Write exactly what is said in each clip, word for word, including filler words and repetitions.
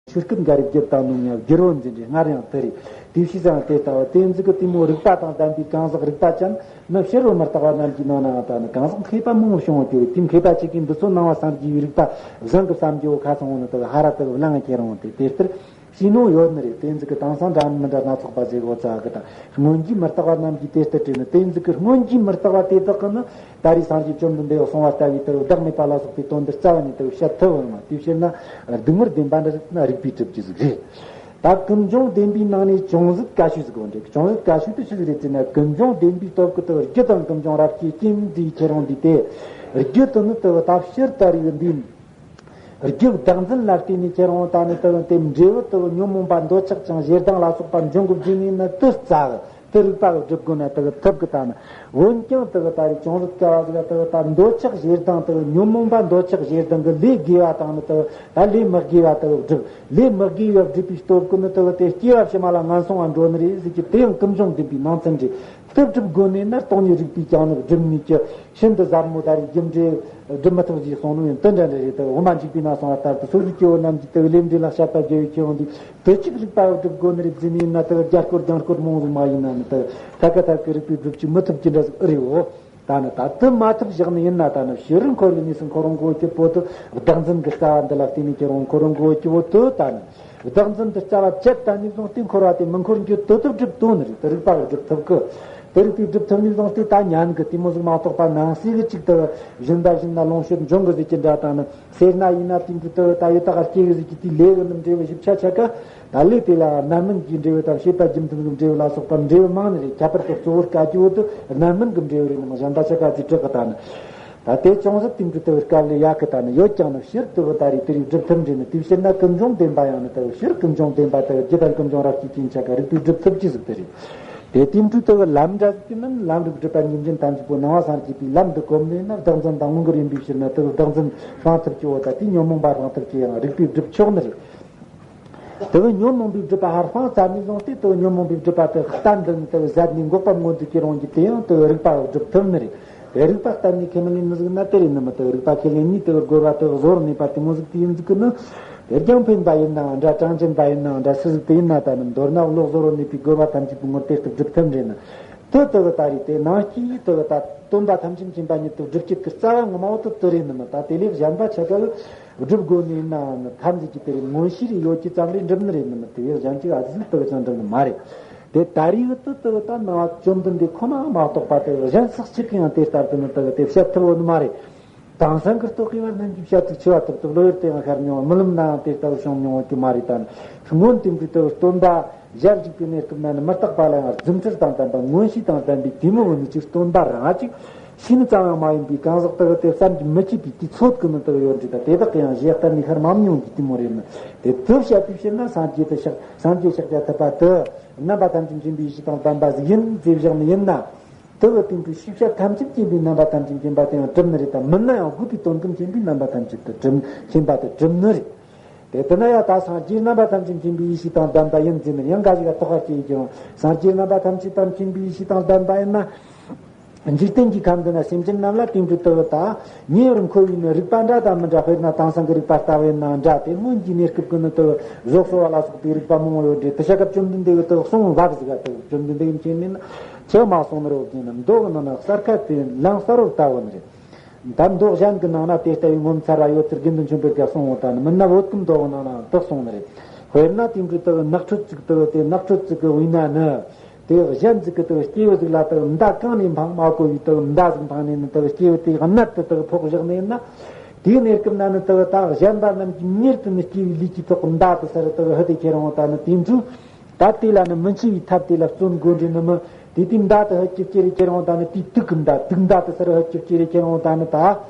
ཆོས་སྐད་འགའ་རེ་བསྒྱུར་བཏང་ནོ་ཉམས་བསྒྱུར་བོ་འཛིན་རེད། སྔར་ཡང་དེ་རེད། དེ་བྱས་ཙང་དེ་ལྟ་བུ་དེ་ཟིག་གི་དེ་མོ་རིག་པ་དང་ལྡན་པའི་གང་ཟག་རིག་པ་ཅན་ནི་ཕྱི་རོལ་མི་རྟག་པ་རྣམས་ཀྱི་ནང་ན་ཡང་ད་ནི་གང་ཟག་མཁས་པ་མང་བོ་བྱུང་བ་དེ་རེད། དེ་མཁས་པ་ཅིག་གིས་འདི་ཚོ་སྣང་བ་བསམ་གྱིས་པའི་རིག་པ་བཟང་གི་བསམ་རྒྱུ་ཁ་ཚང་བོ་ནི་དེ་ཧ་ར་དེ་གི་བླང་ཁྱེར་འོང་སྟེ་དེ་ལྟར་ཤེས་ནོ་ཡོད་ནི་རེད། དེ་ཟིག་གི་དེང་སང་འདྲ་མི་འདྲ་སྣ་ཚོགས་པ་ཟེར་གོ་ཙ་གི་ད་སྔོན་གྱི་མི་རྟག་པ་རྣམས་ཀྱིས་དེ་ལྟར་བྲིས་ནི། དེ་ཟིག་གི་སྔོན་གྱི་མི་རྟག་པ་དེ་དག་གི་ནི་ད་རེས་སངས་རྒྱས་བཅོམ་ལྡན་འདས་གསུངས་པ་ལྟ་བུའི་དེ་བདག་མེད་པ་ལ་སོགས་པའི་དོན་འདི་རྩ་བ་ནས་དེ་བཤད་ཐུབ་བོ་མ། དེ་བཤད་ན་སྡུག་བསྔལ་བདེན་པ་འདྲ་ཟིག་ན་རིགས་པས་གྲུབ་རྒྱུ་ཟིག་རེད། ད་ཀུན་འབྱུང་བདེན་པའི་ནང་ནས་ཅུང་ཟད་གལ་ཆེ་ཟིག་གོ་འདྲ། ཅུང་ཟད་གལ་ཆེ་དེ་ཆི་ཟིག་རེད་ཟེར་ན། ཀུན་འབྱུང་བདེན་པའི་སྟོབས་ཀྱིས་དེ་རྒྱུ་དང་ཀུན་འབྱུང་རབ་སྐྱེས་སྐྱེ་མེད་དེའི་ཁྱེར་འོང་འདི་སྟེ། རྒྱུ་དེ་ནི་དེ་ད་ཕྱིར་ད་རིགས་འདི་རྒྱུ་བདག་འཛིན་ལ་བརྟེན་ནས་ཁྱེར་འོང་ད་ནི་དེ་དེ་འབྲས་བུ་དེ་ཉོན་མོངས་པ་འདོད་ཆགས་ཅན་ཞེ་སྡང་ལ་སོགས་པ་འབྱུང་གི་བརྒྱུད་ནས་ནི་དེ་རྩ་གི་དེ་རིག་པ་གི་སྒྲུབ་དགོས་ན་དེ་ཐུབ་གི་ད་ནི། འོན་ཀྱང་དེ་ད་རེས་ཅུང་ཟད་དཀའ་བ་ཟིག་དེ་ད་འདོད་ཆགས་ཞེ་སྡང་དེ་ཉོན་མོངས་པ་འདོད་ཆགས་ཞེ་སྡང་གི་ལས་དགེ་བ་དང་ནི་དེ་ད་ལས་མི་དགེ་བ་དེ་སྒྲུབ། ལས་མི་དགེ་བ་སྒྲུབ་པའི་སྟོབས་ཀྱིས་ནི་དེ་དེ་སྐྱེ་བ་ཕྱི་མ་ལ་ངན་སོང་བ་འགྲོ་ནི་རེད་ཟེར་གྱི་དེ་ཡང་ཀུན་འབྱུང་བདེན་པའི་ནང་ཚན་རེད། དེ་སྒྲུབ་དགོས་ནས་ན་སྟོང་ཉིད་རིག་པས་ཀྱང་ནི་སྒྲུབ་ནུས་ཀྱི། ཤིན་ཏུ་ཟབ་མོ་ད་རེས་རྒྱུ་འབྲས་སྒྲུབ་མི་ཐུབ་ཅེས་གསུངས་ནོ་ཡང་དེ་འདྲ་འདྲ་རེད། དེ་འོ་མ་འཇིག་པའི་ནང་གསུངས་པ་ལྟར་དུ་སོ་སོའི་སྐྱེ་བོ་རྣམས་ཀྱིས་དེ་ལས་འབྲས་ལ་དཔྱད་པ་བགྱི་བའི་ཁྱེར་འོང་འདི་དེ་གཅིག་རིག་པ་བསྒྲུབ་དགོས་ནི་རེད་ཟེར་ནས་ན། དེ་རྒྱ་སྐོར་རྒྱང་སྐོར་མང་ཟིག་མ་ཡིན་ན་ནི་དེ་ཐད་ཀ་ཐད་ཀའི་རིག་པས་སྒྲུབ་ཅིག་མི་ཐུབ་ཀྱི་འདྲ་ཟིག་ཨེ་རེད་འོ། ད་ནི་ད་དེ་མ་ཐུབ་བཞག་ནི་ཡིན་ན་ད་ནི་ཕྱི་རོལ་འཁོར་བའི་གནས་སུ་འཁོར་འོང་གོ་གི་བོ་དེ་བདག་འཛིན་གྱི་རྩ་བ་འདི་ལ་བརྟེན་ནས་ཁྱེར་འོང་འཁོར་འོང་གོ་གི་བོ་དེ་ད་ནི། བདག་འཛིན་དུ་རྩ་བ་བཅད་བཏང་ནས་བཟུང་སྟེ་འཁོར་བ་དེ་མི་འཁོར་རྒྱུ་དེ་ཐུབ་སྒྲུབ་དོན་རེད། དེ་རིག་པ་གིས་སྒྲུབ་ཐུབ་གི། དེ་རིག་པས་སྒྲུབ་ཐུབ་ནས་བཟུང་སྟེ་ད་ཉན་གི་དེ་མོ་ཟིག་མ་གཏོགས་པ་ནང་གསེས་གི་ཅིག་དེ་བཞིན་པ་བཞིན་ན་ལོངས་སྤྱོད་འབྱུང་གི་ཟིག་གི་འདྲ་དང་ནི། སེར་སྣ་ཡིན་ན་དེ་འདྲ་དེ་ད་ཡི་དྭགས་སྐྱེ་གི་ཟིག་གི་དེའི་ལས་གི་ནི་འབྲས་བུ་ཞིབ་ཆ་ཆ་ག་ད་ལས་དེ་ལ་རྣམ་སྨིན་གྱི་འབྲས་བུ་དང་བྱེད་པ་རྒྱུ་མཐུན་གྱི་འབྲས་བུ་ལ་སོགས་པ་འབྲས་བུ་མང་ནི་རེད། ཁྱད་པར་དུ་གཙོ་བོར་དཀའ་རྒྱུ་བོ་དེ་རྣམ་སྨིན་གྱི་འབྲས་བུ་རེད། ནི་གཞན་པ་ཆ་ག་ཅིག་དྲག་གི་ད་ནི། ད་དེ་ཅུང་ཟད་དེ་འདྲ་དེ་བའི་སྐབས་ལས་ཡག་གི་ད་ནི་ཡོད་ཀྱང་ནི་ཕྱིར་དེ་བ་ད་རེས་དེ་རིགས་སྒྲུབ་ཐུབ་འདྲེ་ནི། དེ་ཕྱིར་ན་ཀུན་འབྱུང་བདེན་པ་ཡང་ནི་དེ་ཕྱིར་ཀུན་འབྱུང་བདེན་པ་དེ་རྒྱུ་དང་ཀུན་འབྱུང་རབ་སྐྱེས་ཀྱི་ཆ་ག་རིགས་པས་སྒྲུབ་ཐུབ་ཀྱི་ཟིག་དེ་རེད། དེ་དེ་འདྲ་དེ་བའི་ལམ་འདྲ་ཟིག་གི་ནི་ལམ་རིགས་སྒྲུབ་པ་ཉིད་འཛིན་ཐམས་ཅད་པོ་སྣང་བ་སངས་རྒྱས་པའི་ལམ་འདི་གོམས་ནས་ན་བདག་འཛིན་དང་མངོན་གྱུར་ཡིན་པའི་ཕྱིར་ན་དེ་བདག་འཛིན་སྤང་ཐུབ་ཀྱི་འོ། ད་དེ་ཉོན་མོངས་པ་སྤང་ཐུབ་ཀྱི་ཡང་རིགས་པས་སྒྲུབ་ཆོག་ནི་རེད། དེ་བས་ཉོན་མོངས་པའི་སྒྲིབ་པ་ཧར་སྤངས་ཚར་ནས་བཟུང་སྟེ་དེ་བས་ཉོན་མོངས་པའི་སྒྲིབ་པ་དེ་གཏན་དུ་དེ་བས་ཟད་ནས་འགོག་པ་མངོན་དུ་གྱུར་འོང་གི། དེ་ཡང་དེ་བས་རིག་པ་སྒྲུབ་ཐུབ་ནི་རེད། དེ་རིག་པ་གཏན་ནས་ཁས་མི་ལེན་ནི་ཟིག་ན་དེ་རེད་ནི་མི། དེ་བས་རིག་པ་ཁས་ལེན་ནི་དེ་བས་རྒོལ་བ་དེ་བས་བཟོ་རུ་ནུས་པ་དེ་མོ་ཟིག་དེ་ཡིན་ཟིག་གི་ནི། དེ་རྒྱང་འཕེན་པ་ཡིན་ནའང་འདྲ། གྲངས་ཅན་པ་ཡིན་ནའང་འདྲ། སུ་ཟིག་དེ་ཡིན་ན་ད་ནི་མདོར་ན་བློ་བཟོ་རུ་ནུས་པའི་རྒོལ་བ་ཐམས་ཅད་དེ་ངོ་དེ་ལྟར་སྒྲུབ་ཐུབ་རེད་ནི། དེ་དེ་བས་ད་རེད། དེ་ནང་སྐྱེས་དེ་བས་ད་སྟོན་པ་ཐམས་ཅད་མཁྱེན་པ་ཉིད་དེ་སྒྲུབ་བྱེད་ཀྱི་རྩ་བ་ངོ་མ་བོ་དེ་དེ་རེད་ནི་མི། ད་དེ་ལས་གཞན་པ་ཆ་ག་སྒྲུབ་དགོས་ནི་ཡིན་ནའང་ནི་ཐམས་ཅད་ཀྱི་དེ་རེད། མངོན་ཤེས་རེ་ཡོད་ཀྱི་ཙམ་རེ་འགྲུབ་ནི་རེད་ནི་མི། དེ་བས་གཞན་གཅིག་ཨ་ཙི་ཟིག་དེ་བས་ཀྱང་འགྲུབ་ནི་མ་རེད། དེ་ད་རེས་བུ་དུ་དུ་ད་ནང་བ་བཅོམ་ལྡན་འདས་ཁོ་ན་མ་གཏོགས་པ་དེ་གཞན་སུ་གཅིག་གིས་ཡང་དེ་ལྟར་དུ་ནི་དུ་དེ་བཤད་ཐུབ་བོ་ནི་མ་རེད། དེང་སང་གི་རྟོག་གེ་བ་རྣམས་ཀྱིས་བཤད་ཚིག་ཆེ་བ་ཐུབ་ཐུབ་བློ་ཡུལ་དེ་ཡང་ཤར་མྱོང་བ། རྨི་ལམ་ན་ཡང་དེ་ལྟ་བུ་བྱུང་མྱོང་བ་གི་མ་རེད། ད་ནི་སྔོན་དེ་འདྲའི་དུ་སྟོན་པ་ཞལ་གཅིག་པའི་གནས་སྐབས་ན་ནི་མི་རྟག་པ་ལ་ཡང་རྫུ་འཕྲུལ་དང་ལྡན་པ་མངོན་ཤེས་དང་ལྡན་པའི་དེ་མོ་བོ་ནི་ཅིག་སྟོན་པ་རང་ཅིག་ཤེས་ནི་ཙམ་ཡང་མ་ཡིན་པའི་གང་ཟག་དག་གི་དེ་བསམ་གྱིས་མི་ཁྱབ་པའི་དུས་ཚོད་ཀྱི་ནི་དག་ཡོད་འདྲི། ད་དེ་དག་གི་ཡང་གཞས་ལྟར་ནས་ཤར་མ་མྱོང་གི་དེ་མོ་རེད་ནི། དེ་དུ་བཤད་དུས་ཕྱིར་ན་སངས་རྒྱས་དེ་ཤཱཀྱ་སངས་རྒྱས་ཤཱཀྱ་ཐུབ་པ་དེ་རྣམ་པ་ཐམས་ཅད་མཁྱེན་པའི་ཡེ་ཤེས་དང་ལྡན་པ་ཟིག་ཡིན་ཟེར་བཞག་ནི་ཡིན་ན། དེ་བས་དེང་དུས་ཤེས་བྱ་ཐམས་ཅད་མཁྱེན་པའི་རྣམ་པ་ཐམས་ཅད་མཁྱེན་པ་དེ་ཡང་གྲུབ་ནི་རེད། ད་མིན་ན་ཡང་དགོས་པའི་དོན་ཀུན་མཁྱེན་པའི་རྣམ་པ་ཐམས་ཅད་དུ་གྲུབ་མཁྱེན་པ་དེ་གྲུབ་ནི་རེད། དེ་དེ་ན་ཡང་ད་སངས་རྒྱས་རྣམ་པ་ཐམས་ཅད་མཁྱེན་པའི་ཡེ་ཤེས་དང་ལྡན་པ་ཡིན་ཟེར་ནས་ཡང་འགའ་ཞིག་ལ་དོགས་པ་སྐྱེ་ཡི་ཀྱང་། སངས་རྒྱས་རྣམ་པ་ཐམས་ཅད་དང་མཁྱེན་པའི་ཡེ་ཤེས་དང་ལྡན་པ་ཡིན་ན། འཇིག་རྟེན་གྱི་ཁམས་འདི་ན་སེམས་ཅན་རྣམས་ལ་དེང་དུས་དུ་ད་ཉེ་བར་མཁོ་བའི་ནི་རིག་པ་འདྲ་དང་མི་འདྲ། དཔེར་ན་དེང་སང་གི་རིག་པ་ལྟ་བུ་ཡིན་ན་འདྲ། དེ་སྔོན་གྱི་གནས་སྐབས་ཀྱི་ནི་དུ་བཟོ་གསོ་བ་ལ་སོགས་པའི་རིག་པ་མང་བོ་ཡོད་འདྲ། དེ་ཤ་སྐབས་བཅོམ་ལྡན་འདས་ཀྱི་དུ་གསུང་བབ་ཟིག་ག་དུ་བཅོམ་ལྡན་འདས་ཀྱི་མཁྱེན་ནི་ན་ཆེ་མ་གསུང་ནི་རོ་གྱིན་ནི་མདོ་གི་ནང་ན་གསར་ཁ་དེ་ལམ་གསར་བར་ལྟ་བུ་ནི་རེད། ད་མདོ་གཞན་གྱི་ནང་ན་དེ་ལྟ་བུའི་ངོ་མཚར་བ་ཡོད་ཚུལ་དགེ་འདུན་ཆོས་འཕེལ་གྱིས་གསུངས་འོང་། ད་ནི་མིན་ན་བོད་ཀྱི་མདོ་གི་ནང་ན་དག་གསུངས་ནི་རེད། དཔེར་ན་དེང་གི་དུ་ནགས་ཁྲོད་ཅིག་དུ་དེ་ནགས་ཁྲོད་ཅིག་གི་དབུས་ན་ནི། དེ་གཞན་ཅིག་གི་དུ་སྐྱེས་བུ་ཅིག་ལ་དུ་མདའ་གང་ནས་འཕངས་མ་གོ་བའི་དུ་མདའ་ཟིག་འཕངས་ནས་ནི་དུ་སྐྱེས་བུ་དེ་གནད་དུ་དུ་ཕོག་བཞག་ནས་ན། དེའི་གནས་སྐབས་ན་ནི་དུ་ད་གཞན་པ་རྣམས་ཀྱིས་མྱུར་དུ་ནི་སྐྱེས་བུའི་ལུས་ཀྱི་ཐོག་མདའ་དུ་སར་དུ་ཧི་དེ་ཁྱེར་འོང་། ད་ནི་དེ་འཕྲོས། ད་དེ་ལ་ནི་མི་འཆི་བའི་ཐབས་དེ་ལ་བརྩོན་དགོས་འདྲི་ནི་མི། དེ་དེའི་མདའ་དེ་ཧད་ཀྱི་ཀྱེ་རེ་ཁྱེར་འོང་། ད་ནི་དེའི་དུག་གི་མདའ་དུག་མདའ་དེ་སར་ཧད་ཀྱི་ཀྱེ་རེ་ཁྱེར་འོང་། ད་ནི་ད་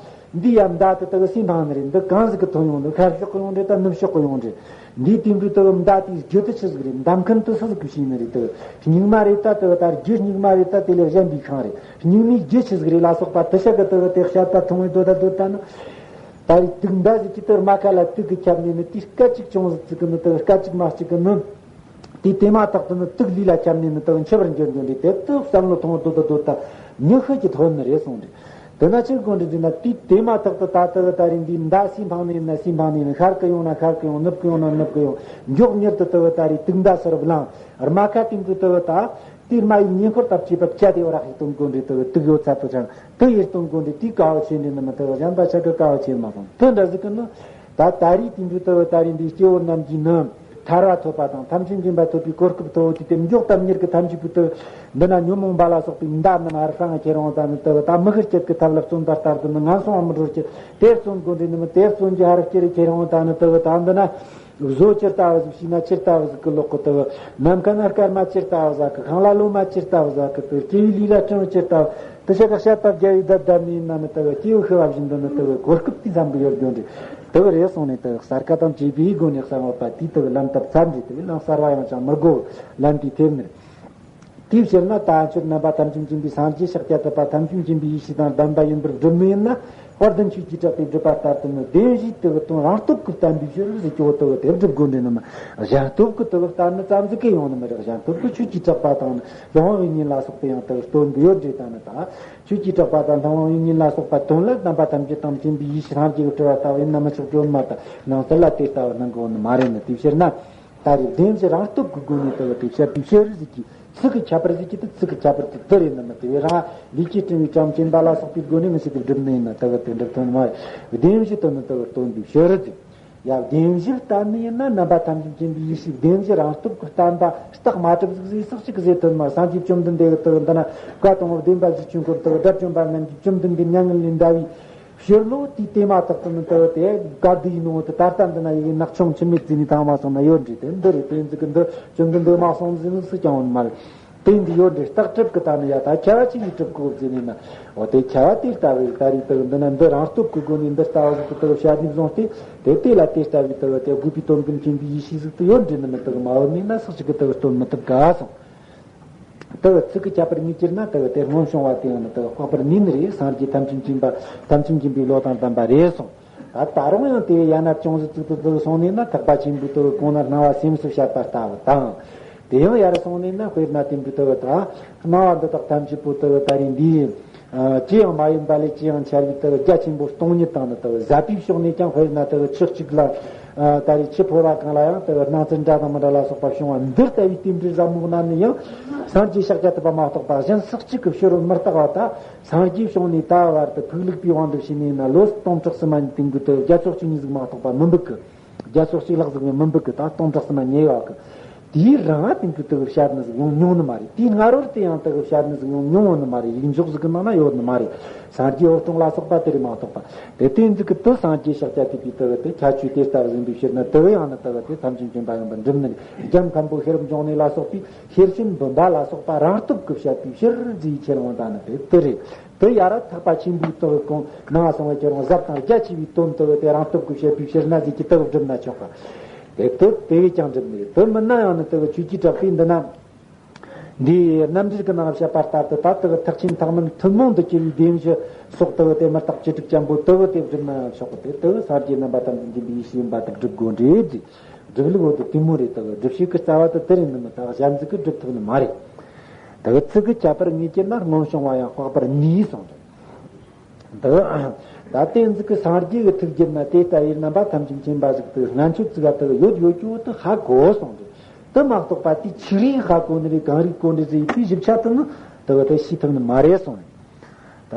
འདི་ཡ་མདའ་དེ་དག་སུས་འཕངས་ནི་རེད། འདི་གང་ཟིག་གི་ཐོན་ཡོང་ནི། ཤར་ཕྱོགས་གི་ཡོང་རེད། ད་ནུབ་ཕྱོགས་གི་ཡོང་རེད། འདིའི་དེ་འདྲའི་དག་མདའ་དེའི་རྒྱུ་དེ་ཆི་ཟིག་རེད། མདའ་མཁན་དེ་སུ་ཟིག་གིས་བྱས་ནི་རེད། དེ་སྨྱུག་མ་རེད། ད་དེ་ད་རྒྱུ་སྨྱུག་མ་རེད། ད་དེ་ལས་གཞན་པའི་ཤིང་རེད། སྨྱུག་མའི་རྒྱུ་ཆི་ཟིག་རེད་ལ་སོགས་པ་དེ་ཤ་གི་དེ་དེ་བཤད་པ་ཐུང་བའི་དོ་ད་དོ་ད་ནི། ད་རེས་དུག་མདའ་ཟིག་གི་དེ་རྨ་ཁ་ལ་དུག་གིས་ཁྱབ་ནས་ནི་དེའི་སྐད་ཅིག་ཅུང་ཟིག་ཙིག་གི་ནི་དེ་སྐད་ཅིག་མ་གཅིག་གི་ནི། དེ་དེ་མ་ཐག་ཏུ་ནི་དུག་ལུས་ལ་ཁྱབ་ནས་ནི་དག་འཆི་བར་འགྱུར་འགྱུར་འདྲི། དེ་དག་བསམ་བློ་ཐོངས་སྡོད་དུ་སྡོད་ད་མྱི་ཤི་གི་ཐོན་ནི་རེད་གསུངས་འདྲི། དེ་ན་ཆི་དགོས་འདྲི་འདི་ན་དེ་དེ་མ་ཐག་ཏུ་ད་ལྟ་བུ་ད་རིང་འདི་མདའ་སུའི་འཕང་ནས་ཡིན་ན་སུའི་འཕང་ནས་ཡིན། ཤར་གི་ཡོང་ན་ཤར་གི་ཡོང་། ནུབ་གི་ཡོང་ན་ནུབ་གི་ཡོང་། མགྱོགས་མྱུར་དུ་ལྟ་བུ་ད་རིང་དུག་མདའ་སར་བླངས། རྨ་ཁ་དེ་འདྲ་ལྟ་བུ་ད་དེ་རྨ་ཡི་ཉེ་འཁོར་ད་བཅས་པ་བཅད་དེ་བ་ར་ཞིག་གཏོང་དགོས་འདྲི་ལྟ་བུ་དུག་ཡོད་ཚད་དུ་ཆང་དུ་ཡིར་གཏོང་དགོས་འདྲི། དེ་དཀའ་བ་ཆེ་འདྲི་ནི་མི་ལྟ་བུ་གཞན་པ་ཆ་གི་དཀའ་བ་ཆེ་མ་སོང་། དེ་འདྲ་ཟིག་གི་ནི་ད་ད་རིང་དེ་འདྲ་ལྟ་བུ་ད་རིང་འདི་སྐྱེ་བོ་རྣམས་ཀྱིས་ནི། ཐར་བ་ཐོབ་པ་དང་ཐམས་ཅད་མཁྱེན་པ་ཐོབ་པའི་གོ་སྐབས་ཐོབ་དུས་དེ་མགྱོགས་དམ་གཉེར་གྱི་ཐམས་ཅད་པོ་དུ་འདི་ན་ཉོན་མོངས་པ་ལ་སོགས་པའི་མདའ་རྣམས་ཨར་ཧྲང་ཁྱེར་འོང་དང་ནི་དུ་ད་མི་ཁར་སྐྱེད་ཀྱི་ཐབས་ལ་བརྩོན་པ་ལྟར་དུ་ནི་ངན་སོང་བ་མི་འགྲོ་ཀྱི་དེ་བརྩོན་དགོས་འདྲི་ནི་མི་དེ་བརྩོན་གྱི་ཧར་སྐྱེར་ཁྱེར་འོང་དང་ནི་དུ་ད་འདི་ན་བཟོ་ཅི་ལྟ་བུ་ཞིག་ཤེས་ན་ཅི་ལྟ་བུ་ཟིག་གི་ལོག་གི་དུ་ནམ་མཁའ་ན་སྐར་མ་ཅི་ལྟ་བུ་ཟག་གི་ཤིང་ལ་ལོ་མ་ཅི་ལྟ་བུ་ཟག་གི་དུ་སྐྱེ་བའི་ལུས་ལ་སྤྲང་ཅི་ལྟ་བུ་དུ་ཤ་ཁ་བཤད་པ་རྒྱ་ཡི་བརྡབ་བརྡབ་ནི་ཡིན་ན་ནི་དུ་སྐྱེ་བོ་ཤི་བ་བཞིན་དུ་ནི་དུ་གོ་སྐབས་དེ་འཛམ་གི་ཡོད་དགོས་འདྲི་དུ་རེ་སོང་ནས་དུ་གསར་ཁ་དང་བཅས་པའི་སྒོ་ནས་གསར་འོག་པ་དེའི་དུ་ལམ་ཐབས་ཚར་འདྲི་དུ་ལམ་གསར་བ་ཡང་ཅང་མི་དགོས། ལམ་དེའི་ཐེབས་ནི། དེའི་ཕྱིར་ན་ད་ཆོས་རྣམ་པ་ཐམས་ཅད་མཁྱེན་པའི་སངས་རྒྱས་ཤཱཀྱ་ཐུབ་པ་ཐམས་ཅད་མཁྱེན་པའི་ཡེ་ཤེས་དང་ལྡན་པ་ཡིན་པར་སྒྲུབ་ནི་ཡིན་ན། དཔལ་ལྡན་ཆོས་ཀྱི་གྲགས་པས་སྒྲུབ་པ་ལྟར་དུ་ནི་བདེན་བཞིའི་དུ་དོན་རང་སྟོབས་ཀྱིས་བསྟན་པའི་ཕྱིར་ཟེར་གྱི་འོ་དུ་དེ་སྒྲུབ་དགོས་འདྲེ་ནི་མ། གཞན་སྟོབས་ཀྱིས་དུ་བསྟན་ནི་ཙམ་ཟིག་གི་ཡོང་ནི་མ་རེད། གཞན་སྟོབས་ཀྱིས་ཆོས་ཀྱི་གྲགས་པ་དང་ལྷུང་བའི་ཉིན་ལ་སོགས་པའི་ཡང་དུ་སྟོན་དགོས་ཡོད་འདྲེ་དང་ནི་ད། ཆོས་ཀྱི་གྲགས་པ་དང་ལྷུང་བའི་ཉིན་ལ་སོགས་པ་དོན་ལ་རྣམ་པ་ཐམས་ཅད་དང་མཁྱེན་པའི་ཡེ་ཤེས་སངས་རྒྱས་ཀྱི་སྤྲུལ་པ་ལྟ་བུ་ཡིན་ན་མི་ཆོག་གི་ཡོད་མ་ད། ནང་གསལ་ལ་དེ་ལྟ་བུ་སྣང་གི་ཡོད་ནི་མ་རེད་ནི་དེའི་ཕྱིར་ན། ད་རེས་བདེན་བཞི་རང་སྟོབས་ཀྱི་སྒོ་ནས་དུ་དེ་བཤད་པའི་ཕྱིར་ཟིག་གིས། ཚིག་གི་ཁྱད་པར་ཟིག་གི་དུ་ཚིག་གི་ཁྱད་པར་དུ་དུ་རེད་ནི་མི་དེ་བས་རང་ལུས་ཀྱི་སྤྲིན་བའི་བྱམས་ཆེན་པ་ལ་སོགས་པའི་སྒོ་ནས་མི་སྲིད་དུ་སྒྲུབ་ནི་ཡིན་ན་དུ་བ་དེ་འགྲུབ་ཐུབ་ནི་མ་རེད། བདེན་བཞི་དུ་ནི་དུ་བ་སྟོན་པའི་ཕྱིར་ཟིག་ཡ་བདེན་བཞི་ལྟ་ནི་ཡིན་ན་རྣམ་པ་ཐམས་ཅད་མཁྱེན་པའི་ཡེ་ཤེས་བདེན་བཞི་རང་སྟོབས་ཀྱི་བསྟན་པ་རྟགས་མ་གྲུབ་ཟིག་ཟིག་སོགས་གཅིག་གི་ཟེར་ཐུབ་མ། སངས་རྒྱས་བཅོམ་ལྡན་འདས་ཀྱི་དུ་བ་འདི་ན་བཀའ་དང་བདེན་པ་བཞི་ཆོས་འཁོར་དུ་བ་དགྲ་བཅོམ་པ་རྣམས་ཀྱིས་བཅོམ་ལྡན་འདས་མྱ་ངན་ལས་འདའ་བའི། ཕྱིར་ལོ་དེའི་དེ་མ་ཐག་ཏུ་ནི་དུ་དེ་བཀའ་བསྡུ་ཡིན་ནོ་དུ་ད་ལྟ་འདི་ན་ཡི་གེ་ནག་ཆུང་འཆི་མེད་བརྩིས་ནས་དང་མ་སོང་ན་ཡོད་འདྲི་དེ་འདི་རེད། དེ་འཛི་གི་འདི་བཅོམ་ལྡན་འདས་མ་སོང་ཟིན་ཟིག་ཀྱང་འོང་མ་རེད། དེ་འདི་ཡོད་འདྲི་རྟགས་གྲུབ་གི་ད་ནི་ཡ་ད་ཁྱ་བ་ཅིག་གིས་གྲུབ་གོ་བརྩིས་ནས་ན། འོ་དེ་ཁྱ་བ་དེ་ལྟ་བུའི་ད་རིག་དུ་འདི་ན་འདི་རང་སྟོབས་ཀྱི་སྒོ་ནས་འདི་ལྟ་བུ་ཟིག་གི་དུ་བྱ་ནི་བཟུང་སྟེ་དེ་དེ་ལ་དེ་ལྟ་བུའི་དུ་དེ་དགོས་པའི་དོན་ཀུན་མཁྱེན་པའི་ཡེ་ཤེས་ཟིག་ཏུ་ཡོད་འདྲི་ནི་མི་དུ་མ་བུ་ནི་ན་སོགས་ཅིག་གི་དུ་སྟོན་མི་ཐུབ་ག་སོང་། དུ་ཚིག་གི་ཁྱད་པར་ངེས་ཀྱིར་ན་དུ་དེ་སྔོན་བྱུང་བ་དེ་ཡང་ནི་དུ་དཔག་པར་ནུས་ནི་རེད། སངས་རྒྱས་ཐམས་ཅད་མཁྱེན་པ་ཐམས་ཅད་མཁྱེན་པའི་བློ་དང་ལྡན་པ་རེད་གསུངས། ད་ད་རུང་ཡང་དེ་ཡ་ན་ཅུང་ཟད་ཙིག་ཏུ་དུ་སོང་ནས་ན་ཐེག་པ་ཆེན་པོའི་དུ་གོང་ན་སྣང་བ་སེམས་སུ་བཤད་པ་ལྟ་བུ་དང་། དེ་ཡང་ཡར་སོང་ནས་ན་དཔེར་ན་དེ་འདྲ་དུ་ད་སྣང་བ་འདི་དག་ཐམས་ཅད་པོ་དུ་ད་རིང་འདིའི་ཅི་ཡང་མ་ཡིན་པ་ལས་ཅི་ཡང་འཆར་བའི་དུ་རྒྱ་ཆེན་པོ་སྟོང་ཉིད་དང་ནི་དུ་ཟད་པའི་ཕྱོགས་ནས་ཀྱང་དཔེར་ན་དུ་ཆུ་གཅིག་ལ། ད་རེས་ཆུ་ཕོར་བ་གང་ལ་ཡང་དུ་སྣང་ཚུལ་འདྲ་དང་མི་འདྲ་ལ་སོགས་པ་བྱུང་བ་འདི་ལྟ་བུའི་རྟེན་འབྲེལ་ཟབ་མོ་ན་ནི་ཡང་སངས་རྒྱས་ཤཱཀྱ་ཐུབ་པ་མ་གཏོགས་པ་གཞན་སུ་གཅིག་གི་ཕྱི་རོལ་མི་རྟག་པ་དག་སངས་རྒྱས་བྱུང་ནས་ད་བར་དུ་ཕུགས་ལུགས་པའི་དབང་དུ་བྱས་ནས་ན་ལོ་སྟོང་ཕྲག་སུ་མ་ཉིད་དེ་འགོད་དུ་རྒྱ་མཚོ་གཅིག་གཉིས་ཟིག་མ་གཏོགས་པ་མི་འབུད་གི། རྒྱ་མཚོ་གཅིག་ལྷག་ཟིག་མི་འབུད་གི། ད་སྟོང་ཕྲག་སུ་མ་ཉེ་བ་གི། དེའི་རིང་ང་དེ་འགོད་དུ་བཤད་ནི་ཟིག་ཡོང་མྱོང་ནི་མ་རེད། དེའི་སྔ་རོལ་དུ་ཡང་དུ་བཤད་ནི་ཟིག་ཡོང་མྱོང་ནི་མ་རེད། ཡིག་འཇོག་ཟིག་གི་ནང་ན་ཡོད་ནི་མ་རེད། སངས་རྒྱས་འོད་སྟོང་ལ་སོགས་པ་དེ་རེད་མ་གཏོགས་པ། དེ་དེ་འདི་གི་དུ་སངས་རྒྱས་ཤཱཀྱ་ཐུབ་པའི་དུ་བ་དེ་ཁྱད་ཆོས་དེ་ལྟ་བུ་ཟིན་པའི་ཕྱིར་ན་དུ་བ་ཡང་ན་དུ་བ་དེ་ཐམས་ཅད་མཁྱེན་པ་ཡིན་པར་འགྲུབ་ནི་རེད། རྒྱམ་མཁན་པོ་ཤེས་རབ་འབྱུང་གནས་ལ་སོགས་པའི་ཤེར་ཕྱིན་འབུམ་པ་ལ་སོགས་པ་རང་སྟོབས་ཀྱིས་བཤད་པའི་ཕྱིར་རྫས་ཁྱེར་འོང་དང་ནི་དེ་དུ་རེད། དུ་ཡ་ར་ཐེག་པ་ཆེན་པོའི་དུ་བ་གོང་ནང་སོང་བའི་ཁྱེར་འོང་ཟབ་དང་རྒྱ་ཆེ་བའི་དོན་དུ་བ་དེ་རང་སྟོབས་ཀྱིས་བཤད་པའི་ཕྱིར་ན་རྫས་ཀྱི་དུ་བ་བསྒྲུབ་ན་ཆོག་ག། དེ་དུ་དེ་བས་ཀྱང་འགྲུབ་ནི་རེད། དུ་མིན་ན་ཡང་ནི་དུ་བ་ཆོས་ཀྱི་གྲགས་པས་འདི་ན། འདིའི་རྣམ་འགྲེལ་གྱི་ནང་བཤད་པ་ལྟར་དུ་ད་དུ་ཐེག་ཆེན་ཐེག་དམན་ཐུན་མོང་དུ་སྐྱེ་བའི་བདེན་བཞི་སོགས་དུ་དེ་མི་རྟག་བཅུ་དྲུག་ཅན་པོ་དུ་དེ་བསྒྲུབ་ན་ཆོག་གི། དེ་དུ་སངས་རྒྱས་རྣམ་པ་ཐམས་ཅད་མཁྱེན་པའི་ཡེ་ཤེས་ཡིན་པ་དག་སྒྲུབ་དགོས་འདྲེ་ཟིག་སྒྲུབ་ལུགས་འོ་དུ་དེ་མོ་རེད། དུ་སྒྲུབ་བྱེད་ཀྱི་རྩ་བ་དུ་དེ་རེད་ནི་མི་ད་གཞན་ཟིག་གིས་སྒྲུབ་ཐུབ་ནི་མ་རེད། དུ་ཚིག་གི་ཁྱད་པར་ངེས་ཀྱི་ན་སྔོན་བྱུང་བ་ཡང་དཔག་པར་ནུས་གསུངས་རེད། འདི། ད་ལྟའི་འཛི་གི་སངས་རྒྱས་ཀྱི་ཐུགས་བརྒྱུད་ན་དེ་ལྟ་བུའི་རྣམ་པ་ཐམས་ཅད་མཁྱེན་པ་ཟིག་ཏུ་ལྔ་མཆོད་ཙི་ག་དུ་ཡོད་ཡོད་ཀྱི་འོ་དུ་ཧ་གོ་གསུངས་ཏེ། དུ་མ་གཏོགས་པ་དེ་ཆི་རིགས་ཧ་གོ་ནི་རེད། གང་རིགས་གོ་འདྲི་ཟེར་དུས་ཞིབ་ཆ་དུ་ནི་དུ་བ་དུ་ཤེས་ཐུབ་ནི་མ་རེད་གསུངས་ནས། ད་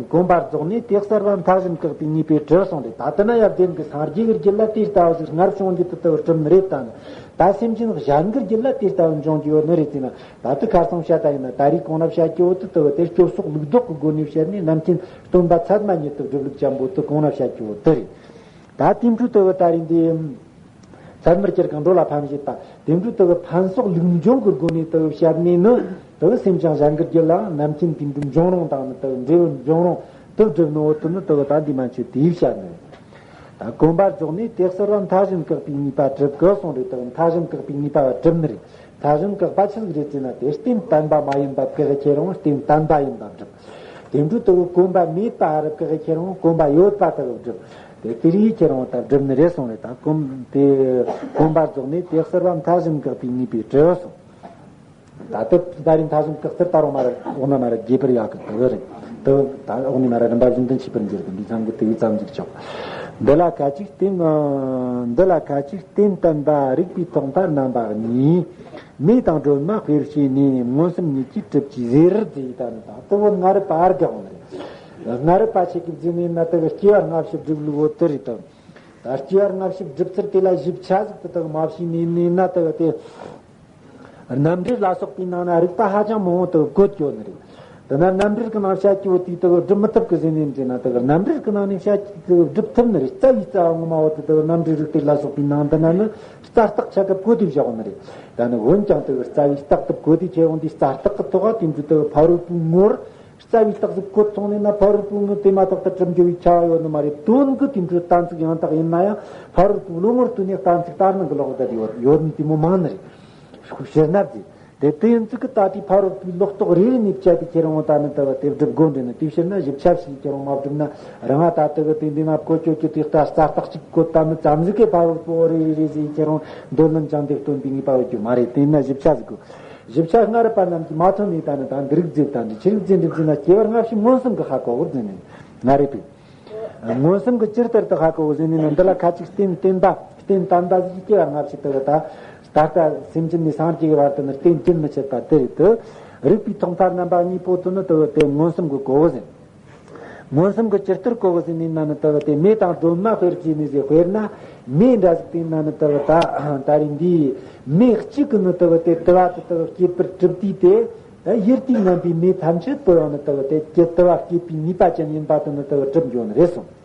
གོམས་པ་རྫོགས་ནས་དེ་གསར་བ་མཐའ་གཞན་བཀག་པའི་ངེས་པས་གྲུབ་གསུངས་ཏེ། ད་དུ་ན་ཡར་ལྡན་གྱི་སངས་རྒྱས་ཀྱི་རྒྱུད་ལ་དེ་ལྟ་བུ་ཟིག་སྔར་བྱུང་རྒྱུ་དུ་དུ་བ་གྲུབ་ནི་རེད། ད་ནི་ད་སེམས་ཅན་གཞན་གྱི་རྒྱུད་ལ་དེ་ལྟ་བུ་འབྱུང་རྒྱུ་ཡོད་ནི་རེད་ཟེར་ན། ད་དུ་ཁ་སང་བཤད་ད་ཡིན་ན་ད་རེས་གོང་ན་བཤད་ཀྱི་འོ་དུ་དུ་བ་དེ་སྐྱོབ་སོགས་ལུགས་ལྡོག་གི་སྒོ་ནས་བཤད་ནས་རྣམ་མཁྱེན་སྟོན་པ་ཚད་མ་ཉིད་དུ་སྒྲུབ་ལུགས་ཅན་པོ་དུ་གོང་ན་བཤད་ཀྱི་འོ་དུ་རེད། ད་དེ་འཕྲོ་དུ་བ་ད་རེས་འདི་ཚད་མར་ཁྱེར་གང་འགྲོ་ལ་ཕན་བཞེད་ད་དེ་འཕྲོ་དུ་བ་ཕན་སོགས་ལུགས་འབྱུང་གི་སྒོ་ནས་དུ་བ་བཤད་ནས་ནི་དུ་བ་སེམས་ཅན་གཞན་གྱི་རྒྱུད་ལའང་རྣམ་མཁྱེན་དེ་འདྲ་འབྱུང་རུང་དང་ནི་དུ་བ་འབྲས་བུ་འབྱུང་རུང་དུ་སྒྲུབ་ནོ་དུ་ནི་དུ་བ་ད་འདི་མ་མཆོད་དེ་བཤད་ནི། ད་གོམས་པ་རྫོགས་ནས་དེ་གསར་བ་མཐའ་གཞན་བཀག་པའི་ངེས་པ་གྲུབ་གི་གསུངས་རེད། དུ་མཐའ་གཞན་བཀག་པའི་ངེས་པ་བ་གྲུབ་ནི་རེད། མཐའ་གཞན་བཀག་པ་ཆི་ཟིག་རེད་ཟེར་ན། དེ་རྟེན་བརྟན་པ་མ་ཡིན་པ་བཀག་ཁྱེར་འོང་རྟེན་བརྟན་པ་ཡིན་པ་སྒྲུབ། དེ་འཕྲོ་དུ་གོམས་པ་མེད་པ་ཨ་རུ་བཀག་ཁྱེར་འོང་གོམས་པ་ཡོད་པ་དུ་སྒྲུབ། དེ་དེ་རིགས་ཁྱེར་འོང་ད་སྒྲུབ་ནི་རེད་གསུངས་རེད། ད་གོམས་དེ་གོམས་པ་རྫོགས་ནས་དེ་གསར་བ་མཐའ་གཞན་བཀག་པའི་ངེས་པས་གྲུབ་གསུངས། ད་ལྟ་ད་རིང་མཐའ་གཞན་བཀག་ཚུལ་ད་རུང་མ་རེད། འོ་ན་མ་རེད། རྒྱས་པར་ཡག་གི་དུ་རེད། དུ་ད་འོག་ནས་མར་རིམ་པ་བཞིན་དུ་མཆིས་པར་འགྱུར་དུ་འདི་ཚང་གི་དེ་བས་ཙམ་ཞིག་ཆོག་འདི་ལ་ཁ་ཅིག་རྟེན། འདི་ལ་ཁ་ཅིག་རྟེན་བརྟན་པ་རིགས་པའི་ཐོག་མཐའ་རྣམ་པ་གཉིས། མེ་དང་སྒྲོན་མ་དཔེར་བྱས་ནས། མངོན་སུམ་ཉིད་ཀྱིས་གྲུབ་ཀྱི་ཟེར་ཟེར་ཡི་ད་ནི་ད་དུ་བོ་སྔ་རབས་པ་ཨར་ག་འོང་རེད། སྔ་རབས་པ་ཆེ་གི་བརྫིས་ནས་ན་དུ་གི་སྐྱེ་བ་སྔ་ཕྱི་སྒྲུབ་ལུགས་བོ་དུ་རེད་དམ། ད་སྐྱེ་བ་སྔ་ཕྱི་སྒྲུབ་ཚུལ་དེ་ལ་ཞིབ་ཆ་ཟིག་དུ་དུ་མ་བྱས་ནས་ནས་ན་དུ་དེ། རྣམ་འགྲེལ་ལ་སོགས་པའི་ནང་ན་རིགས་པ་ཧ་ཅང་མང་བོ་དུ་བཀོད་ཡོད་ནི་རེད། དེ་ན་རྣམ་འགྲེལ་གི་ནང་བཤད་ཀྱི་བོ་དེ་དུ་སྒྲུབ་མི་ཐུབ་གི་ཟེར་ནས་འདྲི་ན་དུ་རྣམ་འགྲེལ་གི་ནང་ནས་བཤད་ཀྱི་དུ་སྒྲུབ་ཐུབ་ནི་རེད། རྩ་བའི་རྩ་བ་ངོ་མ་བོ་དུ་དུ་རྣམ་འགྲེལ་རིགས་གཏེར་ལ་སོགས་པའི་ནང་དུ་ན་ནི་རྩ་རྟགས་ཆ་ག་བཀོད་དེ་བཞག་ནི་རེད། ད་ནི་འོན་ཀྱང་དུ་རྩ་བའི་རྟགས་དུ་བཀོད་དེ་ཁྱེར་འོང་དེ་རྩ་རྟགས་གི་ཐོག་དེ་འདྲ་དུ་ཕ་རོལ་པོའི་ངོར། རྩ་བའི་རྟགས་ཟིག་བཀོད་སོང་ནས་ན་ཕ་རོལ་པོའི་ངོས་དེ་མ་ཐག་ཏུ་གྲུབ་འགྱུར་བའི་ཁྱབ་པ་ཡོད་ནི་མ་རེད། དོན་གྱི་དེ་འཕྲོས་གཏན་ཚིགས་ཡང་དག་ཡིན་ན་ཡང་ཕ་རོལ་པོའི་བློ་ངོར་དུ་ནས་གཏན་ཚིགས་ལྟར་སྣང་གི་ལོག་བསྡད་ཡོད་ཡོད་ནི་དེ་མོ་མང་ནི་རེད། ཕྱིར་ན་ཟེར། དེ་དེ་ཡིན་ཚུལ་གྱི་ད་ལྟའི་ཕ་རོལ་པོའི་ལོག་རྟོག་རེ་རེ་ནས་བཅད་དེ་ཁྱེར་འོང་ད་ནི་ལྟ་བུ་དེ་སྒྲུབ་དགོས་འདྲེ་ནི་དེ་ཕྱིར་ན་ཞིབ་ཆ་ཞིག་ཁྱེར་འོང་མ་བསྒྲུབས་ན་རང་ང་ད་ལྟ་གི་དེ་འདི་ན་བཀོད་སྤྱོད་ཀྱི་དེ་ལྟ་རྩ་རྟགས་གཅིག་བཀོད་ད་ནི་ཙམ་ཟིག་གི་ཕ་རོལ་པོ་རེ་རེ་རེ་ཟིག་ཁྱེར་འོང་འདོད་ལན་ཅང་དེ་སྟོན་པའི་ངེས་པ་ཡོད་རྒྱུ་མ་རེད། དེ་ན་ཞིབ་ཆ་ཟིག་དགོས། ཞིབ་ཆ་སྔ་རབས་པ་རྣམས་ཀྱིས་མ་ཐོན་ནས་ད་ནི་ད་འདི་རིགས་བརྫིས་དང་འདི་ཆི་རིགས་བརྫིས་འདི་བརྫིས་ན་སྐྱེ་བ་སྔ་ཕྱི་མངོན་སུམ་གྱི་ཧ་གོ་བོར་བརྫིས་ནས་སྔ་རབས་པས། མངོན་སུམ་གྱི་ཇི་ལྟར་དུ་ཧ་གོ་བོ་ཟེར་ནས་ན་འདི་ལ་ཁ་ཅིག་རྟེན་བརྟན་པ་རྟེན་བརྟན་པ་ཟིག་སྐྱེ་བ་སྔ་ཕྱི་དུ་ད་ད་ལྟ་སེམས་ཅན་ནས་སངས་རྒྱས་ཀྱི་བར་དུ་ནི་རྟེན་རྒྱུན་མི་ཆད་པ་དེ་རེད་དུ། རིགས་པའི་ཐོག་མཐའ་རྣམ་པ་གཉིས་པོ་དུ་ནི་དུ་དེ་མངོན་སུམ་གྱི་གོ་བོ་ཟེར། མངོན་སུམ་གྱི་ཇི་ལྟར་གོ་བོ་ཟེར་ནས་ན་ནི་དུ་དེ་མེ་དང་སྒྲོན་མ་དཔེར་བྱས་ནས་ཟེར། དཔེར་ན་མེ་འདྲ་ཟིག་དེ་ན་ནི་དུ་ད་ད་རེས་འདིའི་མེ་གཅིག་གི་ནི་དུ་དེ་དུ་བ་དུ་དུ་སྐྱེད་པར་གྲུབ་དུས་དེ། ད་ཡུལ་དེའི་རྣམ་པའི་མེ་ཐམས་ཅད་པོ་ཡང་ནི་དུ་དེ་སྐྱེད་དུ་བ་སྐྱེད་པའི་ནུས་པ་ཅན་ཡིན་པ་དུ་ནི་དུ་གྲུབ་འགྱོ་ནི་རེད་གསུངས།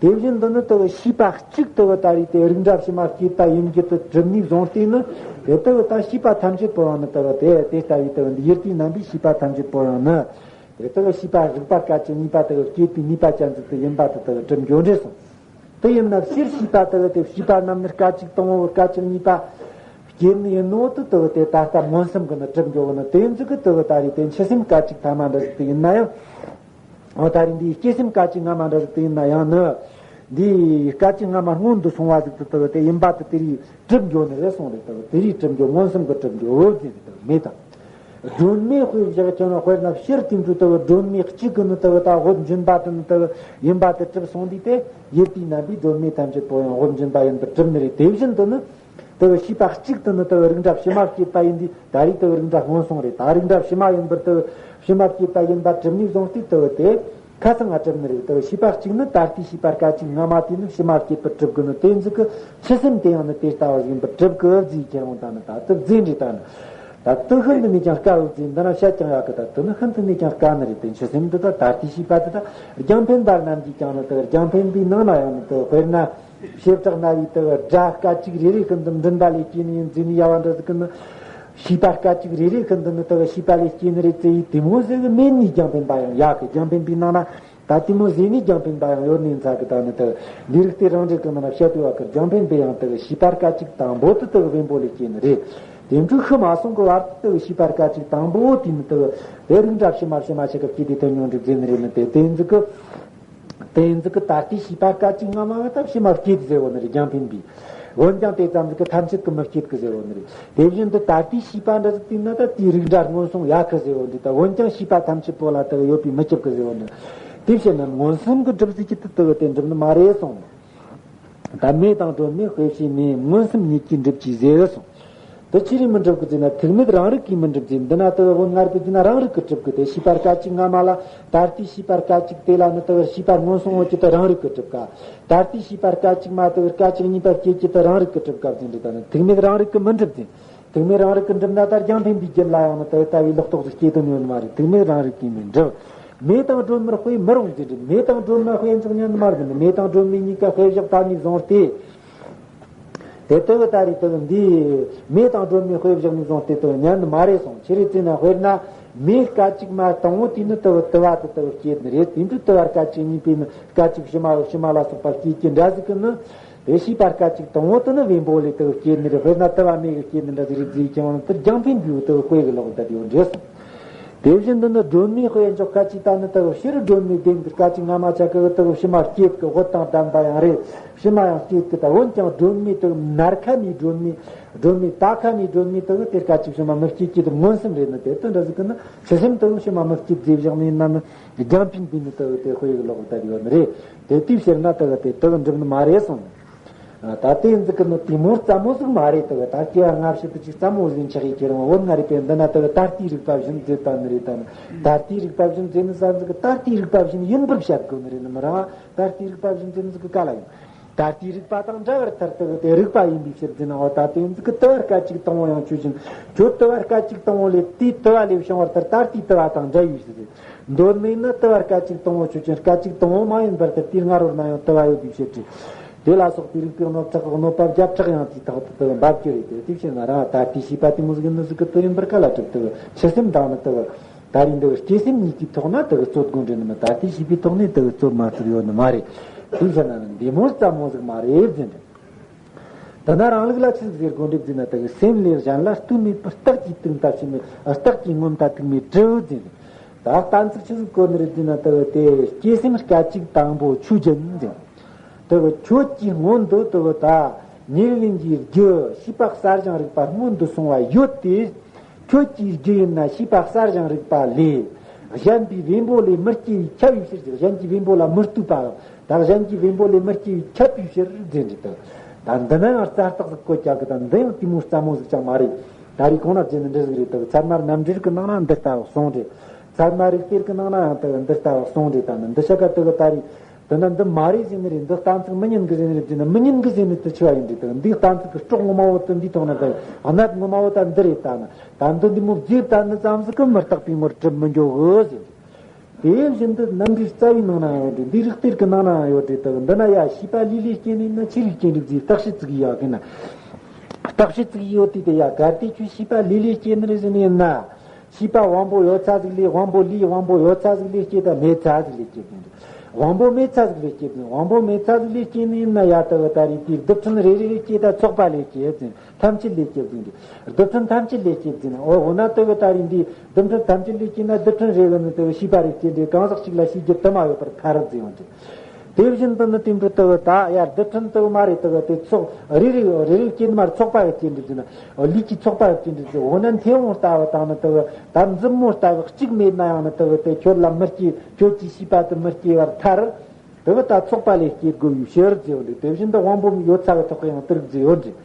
དེ་བཞིན་དུ་ནི་དུ་ཤེས་པ་གཅིག་དུ་ད་རེས་དེ་རིགས་འདྲ་ཕྱི་མ་སྐྱེད་པ་ཡིན་རྒྱུ་དུ་གྲུབ་ནས་བཟུང་སྟེ་ནི་དེ་དུ་ད་ཤེས་པ་ཐམས་ཅད་པོ་ཡང་ནི་དུ་དེ་དེ་ལྟ་བུའི་དུ་འདི་ཡུལ་དེའི་རྣམ་པའི་ཤེས་པ་ཐམས་ཅད་པོ་ཡང་ནི། དེ་དག་ཤེས་པ་རིག་པ་སྐད་ཅིག་གཉིས་པ་དག་སྐྱེད་པའི་ནུས་པ་ཅན་ཟིག་ཏུ་ཡིན་པ་དེ་དག་གྲུབ་འགྱོ་འདྲེ་གསུངས། དེ་ཡིན་ན་སྤྱིར་ཤེས་པ་དག་དེ་ཤེས་པ་རྣམས་ནི་སྐད་ཅིག་དང་པོ་སྐད་ཅིག་གཉིས་པ་སྐྱེད་ནི་ཡིན་ནོ་དེ་དག་དེ་ད་ལྟ་མངོན་སུམ་གྱིས་ནི་གྲུབ་འགྱོ་བ་ནི་དེ་ཟིག་གི་དེ་དག་ད་རེས་དེ་འཆི་སེམས་སྐད་ཅིག་ཐ་མ་འདྲ་ཟིག་དེ་ཡིན་ན་ཡང་། འོ་ད་རེས་འདིའི་སྐྱེ་སེམས་སྐད་ཅིག་སྔ་མ་འདྲ་ཟིག་དེ་ཡིན་ན་ཡང་ནི། འདིའི་སྐད་ཅིག་སྔ་མ་སྔོན་དུ་སོང་བ་ཟིག་དེ་དག་དེ་ཡིན་པ་དེ་དེ་རེས་གྲུབ་འགྱོ་ནི་རེད་གསུངས་རེད། དེ་དག་དེ་རེས་གྲུབ་འགྱོ་མངོན་སུམ་གྱིས་གྲུབ་འགྱོ་འོ་ཟིག་དེ་དག་མེ་དང་། སྒྲོན་མེ་དཔེ་བཞག་ཀྱང་ན་དཔེར་ན་ཕྱིར་དེ་འཕྲོས་དུ་སྒྲོན་མེ་གཅིག་གི་ནི་དུ་ད་དབུགས་འབྱིན་པ་དུ་ནི་དུ་ཡིན་པ་དུ་གྲུབ་སོང་དུས་དེ་ཡུལ་དེའི་རྣམ་པའི་སྒྲོན་མེ་ཐམས་ཅད་པོ་ཡང་དབུགས་འབྱིན་པ་ཡིན་པར་གྲུབ་ནི་རེད། དེ་བཞིན་དུ་ནི་དུ་ཤེས་པ་གཅིག་དུ་ནི་དུ་རིགས་འདྲ་ཕྱི་མ་སྐྱེད་པ་ཡིན་དུས་ད་རེས་དུ་རིགས་འདྲ་སྔོན་སོང་རེད། ད་རིགས་འདྲ་ཕྱི་མ་ཡིན་པར་དུ་ཕྱི་མ་སྐྱེད་པ་ཡིན་པ་གྲུབ་ནས་བཟུང་སྟེ་དུ་དེ་ཁ་སང་ང་གྲུབ་ནི་རེད། དུ་ཤེས་པ་གཅིག་ནི་ད་ལྟའི་ཤེས་པ་སྐད་ཅིག་སྔ་མ་དེ་ནི་ཕྱི་མ་སྐྱེད་པར་གྲུབ་གི་ནི་དེ་ཟིག་གི་འཆི་སེམས་དེ་ཡང་ནི་དེ་ལྟ་བ་ཡིན་པར་གྲུབ་གི་བརྫིས་ཁྱེར་འོང་ད་ནི་ད་དུ་བརྫིས་འདྲི་ད་ནི། ད་དུ་ཤིན་ཏུ་ནས་ཀྱང་དཀའ་བའི་རྫས་འདི་ན་བཤད་ཀྱང་ཡག་གི། ད་དུ་ནི་ཤིན་ཏུ་ནས་ཀྱང་དཀའ་ནི་རེད། དེ་འཆི་སེམས་འདི་དག་ད་ལྟའི་ཤེས་པ་འདི་དག་རྒྱང་འཕེན་པ་རྣམས་ཀྱིས་ཀྱང་ནི་དུ་རྒྱང་འཕེན་པའི་ནང་ན་ཡང་ནི་དུ་དཔེར་ན་བྱེ་བྲག་སྨྲ་བའི་དུ་སྒྲ་སྐད་ཅིག་རེ་རེ་ཤིན་ཏུ་མགྲིན་པ་ལས་སྐྱེས་ནི་ཡིན་ཟེར་ནི་ཡ་བ་འདྲ་ཟིག་གི་ནི་ཤེས་པ་སྐད་ཅིག་རེ་རེ་ཤིན་ཏུ་ནི་དུ་ཤེས་པ་ལས་སྐྱེས་ནི་རེད་ཟེར་ཡི་དེ་མོ་ཟེར་གི་མེད་ནི་རྒྱང་འཕེན་པ་ཡང་ཡག་གི། རྒྱང་འཕེན་པའི་ནང་ན། ད་དེ་མོ་ཟེར་ནས་རྒྱང་འཕེན་པ་ཡང་ཡོད་ནི་ཚ་གི། ད་ནི་དུ་འདི་རིགས་དེ་རང་རིག་གི་ནང་ན་བཤད་དུས་བ་གི་རྒྱང་འཕེན་པའི་ཡང་དུ་ཤེས་པ་སྐད་ཅིག་དང་པོ་དུ་དུ་བེམ་པོ་ལས་སྐྱེས་ནི་རེད། དེ་འཕྲོས་ཤི་མ་སོང་གི་བར་དུ་ཤེས་པ་སྐད་ཅིག་དང་པོ་དེ་ནི་དུ་དེ་རིགས་འདྲ་ཕྱི་མ་ཕྱི་མ་ཞིག་གི་སྐྱེ་དེ་དོན་ཉུང་འགྲིག་ཟེར་ནི་རེད། ནི་དེ་དེ་ཟིག་གི་དེ་ཟིག་གི་ད་ལྟའི་ཤེས་པ་སྐད་ཅིག་སྔ་མ་གི་ད་ཕྱི་མ་སྐྱེ་དེ་ཟེར་བོ་ནི་རེད། རྒྱང་འཕེན་པའི་འོན་ཀྱང་དེ་ཙམ་ཟིག་གི་ཐམས་ཅད་ཀྱི་མི་སྐྱེད་གི་ཟེར་བོ་ནི་རེད། དེ་བཞིན་དུ་ད་ལྟའི་ཤེས་པ་འདྲ་ཟིག་དེ་ན་ད་དེའི་རིགས་འདྲ་མངོན་སུམ་ཡག་གི་ཟེར་བོ་འདི་ད་འོན་ཀྱང་ཤེས་པ་ཐམས་ཅད་པོ་ལ་དག་ཡོད་པའི་མི་སྐྱེད་གི་ཟེར་བོ་ནི། དེ་བྱས་ན་མངོན་སུམ་གྱིས་གྲུབ་ཟིག་གི་དུ་དག་དེ་འགྲུབ་ནི་མ་རེད་གསུངས། ད་མེ་དང་སྒྲོན་མེ་དཔེ་བྱས་ནས་མངོན་སུམ་ཉིད་ཀྱིས་འགྲུབ་ཀྱི་ཟེར་གསུངས། དེ་ཅི་རིགས་མི་འགྲུབ་གི་ཟེར་ན་ཐུག་མེད་རང་རིག་གིས་མི་འགྲུབ་ཟེར། འདི་ན་དུ་བོ་སྔར་གི་དུས་ན་རང་རིག་གིས་གྲུབ་གི། དེ་ཤེས་པ་སྐད་ཅིག་སྔ་མ་ལ་ད་ལྟའི་ཤེས་པ་སྐད་ཅིག་དེ་ལ་ནི་དུ་བོ་ཤེས་པ་མངོན་སུམ་འོང་གི་དུ་རང་རིག་གིས་གྲུབ་ག། ད་ལྟའི་ཤེས་པ་སྐད་ཅིག་མ་དུ་བོ་སྐད་ཅིག་གཉིས་པ་སྐྱེད་ཀྱི་དུ་རང་རིག་གིས་གྲུབ་ག་ཟེར་འདི་ད་ནི་ཐུག་མེད་རང་རིག་གིས་མི་འགྲུབ་ཟེར། ཐུག་མེད་རང་རིག་གིས་འགྲུབ་ན་ད་རྒྱང་འཕེན་པའི་རྒྱུད་ལ་ཡང་ནི་དུ་ལྟ་བུའི་ལོག་རྟོག་ཟིག་སྐྱེ་དོན་ཡོད་ནི་མ་རེད། ཐུག་མེད་རང་རིག་གིས་མི་འགྲུབ། མེ་དང་སྒྲོན་མར་དཔེ་མི་རུང་ཟེར་འདྲི། མེ་དང་སྒྲོན་མ་དཔེ་འཇོག་ཉན་ནི་མ་རེད། མེ་དང་སྒྲོན་མེ་གཉིས་ཀ་དཔེ་བཞག་ད་ནས་བཟུང་སྟེ། དེ་ལྟ་བུ་ད་རེས་ལྟ་བུ་འདི་མེ་དང་སྒྲོན་མེ་དཔེ་བཞག་ནས་བཟུང་སྟེ་ལྟ་བུ་ཉན་ནི་མ་རེད་གསུངས། ཆི་རེད་ཟེར་ན་དཔེར་ན་མེ་སྐད་ཅིག་མ་དང་བོ་དེ་ནི་ལྟ་བུ་དུ་བ་དུ་ལྟ་བུ་སྐྱེད་ནི་རེད། དེ་འདྲའི་དུ་བ་སྐད་ཅིག་གཉིས་པའི་ནི་སྐད་ཅིག་ཕྱི་མ་ཕྱི་མ་ལ་སོགས་པ་སྐྱེད་ཀྱི་འདྲ་ཟིག་གི་ནི། དེ་ཤེས་པ་སྐད་ཅིག་དང་བོ་དེ་ནི་བེམ་པོ་ལས་དུ་སྐྱེད་ནི་རེད། དཔེར་ན་དུ་བ་མེ་གི་སྐྱེད་ནི་འདྲ་ཟིག་རེད་ཟེར་ཀྱང་དེ་རྒྱང་འཕེན་པའི་དུ་དཔེ་གི་ལོག་བསྡད་ཡོད་འདྲེ་གསུངས། དེ་བཞིན་དུ་ནི་སྒྲོན་མེ་དཔེ་འཇོག་སྐད་ཅིག་ད་ནི་དེ་གི་ཕྱི་རུ་སྒྲོན་མེ་ལྡན་གི་སྐད་ཅིག་སྔ་མ་ཆ་གི་དེ་གི་ཕྱི་མ་སྐྱེད་གི་འོད་དང་ལྡན་པ་ཡང་རེད། ཕྱི་མ་ཡང་སྐྱེད་གི་ད་འོན་ཀྱང་སྒྲོན་མེ་དེ་གི་ནར་ཁ་མའི་སྒྲོན་མེ། སྒྲོན་མེ་ད་ཁ་མའི་སྒྲོན་མེ་དེ་གི་དེ་སྐད་ཅིག་ཕྱི་མ་མི་སྐྱེད་ཀྱི་དེ་མངོན་སུམ་རེད་ནི་དེ་དེ་འདྲ་ཟིག་གི་ནི་ཕྱི་སེམས་དེ་གི་ཕྱི་མ་མི་སྐྱེད་རྫས་བཞག་ནི་ཡིན་ན་ནི་རྒྱང་འཕེན་པའི་ནི་དེ་གི་དེ་དཔེ་གི་ལོག་ད་དེ་ཡོད་ནི་རེད། དེ་དེའི་ཕྱིར་ན་དེ་གི་དེ་དེ་གི་འགྲུབ་ནི་མ་རེད་གསུངས། ད་ལྟའི་འཛི་གི་ནི་དེ་མོ་རྩ་མོ་ཟིག་མ་རེད་དེ། ད་སྐྱེ་བ་སྔ་ཕྱི་དུ་ཅིག་རྩ་མོ་ཟིན་ཆགས་ཡི་ཁྱེད་རང་བོད་ང་རེ་པས་འདི་ན་དེ་ད་ལྟའི་རིག་པ་བཞིན་མཛད་ད་ནི་རེད། ད་ནི་ད་ལྟའི་རིག་པ་བཞིན་མཛད་ནི་ས་འཛི་གི་ད་ལྟའི་རིག་པ་བཞིན་ཡིན་པར་བཤད་དགོས་ནི་རེད་ནི་མི་རང་ད་ལྟའི་རིག་པ་བཞིན་མཛད་ནི་ཟིག་གི་ག་ལ་ཡིན། ད་ལྟའི་རིག་པ་དང་འདྲ་བར་ཐར་དེ་དེ་རིག་པ་ཡིན་པའི་ཕྱིར་འཛི་ན་འོ་ད་ལྟའི་འཛི་གི་དུ་བ་སྐད་ཅིག་དང་བོ་ཡང་ཆོས་ཅན། ཁྱོད་དུ་བ་སྐད་ཅིག་དང་བོ་ལས་དེའི་དུ་བ་ལས་བྱུང་བར་ཐར་ད་ལྟའི་དུ་བ་དང་འདྲ་བའི་ཕྱིར། འདོད་ནི་ནི་དུ་བ་སྐད་ཅིག་དང་བོ་ཆོས་ཅན། སྐད་ཅིག་དང་བོ་མ་ཡིན་པར་ཐལ། དེའི་སྔ་རོལ་ན་ཡང་དུ་བ་ཡོད་པའི་ཕྱིར་ཏེ། དེ་ལ་སོགས་པའི་རིགས་པའི་གནོད་ཐག་གི་གནོད་པ་བརྒྱ་ཕྲག་ཡང་དེའི་ཐག་ཏུ་དུ་བ་འབབ་ཀྱི་རེད་དེ། དེ་ཕྱིར་ན་རང་ད་ལྟའི་བྱིས་པ་དེ་མོ་ཟིག་ཡིན་ནི་ཟིག་གི་དུ་ཡིན་པར་ག་ལ་གྲུབ། དུ་བ་ཕྱི་སེམས་དང་ནི་དུ་བ་ད་རིང་འདི་བའི་སྐྱེ་སེམས་གཉིས་ཀྱི་ཐོག་ན་དུ་བ་རྩོད་དགོས་འདྲེ་ནི་མི། ད་ལྟའི་བྱིས་པའི་ཐོག་ནས་དུ་བ་རྩོད་མ་ཐུབ་ཡོད་ནི་མ་རེད། དེ་ཕྱིར་ན་ནི་འདི་མོ་རྩ་མོ་ཟིག་མ་རེད་ཟེར་འདྲ། དེ་ན་རང་ལུགས་ལ་ཆི་ཟིག་ཟེར་དགོས་འདྲེ་ཟེར་ན་དེ་གི་སེམས་ལས་གཞན་ལ་ལྟོས་མེད་པར་རྟགས་ཀྱིས་དུག་མཐའ་ཕྱིན་མེད། རྟགས་ཀྱིས་ངོམས་མཐའ་ཐུག་མེད་དྲིལ་བུ་ཟེར་ནས། ད་གཏན་ཚིགས་ཆི་ཟིག་བཀོད་ནི་རེད་ཟེར་ན་དེ་གི་དེ་སྐྱེ་སེམས་སྐད་ཅིག་དང་པོ་ཆོས་ཅན་ཟེར། དེ་གི་ཁྱོད་ཀྱི་སྔོན་དུ་དེ་གི་ད་ཉེར་ལེན་གྱི་རྒྱུ་ཤེས་པ་གསལ་ཞིང་རིག་པ་སྔོན་དུ་སོང་བ་ཡོད་དེ། ཁྱོད་ཀྱི་རྒྱུ་ཡིན་ན་ཤེས་པ་གསལ་ཞིང་རིག་པ་ལས། གཞན་པའི་བེམ་པོ་ལས་མི་སྐྱེ་བས་ཁྱབ་པའི་ཕྱིར་ཟེར། གཞན་གྱི་བེམ་པོ་ལ་མི་ལྟོས་པའམ་ད་གཞན་གྱི་བེམ་པོ་ལས་མི་སྐྱེ་བས་ཁྱབ་པའི་ཕྱིར་ཟེར་འདྲི་དང་། ད་འདི་ན་ཡང་རྩ་རྟགས་སུ་བཀོད་རྒྱག་གི་དང་། འདི་ཡང་དེ་མོ་རྩ་མོ་ཟིག་ཀྱང་མ་རེད། ད་རེས་གོང་ན་བརྗོད་ནི་འདྲ་ཟིག་རེད་དང་། ཚད་མ་རྣམ་འགྲེལ་གྱི་ནང་ན་འདི་ལྟ་བུ་གསུངས་རེད། ཚད་མ་རིགས་གཏེར་གྱི་ནང་ན་ཡང་དང་འདི་ལྟ་བུ་གསུངས་རེད། ད་ནི་འདི་ཤ་ཀ་དེ་གི་ད་རེས། དེ་ན་འདི་མ་རེད་ཟེར་ནི་རེད། འདི་གཏན་ཚིགས་མི་ཉན་གི་ཟེར་ནི་རེད་ཟེར་ན། མི་ཉན་གི་ཟེར་ནི་དེ་ཆི་བ་ཡིན་རེད་དང་། འདིའི་གཏན་ཚིགས་ཀྱི་སྲོག་ངོ་མ་བོ་དེ་འདིའི་ཐོག་ན་དང་། གནད་ངོ་མ་བོ་ད་འདི་རེད། ད་ནི་ད་འདི་འདི་མོ་བརྗེད་ད་ནི་ཙམ་ཟིག་གི་མི་རྟག་པའི་ངོར་གྲུབ་མི་འགྱོ་གི་ཟེར། དེ་བཞིན་དུ་རྣམ་འགྲེལ་རྩ་བའི་ནང་ན་ཡང་ཡོད་རེད། འདི་རིགས་གཏེར་གྱི་ནང་ན་ཡང་ཡོད་རེད་དང་། འདི་ན་ཡ་ཤེས་པ་ལས་ལས་སྐྱེས་ནི་ན་ཆོས་ལས་སྐྱེས་འགྲིག་ཟེར། རྟགས་ཤེས་ཙིག་ཡག་གི་ན། རྟགས་ཤེས་ཙིག་ཡོད་དེ་དེ་ཡ་གལ་ཏེ་ཁྱོད་ཤེས་པ་ལས་ལས་སྐྱེས་ནི་རེད་ཟེར་ནི་ཡིན་ན། ཤེས་པ་དབང་པོ་ཡོད་ཚད་ཟིག་ལས། དབང་པོ་ལས་དབང་པོ་ཡོད་ཚད་ཟིག་ལས་སྐྱེས་དང་མེད་ཚད་ཟིག་ལས་སྐྱེས་ཟེར་ནི་རེད། དབང་པོ་མེད་ཚད་ཟིག་ལས་སྐྱེས་ཟེར། དབང་པོ་མེད་ཚད་ཟིག་ལས་སྐྱེས་ནི་ཡིན་ན་ཡ་ལྟ་བུ་ད་རེད། དེའི་རྡུལ་ཕྲན་རེ་རེ་ལས་སྐྱེས་དང་ཚོགས་པ་ལས་སྐྱེས་ཟེར། ཐམས་ཅད་ལས་སྐྱེས་ཟེར་ནི་རེད། རྡུལ་ཕྲན་ཐམས་ཅད་ལས་སྐྱེས་ཟེར་ནི། འོ་འོ་ན་ལྟ་བུ་ད་རེད། འདིའི་རྡུལ་ཕྲན་ཐམས་ཅད་ལས་སྐྱེས་ན་རྡུལ་ཕྲན་རེ་གི་ནི་ལྟ་བུ་ཤེས་པ་རེ་སྐྱེས་འདྲེ་གང་ཟག་གཅིག་ལ་ཤེས་རྒྱུ་དུ་མ་ཡོད་པར་ཐལ་ཟེར་ཡོང་གི། དེ་བཞིན་དུ་ནི་དེ་འདྲ་ལྟ་བུ་ད་ཡ་རྡུལ་ཕྲན་ལྟ་བུ་མ་རེད། ལྟ་བུ་དེ་ཚོགས་རེ་རེ་རེ་རེ་སྐྱེས་ནི་མ་རེད། ཚོགས་པ་གི་སྐྱེས་འདྲེ་ཟེར་ན། ལུས་ཀྱི་ཚོགས་པ་གི་སྐྱེས་འདྲེ་ཟེར། འོ་ན་མཐེ་བོང་ལྟ་བུ་དང་ནི་ལྟ་བུ་ད་མཛུབ་མོ་ལྟ་བུ་གཅིག་མེད་ན་ཡང་ནི་ལྟ་བུ་དེ་ཁྱོད་ལ་མི་སྐྱེ། ཁྱོད་ཀྱི་ཤེས་པ་དེ་མི་སྐྱེ་བར་ཐལ། དེ་བ་ད་ཚོགས་པ་ལས་སྐྱེ་དགོས་པའི་ཕྱིར་ཟེར་བ་འདུག་དེ་བཞིན་དུ་དབང་པོ་ཡོད་ཚད་ཀྱི་ཐོག་གི་ཡང་དེ་རིགས་ཟེར་ཡོད་ཅིང་།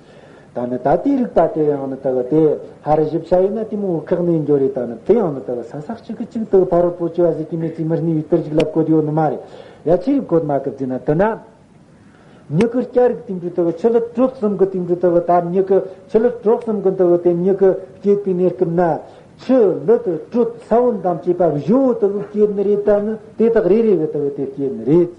ད་ནི་ད་ལྟའི་རིགས་པ་དེ་ཡང་ནི་ལྟ་བུ་དེ་ཧ་རི་ཞིབ་ཆ་ཡིན་ན་དེ་མོ་བོ་ཁག་ནས་འགྱོ་རེད། ད་ནི་དེ་ཡང་ནི་ལྟ་བུ་ས་ས་གཅིག་གི་གཅིག་ཏུ་ཕ་རོལ་པོ་ཆེ་བ་ཟིག་གིས་མི་ཚེ་མི་གནས་པའི་གཏེར་ཞིག་ལ་བཀོད་ཡོད་ནི་མ་རེད། ཡ་ཆི་རིགས་བཀོད་མ་བཀོད་ཟེར་ན། དེ་ན། མྱུ་གུ་སྐྱ་རིགས་དེ་འདྲ་ལྟ་བུ་ཆུ་ལུད་དྲོད་གསུམ་གི་དེ་འདྲ་ལྟ་བུ་ད་མྱུ་གུ་ཆུ་ལུད་དྲོད་གསུམ་གི་ལྟ་བུ་དེ་མྱུ་གུ་སྐྱེས་པའི་གནས་སྐབས་ན། ཆུ་ལུད་དྲོད་ས་བོན་དང་བཅས་པ་བཞི་བོ་དེ་གི་སྐྱེ་ནི་རེད། ད་ནི་དེ་དག་རེ་རེ་གི་དེ་གི་དེ་སྐྱེ་ནི་རེད་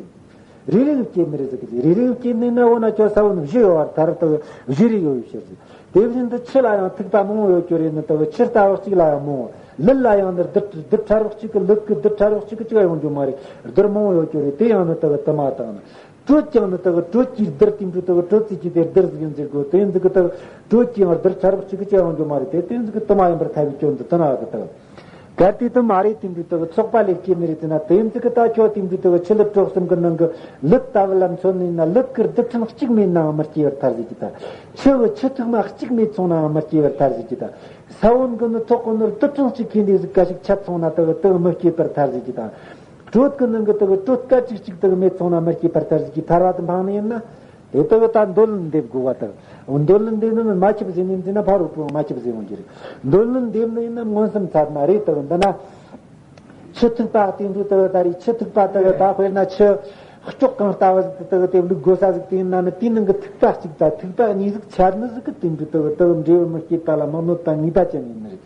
ཟེར། རེ་རེ་གི་སྐྱེ་ནི་རེད་ཟེར་གི། རེ་རེ་གི་སྐྱེ་ནི་ན་འོ་ན་ཁྱོད་ས་བོན་བཞི་ཡོད་བར་ཐལ། དེ་བཞི་རེ་ཡོད་པའི་ཕྱིར་ཟེར། དེ་བཞིན་དུ་ཆུ་ལ་ཡང་ཐིགས་པ་མང་བོ་ཡོད་རྒྱུ་རེད་ནི། དེ་ཆུ་ལྟ་བུ་གཅིག་ལ་ཡང་མང་བོ། ལུད་ལ་ཡང་ནི་རྡུལ་རྡུལ་ཕྲ་རབ་གཅིག་གི་ལུད་གི་རྡུལ་ཕྲ་རབ་གཅིག་གི་གཅིག་ཡོང་རྒྱུ་མ་རེད། རྡུལ་མང་བོ་ཡོད་རྒྱུ་རེད། དེ་ཡང་ནི་དེ་དུ་མ་དང་ནི། དྲོད་ཀྱང་ནི་དེ་གི་དྲོད་ཀྱི་རྡུལ་དེ་འདྲ་དེ་གི་དྲོད་ཚིགས་ཀྱི་དེ་རྡུལ་ཟིག་ཡིན་ཟེར་གོ། དེ་ཡིན་ཟིག་གི་དེ་གི་དྲོད་ཀྱི་ཡང་རྡུལ་ཕྲ་རབ་གཅིག་གི་ཅི་ཡང་འགྱོ་མ་རེད། དེ་དེ་ཡིན་ཟིག་གི་དུ་མ་ཡིན་པར་ཐལ་བའི་སྐྱོན་དུ་དུ་ན་གི་དེ་གི་གལ་ཏེ་དུ་མ་རེད། དེ་འདྲ་དེ་གི་ཚོགས་པ་ལས་སྐྱེས་ནི་རེད་ཟེར་ན། དེ་ཡིན་ཟིག་གི་ད་ཁྱོད་དེ་འདྲ་དེ་གི་ཆུ་ལུད་དྲོད་གསུམ་གི་ནང་གི་ལུད་ལྟ་བུ་ལ་མཚོན་ནི་ཡིན་ན། ལུད་གི་རྡུལ་ཕྲན་གཅིག་མེད་ནའང་མི་སྐྱེ་བར་ཐལ་ཟེར་གི་ད། ཆུ་གི་ཆུ་ཐིགས་མ་གཅིག་མེད་སོང་ནའང་མི་སྐྱེ་བར་ཐལ་ཟེར་གི་ད། ས་བོན་གི་ནི་ཐོག་གི་ནི་རྡུལ་ཕྲན་གཅིག་ཁེ་འདི་ཟིག་ག་ཞིག་ཆད་སོང་ན་དེ་གི་དེ་གི་མི་སྐྱེ་བར་ཐལ་ཟེར་གི་ད། དྲོད་ཀྱི་ནང་གི་དེ་གི་དྲོད་སྐད་ཅིག་གཅིག་དེ་གི་མེད་སོང་ན་མི་སྐྱེ་བར་ཐལ་ཟེར་གི། ཐལ་བ་དེ་འཕངས་ནི་ཡིན་ན། དེ་དེ་གི་ད་འདོད་ལན་འདེབས་དགོས་པ་དང་། འདོད་ལན་འདེབས་ནི་མ་ཁྱབ་ཟེར་ནི་འདི་ན་ཕ་རོལ་པོ་མ་ཁྱབ་ཟེར་འོང་གི་རེད། འདོད་ལན་འདེབས་ནི་ཡིན་ན་མངོན་སུམ་ཚད་མ་རེད། དེ་གི་འདི་ན། ཆུ་ཐིགས་པ་དེ་འདྲ་དེ་གི་ད་རེད། ཆུ་ཐིགས་པ་དེ་གི་ད་དཔེར་ན་ཆུ་ལྕོག་གང་ལྟ་བུ་ཟིག་དེ་གི་དེ་བླུག་དགོས་ས་ཟིག་དེ་ཡིན་ན་ནི། དེའི་ནང་གི་ཐིགས་པ་གཅིག་དང་ཐིགས་པ་གཉིས་ཟིག་ཆད་ནི་ཟིག་གི་དེ་འདྲ་དེ་གི་དེ་གི་འབྲས་བུ་མི་སྐྱེད་པ་ལ་མི་གནོད་པ་ངེས་པ་ཅན་ཡིན་ནི་རེད།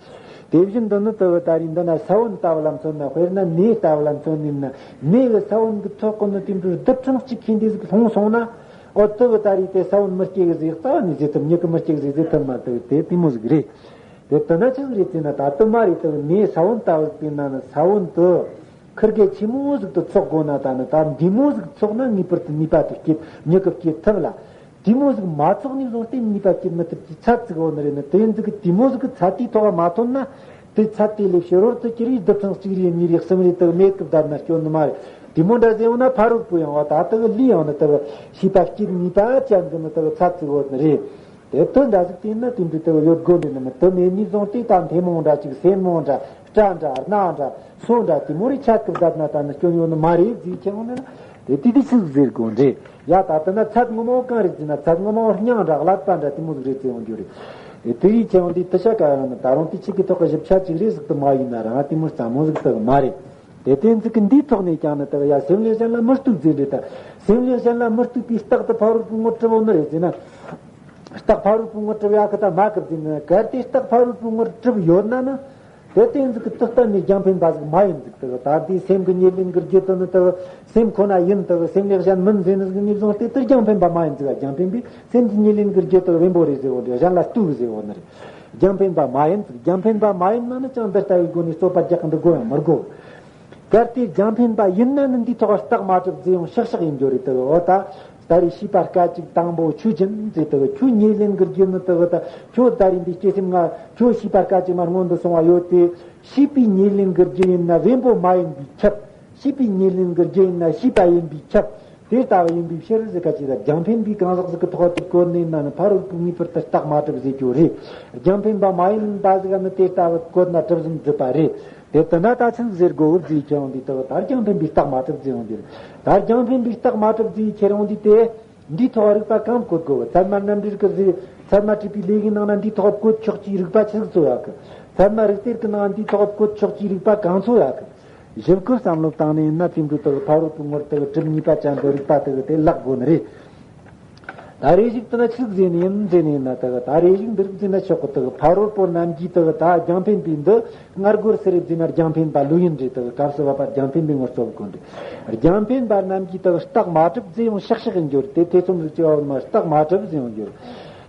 དེ་བཞིན་དུ་ནི་དེ་བ་ད་རེས་འདི་ན་ས་བོན་ལྟ་བུ་ལ་མཚོན་ན། དཔེར་ན་མེ་ལྟ་བུ་ལ་མཚོན་ནས་ན། མེ་གི་ས་བོན་གི་ཐོག་གི་ནི་དེ་འདྲ་རྡུལ་ཕྲན་གཅིག་ཁེ་འདི་ཟིག་ལྷུང་སོང་ན། ཨོ་དེ་བ་ད་རེས་དེ་ས་བོན་མི་སྐྱེ་གི་ཟིག་རྩ་བ་ནས་ཟེར་ཐུབ། མྱུ་གུ་མི་སྐྱེ་གི་ཟིག་ཟེར་ཐུབ་མ་ཐུབ། དེ་དེ་མོ་ཟིག་རེད། དེ་ལྟ་ན་ཆི་ཟིག་རེད་ཟེར་ན། ད་དུ་མ་རེད། དེ་མེ་ས་བོན་ལྟ་བུ་ཟིག་དེ་ན་ནི་ས་བོན་དུ་ཁིར་གེ་ཆེ་མོ་ཟིག་ཏུ་ཚོགས་དགོས་ན། ད་ནི་ད་འདི་མོ་ཟིག་ཚོགས་ན་ངེས་པར་དུ་ནུས་པ་དེ་སྐྱེད། མྱུ་གུ་སྐྱེ་ཐུབ་ལ། དེ་མོ་ཟིག་མ་ཚོགས་ནས་བཟུང་སྟེ་ནུས་པ་སྐྱེད་མི་ཐུབ་ཀྱི་ཚད་ཟིག་འོ་ནི་རེད་ནི། དེ་ཡིན་ཟིག་གི་དེ་མོ་ཟིག་གི་ཚད་དེའི་ཐོག་མ་ཐོན་ན། དེ་ཚད་དེ་ལས་ཕྱི་རོལ་དུ་ཀྱི་རིགས་རྡུལ་ཕྲན་གཅིག་རེ་གཉིས་རེ་གསུམ་རེ་དག་མེད་སྐབས་བསྡད་ན་སྐྱོན་ནི་མ་རེད། དེ་མོ་འདྲ་ཟེར་ཡོང་ན་ཕ་རོལ་པོ་ཡང་བ་ད་དག་ལུས་ཡང་ནི་དག་ཤེས་པ་སྐྱེ་ནུས་པ་ཅན་གྱི་ནི་དག་ཚད་ཅིག་ཡོད་ནི་རེད། དེ་དོན་འདྲ་ཟིག་དེ་ན་དེ་འདྲ་དག་ཡོད་དགོས་ནི་ནི་མི་དོན་མེད་ནི་བཟུང་སྟེ་ད་མཐེ་མོང་འདྲ་ཅིག་སེན་མོ་འདྲ་སྐྲ་འདྲ་སྣ་འདྲ་སོ་འདྲ་དེ་མོ་རེ་ཆད་སྐབས་བསྡད་ན་ད་ནི་སྐྱོན་ཡོད་ནི་མ་རེད་ཟེར་ཁྱེར་ཡོང་ནི་ན། དེ་དེ་དེ་ཟིག་ཟེར་དགོས་འདྲ། ཡ་ད་ལྟ་ན་ཚད་ངོ་མ་གང་རེད་ཟེར་ན་ཚད་ངོ་མ་སྙིང་འདྲ་ཀླད་པ་འདྲ་དེ་མོ་ཟིག་རེད་ཟེར་ཡོང་རྒྱུ་རེད། དེ་དེ་ཡིས་ཁྱེར་ཡོང་དུས་དུ་ཤ་ཀ་ཡང་ན་ད་རུང་དེ་ཆེ་གི་ཐོག་གི་ཞིབ་ཆ་ཅིག་རེད་ཟིག་ཏུ་མ་ཡིན་ན་རང་དེ་མོ་སླ་མོ་ཟིག་ཏུ་མ་རེད། དེ་དེ་ཚིག་གི་འདིའི་ཐོག་ནས་ཀྱང་ནི་དག་ཡ་སེམས་ལས་གཞན་ལ་མི་ལྟོས་ཟེར་འདྲ་ད། སེམས་ལས་གཞན་ལ་མི་ལྟོས་པའི་རྟགས་དུ་ཕ་རོལ་པོའི་ངོར་གྲུབ་ཡོད་ནི་རེད་ཟེར་ན། རྟགས་ཕ་རོལ་པོའི་ངོར་གྲུབ་ཡོད་གི་ད་མ་གི་ཟེར་ན་གལ་ཏེ་རྟགས་ཕ་རོལ་པོའི་ངོར་གྲུབ་ཡོད་ན་ནི། དེ་དེ་ཚིག་གི་དུ་གཏན་ནས་རྒྱང་འཕེན་པ་ཟིག་མ་ཡིན་ཟིག་དག་ད་དེའི་སེམས་ཀྱི་ཉེར་ལེན་གྱི་རྒྱུ་དུ་ནི་དག་སེམས་ཁོ་ན་ཡིན་དག་སེམས་ལས་གཞན་མིན་ཟེར་ནི་ཟིག་ནས་བཟུང་སྟེ་དུ་རྒྱང་འཕེན་པ་མ་ཡིན་ཟིག་རྒྱང་འཕེན་པའི་སེམས་ཀྱི་ཉེར་ལེན་གྱི་རྒྱུ་དག་བེམ་པོ་རེད་ཟེར་བོ་འདྲ་གཞན་ལ་ལྟོས་ཟེར་བོ་ནི་རེད། རྒྱང་འཕེན་པ་མ་ཡིན་ཟིག་རྒྱང་འཕེན་པ་མ་ཡིན་ན་ནི་ཅང་འདི་ལྟ་བུའི་སྒོ་ནས་རྩོད་པ་རྒྱག་གི་འདུག་དགོས་ཡང་མི་དགོས། གལ་ཏེ་རྒྱང་འཕེན་པ་ཡིན་ན་ནི་འདིའི་ཐོག་རྟགས་མ་གྲུབ་ཟེར་ཡང་ཤག་ཤག་ཡིན་རྒྱུ་རེད་དག་འོ་ད། ད་རེས་ཤེས་པ་སྐད་ཅིག་དང་པོ་ཆོས་ཅན་ཟེར་དག་ཁྱོད་ཉེར་ལེན་གྱི་རྒྱུ་ནི་དག་ད་ཁྱོད་ད་རེས་འདི་སྐྱེ་སེམས་ལྔ་ཁྱོད་ཤེས་པ་སྐད་ཅིག་མ་སྔོན་དུ་སོང་བ་ཡོད་དེ། ཤེས་པའི་ཉེར་ལེན་གྱི་རྒྱུ་ཡིན་ན་བེམ་པོ་མ་ཡིན་པས་ཁྱབ། ཤེས་པའི་ཉེར་ལེན་གྱི་རྒྱུ་ཡིན་ན་ཤེས་པ་ཡིན་པས་ཁྱབ། དེ་ལྟ་བུ་ཡིན་པའི་ཕྱིར་ཟེར་སྐད་ཅིག་ད་རྒྱང་འཕེན་པའི་གང་ཟག་ཟིག་གི་ཐོག་ཏུ་བཀོད་ནས་ན་ནི་ཕ་རོལ་པོ་ངེས་པར་དུ་རྟགས་མ་གྲུབ་ཟེར་རྒྱུ་རེད། རྒྱང་འཕེན་པ་མ་ཡིན་པ་ཟིག་ནི་དེ་ལྟ་བུ་བཀོད་ན་གྲུབ་ཟིན་སྒྲུབ་པ་རེད། དེ་ལྟ་ན་ད་ཆི་ཟིག་ཟེར་དགོས་བུ་ཟིག་ཁྱེར་ཡོང་དུས་དག་ད་རྒྱང་འཕེན་པའི་རྟགས་མ་གྲུབ་ཟེར་ཡོང་དུས། ད་རྒྱང་འཕེན་པའི་རྟགས་མ་གྲུབ་ཟིག་ཁྱེར་ཡོང་དུས་དེ། འདིའི་ཐོག་རིགས་པ་གང་བཀོད་དགོས། ཚད་མ་རྣམ་འགྲེལ་གྱི་རིགས་ཚད་མ་དྲུག་པའི་ལས་ཀྱི་ནང་ན་འདིའི་ཐོག་བཀོད་ཆོག་ཅིག་རིགས་པ་ཆི་ཟིག་གཙོ་ཡག་གི། ཚད་མ་རིགས་གཏེར་གྱི་ནང་འདིའི་ཐོག་བཀོད་ཆོག་ཅིག་རིགས་པ་གང་གཙོ་ཡག་གི། ཞིབ་ཁུར་བསམ་བློ་བཏང་ནས་ན་དེ་འདྲ་དག་ཕ་རོལ་པོའི་ངོར་དག་གྲུབ་ངེས་པ་ཅན་གྱི་རིགས་པ་དག་དེ་བཀླག་དགོས་ནི་རེད། ད་རེ་ཞིག་ཏུ་ན་ཆི་ཟིག་ཟེར་ནི་ཡིན་ཟེར་ནི་ཡིན་ན་དག་ད་རེ་ཞིག་འདི་རིགས་ཟེར་ན་ཆོག་གི། དག་ཕ་རོལ་པོ་རྣམས་ཀྱིས་དག་ད་རྒྱང་འཕེན་པའི་འདི་སྔར་རྒོལ་ཟེར་རེད་ཟེར་ན་རྒྱང་འཕེན་པ་ལུགས་ཡིན་རེད། དག་སྐབས་སུ་བབ་པ་རྒྱང་འཕེན་པའི་ངོར་རྩོད་དགོས་རེད། རྒྱང་འཕེན་པ་རྣམས་ཀྱིས་དག་རྟགས་མ་གྲུབ་ཟེར་ཡང་ཤག་ཤག་ཡིན་རྒྱུ་རེད། དེ་ཐེ་ཚོམ་ཟིག་ཅི་བ་མ་རྟགས་མ་གྲུབ་ཟེར་ཡང་རྒྱུ་རེད།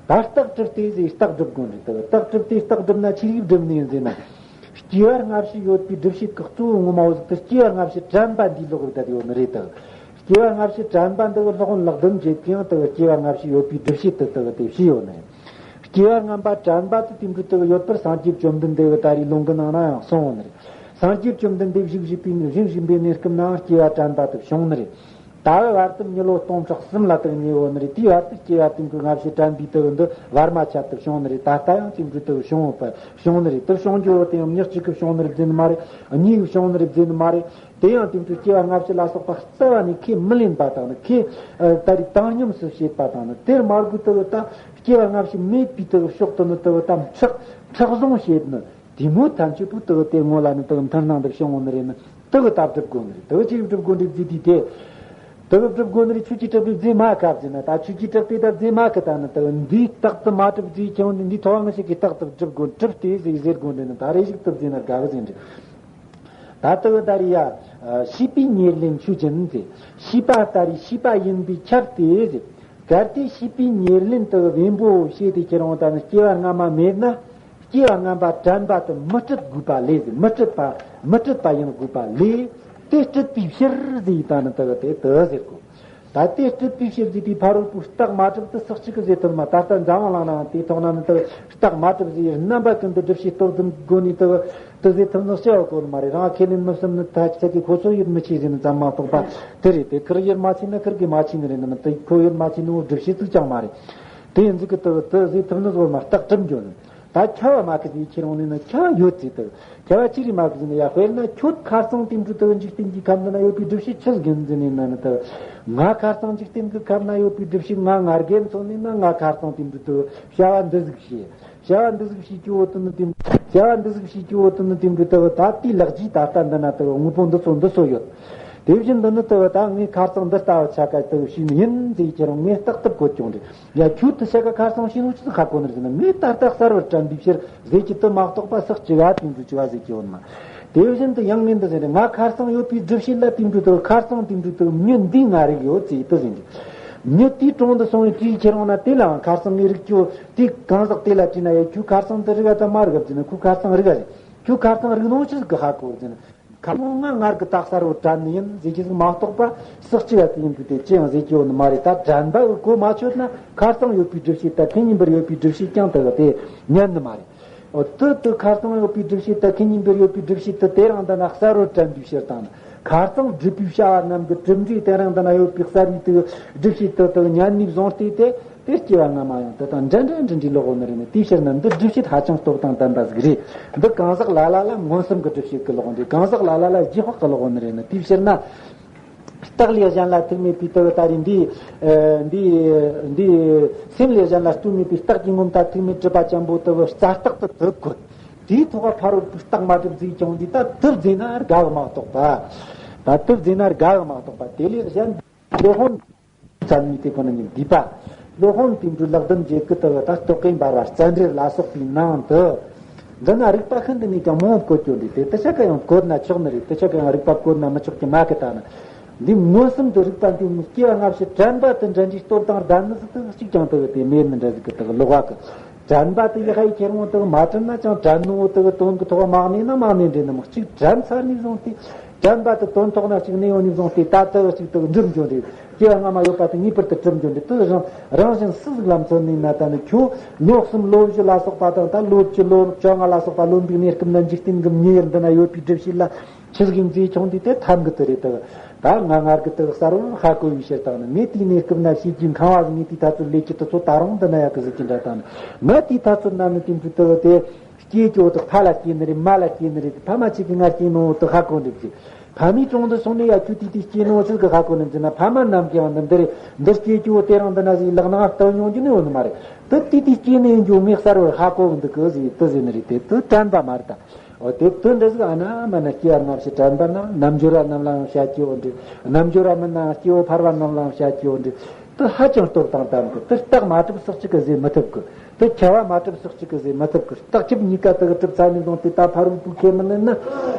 ད་རྟགས་གྲུབ་སྟེ་ཟེར་རྟགས་སྒྲུབ་དགོས་རེད། དག་རྟགས་གྲུབ་སྟེ་རྟགས་སྒྲུབ་ན་ཆི་རིགས་སྒྲུབ་ནི་ཡིན་ཟེར་ན། སྐྱེ་བ་སྔ་ཕྱི་ཡོད་པའི་སྒྲུབ་བྱེད་ཀྱི་གཙོ་བོ་ངོ་མ་བོ་ཟིག་ཏུ་སྐྱེ་བ་སྔ་ཕྱི་དྲན་པ་འདིའི་ལོག་རིགས་ད་ཡོད་ནི་རེད་དག་སྐྱེ་བ་སྔ་ཕྱི་དྲན་པ་འདི་གི་སློབ་དཔོན་ལེགས་ལྡན་འབྱེད་ཀྱིས་ཡང་དག་སྐྱེ་བ་སྔ་ཕྱི་ཡོད་པའི་སྒྲུབ་བྱེད་དུ་དག་དེ་བྱས་ཡོད་ནི། སྐྱེ་བ་སྔ་མ་དྲན་པ་དེ་དེ་འདྲ་དག་ཡོད་པར་སངས་རྒྱས་བཅོམ་ལྡན་འདས་ཀྱི་ད་རེས་ལུང་གི་ནང་ན་ཡང་གསུངས་ཡོད་ནི་རེད། སངས་རྒྱས་བཅོམ་ལྡན་འདས་བཞུགས་བཞུགས་པའི་བཞུགས་བཞུགས་པའི་གནས་སྐབས་ནའང་སྐྱེ་བ་དྲན་པ་དེ་བྱུང་ནི་རེད། ད་བར་དུ་མི་ལོ་སྟོང་ཕྲག་གསུམ་ལ་དག་ཉེ་བོ་ནི་རེད། དེའི་བར་དུ་སྐྱེ་བ་དེ་གི་སྔ་ཕྱི་དྲན་པའི་དག་འདི་བར་མ་ཆད་དུ་བྱུང་ནི་རེད། ད་ལྟ་ཡང་དེ་འདྲ་དག་བྱུང་ཡོད་པ་བྱུང་ནི་རེད། དེ་བྱུང་རྒྱུ་བོ་དེ་ཡང་མྱི་གཅིག་གིས་བྱུང་ནི་རེད་ཟེར་ནི་མ་རེད། གཉིས་གིས་བྱུང་ནི་རེད་ཟེར་ནི་མ་རེད། དེ་ཡང་དེ་འདྲ་སྐྱེ་བ་སྔ་ཕྱི་ལ་སོགས་པ་རྩ་བ་ནས་ཁས་མི་ལེན་པ་དང་ནི་ཁས་ཨ་ད་རེས་བཏང་སྙོམས་སུ་བྱེད་པ་དང་ནི་དེར་མ་དགོས་དག་ད་སྐྱེ་བ་སྔ་ཕྱི་མེད་པའི་དག་ཕྱོགས་དུ་ནི་དག་ད་མཁྲེགས་མཁྲེགས་བཟུང་བྱེད་ནི་དེ་མོ་ཐམས་ཅད་པོ་དག་དེ་སྔོན་ལ་ནི་དག་མཐུན་སྣང་དུ་བྱུང་བ་ནི་རེད་ནི། དེ་གི་ད་སྒྲུབ་དགོས་ནི་རེད། དེ་གི་ཅི་སྒྲུབ་དགོས་ནི་རེད་ཟེར་དུས་དེ། དེ་གི་སྒྲུབ་དགོས་ནི་རེད། ཆོས་ཀྱི་གྲགས་པས་རྫས་མ་ཁ་ཟེར་ན་ད་ཆོས་ཀྱི་གྲགས་པས་ད་རྫས་མ་ཁ་ད་ནི་དེ་གི་འདིའི་རྟགས་དེ་མ་གྲུབ་ཟེར་ཁྱེར་ཡོང་ནི་འདིའི་ཐོག་ང་ཞིག་གི་རྟགས་དེ་སྒྲུབ་དགོས་གྲུབ་སྟེ་ཟེར་ཟེར་དགོས་འདྲ་ནི་ད་རེ་ཞིག་ཏུ་ཟེར་ན་དགའ་གི་ཟེར་འདྲ། ད་དེ་གི་ད་རེ་ཡ། ཤེས་པའི་ཉེར་ལེན་ཆོས་ཅན་ཟེར། ཤེས་པ་ད་རེ་ཤེས་པ་ཡིན་པས་ཁྱབ་སྟེ་ཟེར། གལ་ཏེ་ཤེས་པའི་ཉེར་ལེན་དེ་གི་བེམ་པོ་བྱས་ཏེ་ཁྱེར་ཡོང་ད་ནི་སྐྱེ་བ་སྔ་མ་མེད་ན། སྐྱེ་བ་སྔ་མ་དྲན་པ་དེ་མི་སྲིད་དགོས་པ་ལས་ཟེར། མི་སྲིད་པ་མི་སྲིད་པ་ཡིན་དགོས་པ་ལས། དེ་སྲིད་པའི་ཕྱིར་ཟེར་ཡི་ད་ནི་དེ་གི་དེ་དེ་ཟེར་གོ། ད་དེ་སྲིད་པའི་ཕྱིར་ཟེར་དུས་ཕ་རོལ་པོའི་རྟགས་མ་གྲུབ་དེ་སག་ཅིག་གི་ཟེར་ཐུབ་མ། ད་ལྟ་འཛམ་བུ་གླིང་ནང་དེ་ཐོག་ན་ནི་དེ་རྟགས་མ་གྲུབ་ཟེར་ཡི་རྣམ་པ་ཀུན་ཏུ་སྒྲུབ་བྱེད་སྟོབས་ལྡན་སྒོ་ནས་དེ་དེ་ཟེར་ཐུབ་ནི་བྱ་བ་གོ་ནི་མ་རེད། རང་ཁས་ལེན་མི་བསམ་ནི་ད་ཆ་གི་ཁོ་ཚོ་ཡོད་མི་ཆེ་ཟེར་ནི་ཙམ་མ་གཏོགས་པ་དེ་རེད། དེ་ཁིར་ཡོད་མ་ཆེ་ན་ཁིར་གི་མ་ཆེ་ནི་རེད། ནི་དེ་ཁོ་ཡོད་མ་ཆེ་ནི་འོ་སྒྲུབ་བྱེད་ཅིག་ཀྱང་མ་རེད། དེ་ཡིན་ཟིག་གི་དེ་དེ་ཟེར་ཐུབ་ནི་ཟོར་མ་རྟགས་གྲུབ་འགྱོ་ནི། ད་ཁྱབ་པ་མ་གི་ཟིག་ཁྱེར་ཡོང་ནས་ན་ཁྱབ་པ་ཡོད་ཚེ་དག་ཁྱབ་པ་ཅི་རིགས་མ་གི་ཟིག་ན་ཡ། དཔེར་ན་ཁྱོད་ཁ་སང་དེ་འདྲ་དག་འཇིག་རྟེན་གྱི་ཁམས་འདི་ན་ཡོད་པའི་སྒྲུབ་བྱེད་ཆི་ཟིག་ཡིན་ཟེར་ནས་ན་ནི་དག་ང་ཁ་སང་འཇིག་རྟེན་གྱི་ཁམས་ན་ཡོད་པའི་སྒྲུབ་བྱེད་ང་ང་རྒན་མཚོན་ནས་ན་ང་ཁ་སང་དེ་འདྲ་དག་བྱ་བ་འདི་ཟིག་བྱས། བྱ་བ་འདི་ཟིག་བྱེད་ཀྱི་འོ་དུ་ནི་དེ། བྱ་བ་འདི་ཟིག་བྱེད་ཀྱི་འོ་དུ་ནི་དེ་འདྲ་དག་ད་དེའི་ལག་རྗེས་ད་ལྟ་འདི་ན་དག་དངོས་པོ་འདི་ཚོ་འདི་ཚོ་ཡོད། དེ་བཞིན་འདི་ནི་དག་ད་ངས་ཁ་སང་འདི་ལྟ་བུ་ཆ་ག་དག་བྱས་ནི་ཡིན་ཟེར་ཁྱེར་ཡོང་ངས་རྟགས་ཐུབ་གོ་ཀྱོང་རེད། ཡ་ཁྱོད་དེ་ཤ་ཀ་ཁ་སང་ཤེས་ནོ་ཆི་ཟིག་ཧ་གོ་ནི་རེད་ཟེར་ན། ངས་ད་ལྟ་གསར་བར་དྲན་པའི་ཕྱིར་ཟེར་གྱི་དེ་མ་གཏོགས་པ་སག་ཅི་ག་དེ་འདྲ་ཅི་བ་ཟེར་གྱི་ཡོད་མ། དེ་བཞིན་དུ་ཡང་ངས་འདི་ཟེར་ནས་ང་ཁ་སང་ཡོད་པའི་སྒྲུབ་བྱེད་ལ་དེ་འདྲ་དུ་ཁ་སང་དེ་འདྲ་དུ་མྱི་འདི་ང་རིག་ཡོད་ཟེར་དེ་ཟེར་གྱི། མྱི་དེའི་དྲུང་དུ་སོང་བའི་དུས་ཁྱེར་ཡོང་ན་དེ་ལའང་ཁ་སང་ངས་རིག་རྒྱུ་དེ་གང་ཟག་དེ་ལ་དྲིས་ན་ཡ་ཁྱོད་ཁ་སང་དེ་རིག་ག་ད་མ་རིག་ག་ཟེར་ན། ཁོ་ཁ་སང་རིག་ག་རེད། ཁྱོད་ཁ་སང་རིག་ནོ་ཆི་ཟིག་གི་ཧ་གོ་ཟེར་ན། ཁ་སང་ང་སྔར་གི་རྟགས་གསར་བར་དྲན་ནི་ཡིན་ཟེར་གྱི་ཟིག་མ་གཏོགས་པ་སག་ཅི་ག་དེ་ཡིན་དུས་དེ་ཅི་ཡང་ཟེར་གྱི་ཡོད་ནི་མ་རེད། ད་དྲན་པ་གི་གོ་མ་ཆོད་ན་ཁ་སང་ཡོད་པའི་སྒྲུབ་བྱེད་ད་དེ་ཉིན་པར་ཡོད་པའི་སྒྲུབ་བྱེད་ཀྱང་དེ་གི་དེ་ཉན་ནི་མ་རེད། ཨོ་དུ་དུ་ཁ་སང་ཡོད་པའི་སྒྲུབ་བྱེད་དུ་ཁེ་ཉིན་པར་ཡོད་པའི་སྒྲུབ་བྱེད་དུ་དེ་རང་དུ་ན་གསར་བར་དྲན་པའི་ཕྱིར་དང་། ཁ་སང་སྒྲུབ་པའི་བྱ་བ་རྣམས་ཀྱི་གྲུབ་འབྲས་དེ་རང་དུ་ན་ཡོད་པའི་གསར་བའི་དུ་སྒྲུབ་བྱེད་དུ་དུ་ཉན་ནས་བཟུང་སྟེ་དེ་དེ་སྐྱེ་བ་སྔ་མ་ཡང་དུ་དང་འདྲ་འདྲ་འདྲ་འདྲའི་ལོག་འོ་ནི་རེད་ནི། དེའི་ཕྱིར་ན་འདི་སྒྲུབ་བྱེད་ཧ་ཅང་སྟོབས་དང་ལྡན་པ་ཟིག་རེད། འདི་གང་ཟག་ལ་ལ་ལ་མངོན་སུམ་གྱི་སྒྲུབ་བྱེད་ཀྱི་ལོག་འདྲ། གང་ཟག་ལ་ལ་ལ་རྗེས་དཔག་གི་ལོག་འོ་ནི་རེད་ནི། དེའི་ཕྱིར་ན། རྟགས་ལས་གཞན་ལ་ཐུག་མེད་པའི་དུ་བ་ད་རེས་འདི། འདི། འདི། སེམས་ལས་གཞན་ལ་ལྟོས་མེད་པའི་རྟགས་ཀྱི་ངོམ་ད་ཐུག་མེད་གྲུབ་པ་ཅན་པོ་དུ་བ་རྩ་རྟག་ཏུ་ཐུབ་དགོས། དེའི་ཐོག་ཕ་རོལ་པོའི་རྟགས་མ་གྲུབ་ཟིག་ཀྱང་འདི་ད་ཐུབ་ཟེར་ན་དགའ་བ་མ་གཏོགས་པ། ད་ཐུབ་ཟེར་ན་དགའ་བ་མ་གཏོགས་པ། དེ་ལས་གཞན་འདི་ཧོན། ཚད་མའི་དེ་ཁོ་ན་ཉིད་འདུས་པ། སློབ་དཔོན་དེ་འདྲའི་ལག་ལྡན་རྗེ་ཀི་དུ་བ་ད་རྟོག་གེ་འབར་བ་རྩ་འགྲེལ་ལ་སོགས་པའི་ནང་དུ། འདི་ན་རིགས་པ་ཤིན་ཏུ་ནས་ཀྱང་མང་བོ་བཀོད་ཀྱོ་འདི་དེ་དུ་ཆ་ག་ཡང་བཀོད་ན་ཆོག་ནི་རེད། དུ་ཆ་ག་ཡང་རིགས་པ་བཀོད་ན་མི་ཆོག་གི་མ་གི་ད་ནི། འདི་མངོན་སུམ་དུ་རིགས་པ་འདི་སྐྱེ་བ་སྔ་ཕྱི་དྲན་པ་དུ་འདྲ་འདྲའི་སྟོབས་དང་ལྡན་ནི་ཟིག་དུ་གཅིག་ཀྱང་དུ་དེ་མེད་ནི་འདྲ་ཟིག་གི་དུ་ལོག་བ་གི། དྲན་པ་དུ་ཡི་ཧའི་ཁྱེར་འོང་དུ་མ་དྲན་ན་ཀྱང་དྲན་ནོ་དུ་དོན་གི་ཐོག་མ་གནས་ན་མ་གནས་འདྲེ་ནི་མི་གཅིག་དྲན་ཚར་ནས་བཟུང་སྟེ། དྲན་པ་དེ་དོན་ཐོག་ན་གཅིག་གནས་ཡོང་ནས་བཟུང་སྟེ་ད་ལྟ་བ་གཅིག་ཏུ་འགྲུབ་འགྱོ་རེད། སྐྱེ་བ་སྔ་མ་ཡོད་པ་དེ་ངེས་པར་དུ་གྲུབ་འགྱོ་རེད། དེ་རང་རང་བཞིན་སུ་ཟིག་ལ་མཚོན་ནས་ན་ད་ནི་ཁྱོད་ལོ་གསུམ་ལོ་བཞི་ལ་སོགས་པ་དང་ད་ལོ་བཅུ་ལོ་བཅོ་ལྔ་ལ་སོགས་པ་ལོན་པའི་གནས་སྐབས་ན་འཇིག་རྟེན་གྱི་མྱི་ཡུལ་འདི་ན་ཡོད་པའི་སྒྲུབ་བྱེད་ལ་ཆི་ཟིག་ཡིན་ཟེར་ཁྱོད་འདི་དེ་ཐམ་གི་དུ་རེད་དུ། ད་ང་ངར་གི་དུ་གསར་བར་ཧ་གོ་བའི་ཕྱིར་དང་ནི་ངས་དེའི་གནས་སྐབས་ན་བྱེད་ཀྱི་ཁང་བ་ཟིག་ངས་དེའི་ཐ་ཚོད་ལས་ཀྱི་དུ་ཚོད་ད་རུང་འདི་ན་ཡག་གི་ཟིག་གི་འདྲ་དང་ནི་ང་དེའི་ཐ་ཚོད་ན་ནི་དེ་འདྲ་དུ་དེ། སྐྱེས་ཀྱི་འོ་དེ་ཕ་ལ་སྐྱེས་ནི་རེད། མ་ལ་སྐྱེས་ནི་རེད། ཕ་མ་གཅིག་གིས་ང་སྐྱེས་ནོ་འོ་དེ་ཧ་གོ་འགྲིག་གི། ཕ་མའི་དྲུང་དུ་སོང་ནས་ཡ་ཁྱོད་དེ་དེ་སྐྱེས་ནོ་ཆི་གི་ཧ་གོ་ནི་འཛིན་ན། ཕ་མ་རྣམས་ཀྱང་འདི་འདི་རེད། འདི་སྐྱེས་ཀྱི་འོ་དེ་རང་འདི་ན་ཟིག་ལག་ནང་བཏོན་མྱོང་རྒྱུ་ནི་ཡོད་ནི་མ་རེད། དེ་དེ་དེ་སྐྱེས་ནི་ཡིན་རྒྱུ་ངས་གསར་བར་ཧ་གོ་འདུག་གི་ཟིག་དེ་ཟེར་ནི་རེད། དེ་དེ་དྲན་པ་མ་རེད་ད། འོ་དེ་དེ་འདྲ་ཟིག་ཨ་ན་མ་ན་སྐྱེ་བ་སྔ་ཕྱི་དྲན་པ་ན་རྣལ་འབྱོར་བ་རྣམས་ལའང་བྱ་སྐྱེ་བོ་འདྲི། རྣལ་འབྱོར་བ་མིན་ནའང་སྐྱེ་བོ་ཕལ་བ་རྣམས་ལའང་བྱ་སྐྱེ་བོ་འདྲི། དེ་ཧ་ཅང་སྟོབས་དང་ལྡན་གི། དེ་རྟགས་མ་གྲུབ་སོགས་གཅིག་གི་ཟེར་མི་ཐུབ་གི། དེ་ཁྱད་པར་མ་གྲུབ་སོགས་གཅིག་གི་ཟེར་མི་ཐུབ་གི། རྟགས་ཁྱབ་གཉིས་ཀ་དེ་གི་གྲུབ་ཚར་ནས་བཟུང་སྟེ་ད་ཕ་རོལ་པོས་ཁས་མི་ལེན་ན།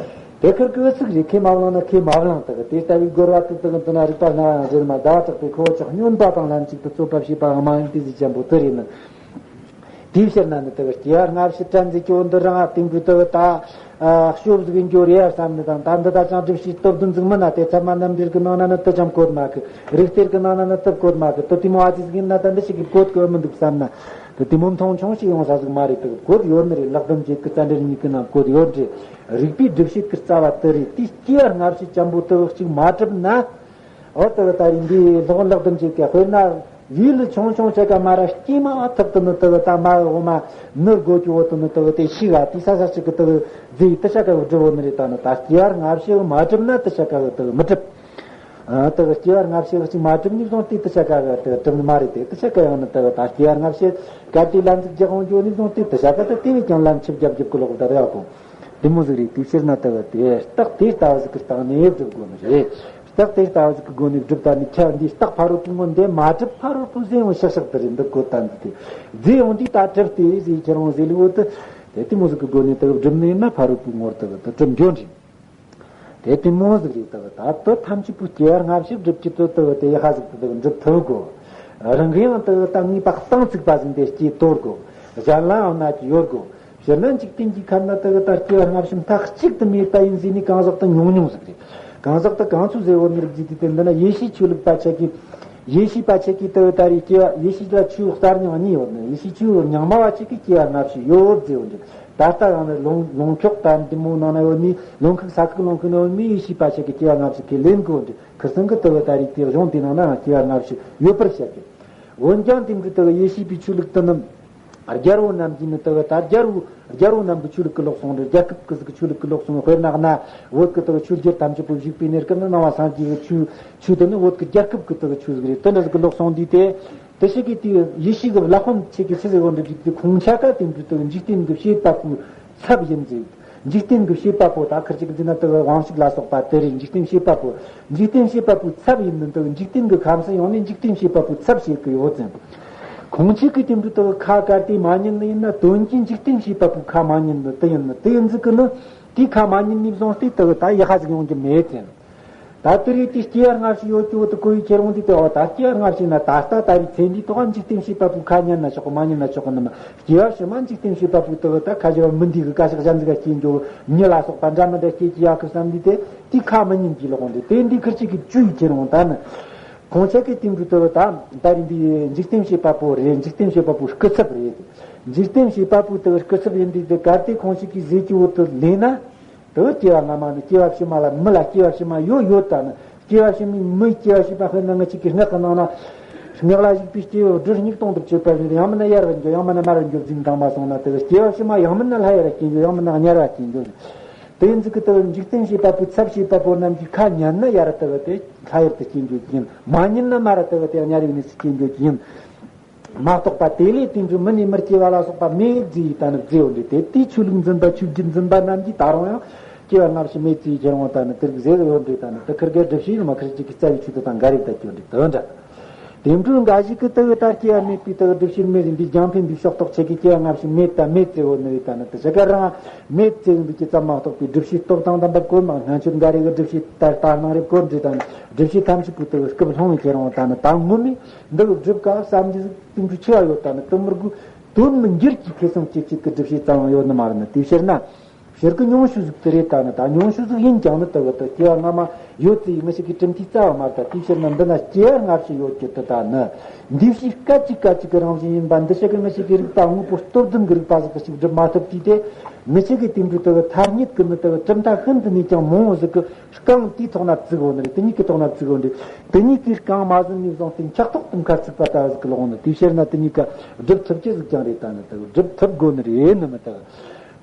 དེ་ཁུར་གི་ཚིག་རེད། ཁས་མ་བླངས་ན་ཁས་མ་བླངས་དེ་གི། དེ་ལྟ་བུའི་རྒོལ་བ་དེ་དེ་གི་འདི་ན་རིགས་པ་སྣ་ཡང་ཟེར་མ་ཟླ་བ་དྲག་པའི་ཁོ་བོ་ཅག་སྨྱོན་པ་དང་ལྷན་ཅིག་ཏུ་རྩོད་པ་བྱེད་པའང་མ་ཡིན་ཏེ་ཟེར་ཅན་པོ་དེ་རེད་ནི། དེའི་ཕྱིར་ན་ནི་དེ་གི་སྐྱེ་བ་སྔ་ཕྱི་དྲན་ཟེར་གྱི་འོ་འདི་རང་ཨ་དེང་གི་དེ་གི་ད། ཨ་ཤོབ་ཟིག་ཡིན་རྒྱུ་རེད་ཡ་བསམ་ནི་དང་། ད་འདི་ད་ཅང་སྒྲུབ་བྱེད་སྟོབས་ལྡན་ཟིག་མིན་ན། དེ་ཚད་མ་རྣམ་འགྲེལ་གི་ནང་ན་ནི་དེ་ཙམ་བཀོད་མ་གི། རིགས་གཏེར་གི་ནང་ན་ནི་དེ་བཀོད་མ་གི། དེ་དེ་མོ་ཨ་ཙི་ཟིག་ཡིན་ན་ད་འདི་ཞིག་གི་བཀོད་གི་མི་འདུག་བསམ་ན། དེ་དེ་མོ་མཐོང་ཆུང་ཞིག་ཡོང་ས་ཟིག་མ་རེད། དེ་གི་བཀོད་ཡོད་ནི་རེད། ལག་ལྡན་འབྱེད་གི་རྩ་འགྲེལ་གཉིས་ཀི་ནང་བཀོད་ཡོད་རེད། རིགས་པའི་སྒྲུབ་བྱེད་གི་རྩ་བ་དེ་རེད། དེ་སྐྱེ་བ་སྔ་ཕྱི་ཅན་པོ་དེ་གཅིག་མ་གྲུབ་ན། འོ་དེ་གི་ད་རིང་འདི་སློབ་དཔོན་ལག་ལྡན་འབྱེད་གི་དཔེར་ན། ཡུལ་ཆུང་ཆུང་ཆ་ག་མ་ར་སྐྱེས་མ་ཐག་ཏུ་ནི་དེ་གི་ད་མ་འོ་མ་ནི་སྒོ་ཀྱི་འོ་དུ་ནི་དེ་གི་དེ་ཤི་ག་དེ་ས་ས་ཅིག་གི་དེ་གི་རྫི་དེ་ཆ་ག་གི་སྒྲུབ་འོ་ནི་རེད། ད་ནི་ད་སྐྱེ་བ་སྔ་ཕྱི་མ་གྲུབ་ན་དེ་ཆ་ག་གི་དེ་གི་མི་གྲུབ། ཨ་དེ་གི་སྐྱེ་བ་སྔ་ཕྱི་གཅིག་མ་གྲུབ་ནས་བཟུང་སྟེ་དེ་ཆ་ག་གི་དེ་གི་གྲུབ་ནི་མ་རེད། དེ་དེ་ཆ་ག་ཡང་ནི་དེ་གི་ད་སྐྱེ་བ་སྔ་ཕྱི་ག་དེ་ལན་ཟིག་རྒྱག་འོང་རྒྱུ་ནས་བཟུང་སྟེ་དེ་ཆ་ག་དེ་དེ་བས་ཀྱང་ལན་ཆིབས་རྒྱབ་རྒྱབ་གི་ལོག་ད་རེ་ཡག་གོ། དེ་མོ་ཟིག་རེད། དེ་ཕྱིར་ན་དེ་གི་དེ་རྟགས་དེ་ལྟ་བུ་ཟིག་གི་སྟེང་ནས་སྒྲུབ་དགོས་ནི་རེད། རྟགས་དེ་ལྟ་བུ་ཟིག་གི་སྒོ་ནས་སྒྲུབ་ད་ནི་ཁྱབ་འདི་རྟགས་ཕ་རོལ་པོ་ངོ་འདི་མ་གྲུབ་ཕ་རོལ་པོ་ཟེར་ཡང་ཤག་ཤག་དེ་རེད། འདི་གོ་ད་འདི་དེ་རྫི་ཡང་འདི་ད་གྲུབ་སྟེ་ཟེར་ཁྱེར་འོང་ཟེར་ལི་འོ་དེ། དེ་དེ་མོ་ཟིག་གི་སྒོ་ནས་དེ་གི་སྒྲུབ་ནི་ཡིན་ན་ཕ་རོལ་པོའི་ངོར་དེ་གི་དེ་གྲུབ་འགྱོ་འདྲི། དེ་དེ་མོ་ཟིག་རེད། དེ་གི་ད་དེ་ཐམས་ཅད་པོ་སྐྱེ་བ་སྔ་ཕྱི་སྒྲུབ་ཀྱི་དེ་དེ་གི་དེ་ཡི་ཧ་ཟིག་དེ་གི་འགྲུབ་ཐུབ་དགོ། རང་གི་ཡང་དེ་གི་ད་ངེས་པ་གཏིང་ཚུགས་པ་ཟིག་འདི་སྐྱེ་དོར་དགོ། གཞན་ལའང་གནོད་ཀྱི་ཡོད་དགོ། སྤྱིར་ན་འཇིག་རྟེན་གྱི་ཁམས་ན་དེ་གི་ད་སྐྱེ་བ་སྔ་ཕྱི་མཐའ་གཅིག་ཏུ་མེད་པ་ཡིན་ཟེར་ནི་གང་ཟག་དེ་ཉུང་ཉུང་ཟིག་རེད། གང་ཟག་དེ་གང་ཚོད་ཟེར་བོ་ནི་རིགས་ཀྱི་དེ་འདི་ན་ཡེ་ཤེས་ཆོས་ལུགས་པ་ཆ་གི། ཡེ་ཤེས་པ་ཆ་གི་དེ་གི་ད་རེས་སྐྱེ་བ། ཡེ་ཤེས་ལ་ཆོས་གསར་རྙིང་གཉིས་ཡོད་ནི། ཡེ་ཤེས་ཆོས་རྙིང་མ་བ་ཆ་གི་སྐྱེ་བ་སྔ་ཕྱི་ཡོད་ཟེར་བོ་འདི། ད་ལྟ་ཡང་ནི་ལུང་ལུང་ཁྱོག་ད་འདི་མོ་ནང་ན་ཡོད་ནི། ལུང་ཁུག་ས་ཁུག་ལུང་ཁུག་ན་ཡོད་ནི་ཡེ་ཤེས་པ་ཆ་གི་སྐྱེ་བ་སྔ་ཕྱི་གི་ལེན་གོ་འདི། ཁིར་སང་གི་དེ་གི་ད་རེས་དེ་གཞུང་དེ་ནང་ན་ཡང་སྐྱེ་བ་སྔ་ཕྱི་ཡོད་པར་བཤད་གི། འོན་ཀྱང་དེ་འདྲའི་དེ་གི་ཡེ་ཤེས་པའི་ཆོས་ལུགས་དེ་ནི། རྒྱལ་པོ་རྣམས་ཀྱིས་ནི་དེ་གི་ད་རྒྱལ་པོ། རྒྱལ་པོ་རྣམས་ཀྱི་ཆོས་ལུགས་ཀྱི་ལོག་སོང་རེད། རྒྱལ་ཁབ་ཀྱི་ཟིག་གི་ཆོས་ལུགས་ཀྱི་ལོག་སོང་། དཔེར་ན་གནའ་བོད་ཀྱི་དེ་གི་ཆོས་རྒྱལ་ཐམས་ཅད་པོ་བཞུགས་པའི་གནས་སྐབས་ནི་ནང་པ་སངས་རྒྱས་ཀྱི་ཆོས། ཆོས་དེ་ནི་བོད་ཀྱི་རྒྱལ་ཁབ་ཀྱི་དེ་གི་ཆོས་ཟིག་རེད། དེ་འདྲ་ཟིག་གི་ལོག་སོང་དུས་དེ། དེ་ཞིག་གི་དེ་ཡེ་ཤེས་ཀྱི་བླ་དཔོན་ཆེ་གི་ཆི་ཟིག་འོ་འདྲ་ཟིག་དེ་ཁོང་ཆ་ག་དེ་འདྲ་དེ་གི་འཇིག་རྟེན་གྱི་བྱེད་པ་པོའི་ཚབ་ཡིན་ཟིག་འཇིག་རྟེན་གྱི་བྱེད་པ་པོ་ད་ཁིར་ཅིག་འཛིན་ན་དེ་གི་དབང་ཕྱུག་ལ་སོགས་པ་དེ་རེད། འཇིག་རྟེན་བྱེད་པ་པོ། འཇིག་རྟེན་བྱེད་པ་པོའི་ཚབ་ཡིན་ནི་འདུག་འཇིག་རྟེན་གྱི་ཁམས་སུ་ཡོང་ནས་འཇིག་རྟེན་བྱེད་པ་པོའི་ཚབ་བྱེད་ཀྱི་ཡོད་ཙང་། ཁོང་ཆོས་ཀྱི་དེ་འདྲ་དེ་གི་ཁ་བཀར་ཏེ་མ་ཉན་ནི་ཡིན་ན་དོན་གྱིས་འཇིག་རྟེན་བྱེད་པ་པོའི་ཁ་མ་ཉན་ནི་དེ་ཡིན་ནི་དེ་ཡིན་ཟིག་གི་ནི། དེའི་ཁ་མ་ཉན་ནས་བཟུང་སྟེ་དེ་གི་ད་ཡག་པ་ཟིག་ཡོང་རྒྱུ་མེད་ཙང་། ད་དེ་རེད། དེ་སྐྱེ་བ་སྔ་ཕྱི་ཡོད་ཀྱི་འོ་དེ་གོ་ཡི་ཁྱེར་འོང་དུས་དེ་འོ་ད་སྐྱེ་བ་སྔ་ཕྱི་ན་ད་ལྟ་ད་རེས་ཚེ་འདིའི་ཐོག་འཇིག་རྟེན་བྱེད་པ་པོའི་ཁ་ཉན་ན་ཆོག་གི། མ་ཉན་ན་ཆོག་གི་ནི་མ། སྐྱེ་བ་ཕྱི་མ་འཇིག་རྟེན་བྱེད་པ་པོའི་དེ་གི་ད་ཁ་བཞག་མི་འདི་གི་བཀའ་ཤག་གཞན་ཟིག་ག་སྐྱེ་འགྱོ། མྱི་ལ་སོགས་པ་འདྲ་མི་འདྲ་སྐྱེ་གི་ཡག་གི་བསམ་དུས་དེ་དེའི་ཁ་མི་ཉན་གྱི་ལོག་འོང་དུས་དེ་འདི་ཁིར་ཅིག་གི་བཅུ་ཡི་ཁྱེར་འོང་ད་ནི། ཁོང་ཆ་གི་དེ་འདྲ་དུ་ད་ད་རིང་འདི་འཇིག་རྟེན་བྱེད་པ་པོ་རེད། འཇིག་རྟེན་བྱེད་པ་པོ་སྐུ་ཚབ་རེད། འཇིག་རྟེན་བྱེད་པ་པོ་དུ་སྐུ་ཚབ་ཡིན་དུས་དུ་གལ་ཏེ་ཁོང་ཞིག་གིས་ཟས་ཀྱི་འོག་ཏུ་ལེན་ན། དུ་སྐྱེ་བ་སྔ་མ་ནི་སྐྱེ་བ་ཕྱི་མ་ལ་མི་ལ་སྐྱེ་བ་ཕྱི་མ་ཡོད་ཡོད་ད་ནི། སྐྱེ་བ་ཕྱི་མའི་མི་སྐྱེ་བ་ཕྱི་མ་ཧོན་ན་ང་ཅིག་གི་སྔགས་ཀྱི་ནང་ན། སྔགས་ལ་ཞུགས་པའི་སྐྱེ་བོ་སྦྲུལ་སྙིགས་དོང་དུ་བཅུག་པ་བཞིན་དུ་ཡང་མིན་ན་གཡར་བར་འགྱུར། ཡང་མིན་ན་མར་འགྱུར་འཛིན་དང་མ་སོང་ན་དུ་སྐྱེ་བ་ཕྱི་མ་ཡང་མིན་ན་ལྷ་ཡར་སྐྱེ་འགྱུར། ཡང་མིན་ན་དམྱལ་བ་སྐྱེ་འགྱུར། དེ་ཡིན་ཙི་གི་དུ་འཇིག་རྟེན་བྱེད་པ་པོའི་ཚབ་བྱེད་པ་པོ་རྣམས་ཀྱི་ཁ་ཉན་ན་ཡར་དུ་དེ་ལྷ་ཡུལ་དུ་སྐྱེ་འགྱུར་གྱི་ཡིན། མ་ཉན་ན་མར་དུ་དེ་དམྱལ་བའི་གནས་སུ་སྐྱེ་འགྱུར་གྱི་ཡིན། མ་གཏོགས་པ་དེ་ལས་དེ་འདྲའི་མི་ནས་མིར་སྐྱེ་བ་ལ་སོགས་པ་མེད་ཟེར་ཡི་ད་ནི་མཛད་འོ་འདྲེ། དེ་དུས་ཆོས་ལུགས་འཛིན་པ་ཆོས་བརྒྱུད་འཛིན་པ་རྣམས་ཀྱིས་ད་རུང་ཡང་སྐྱེ་བ་སྔ་ཕྱི་མེད་ཟེར་ཁྱེར་འོང་ད་ནི་དེར་ཟེར་འོ་འདྲེ། ད་ནི་དེ་ཁིར་གའི་སྒྲུབ་བྱེད་ནི་མ་ཁིར་གཅིག་གི་རྩ་བའི་ཆོས་དུ་དང་འགལ་རིགས་དང་སྐྱོན་འདྲེ་དོན་འདྲ། དེ་འདྲའི་འགའ་ཞིག་གིས་དེ་གི་ད་སྐྱེ་བ་མེད་པའི་དེ་གི་སྒྲུབ་བྱེད་མེད་ཟིན་པའི་རྒྱང་འཕེན་པའི་ཕྱོགས་གཏོགས་ཆེ་གི་སྐྱེ་བ་སྔ་ཕྱི་མེད་ད་མེད་ཟེར་འོ་ནི་རེད། ད་ནི་དེ་ཞིག་ག་རང་མེད་ཟེར་འདུག་ཀྱི་ཙམ་མ་གཏོགས་པའི་སྒྲུབ་བྱེད་སྟོབས་དང་ལྡན་པ་བཀོད་མ་སྔ་ཆོས་འགའ་རེ་གི་སྒྲུབ་བྱེད་ལྟར་ལྟར་སྣང་རེ་བཀོད་འདྲེ། ད་ནི་སྒྲུབ་བྱེད་ཐམས་ཅད་པོ་དེ་གི་སྐུ་ལྷུང་ནས་ཁྱེར་འོང་ད་ནི་ད་ངོ་མས། འདི་སྒྲུབ་སྐབས་བསམ་གྱི་ཟིག་དེ་འདྲ་ཆེ་བ་ཡོད། ད་ནི་དེ་མི་དགོས། དོན་མི་འགྱུར་གྱི་ཁེ་བཟང་སྐྱེད་བྱེད་ཀྱི་སྒྲུབ་བྱེད་ཙམ་ཡོད་ནི་མ་རེད། ནི་དེའི་ཕྱིར་ན་ཕྱིར་གི་ཉུང་ཤོས་ཟིག་དེ་རེད། ད་ནི་ད་ཉུང་ཤོས་ཟིག་ཡིན་ཀྱང་ནི་དེ་གི་དེ་སྐྱེ་བ་སྔ་མ་ཡོད་ཚེ་ཡི་ངི་ཞིག་གི་གྲུབ་མཐའི་རྩ་བ་མ་རེད། ད་དེའི་ཕྱིར་ན་འདི་ན་སྐྱེ་བ་སྔ་ཕྱི་ཡོད་ཀྱི་དེ་ད་ནི་འདུས་བྱས་སྐད་ཅིག་སྐད་ཅིག་གི་རང་བཞིན་ཡིན་པ་འདི་ཞིག་གི་ངི་ཞིག་གི་རིག་པ་དངོས་པོ་སྟོབས་ལྡན་གི་རིག་པ་ཟིག་གི་ཞིག་སྒྲུབ་མ་ཐུབ་དུས་དེ་ངི་ཞིག་གི་དེ་འདྲ་དེ་གི་ཐ་སྙད་གི་ནི་དེ་གི་གྲུབ་མཐའ་ཤིན་ཏུ་ནས་ཀྱང་མང་བོ་ཟིག་གི་རྐང་དེའི་ཐོག་ན་བཙུགས་འོ་ནི་རེད། དེ་གཉིས་ཀྱི་ཐོག་ན་བཙུགས་འོ་ནི་རེད། དེ་གཉིས་ཀྱི་རྐང་མ་ཟིན་ནས་བཟུང་སྟེ་འཁྱག་ཐོག་ཏུ་མཁར་ཚུགས་པ་ལྟ་བུ་ཟིག་གི་ལོག་འོ་ནི། དེའི་ཕྱིར་ན་དེ་གཉིས་ཀ་སྒྲུབ་ཐུབ་ཀྱི་ཟིག་ཀྱང་རེད། ད་ནི་དེ་སྒྲུབ་ཐུབ་དགོ་ནི་རེད་ནི་མི་དག་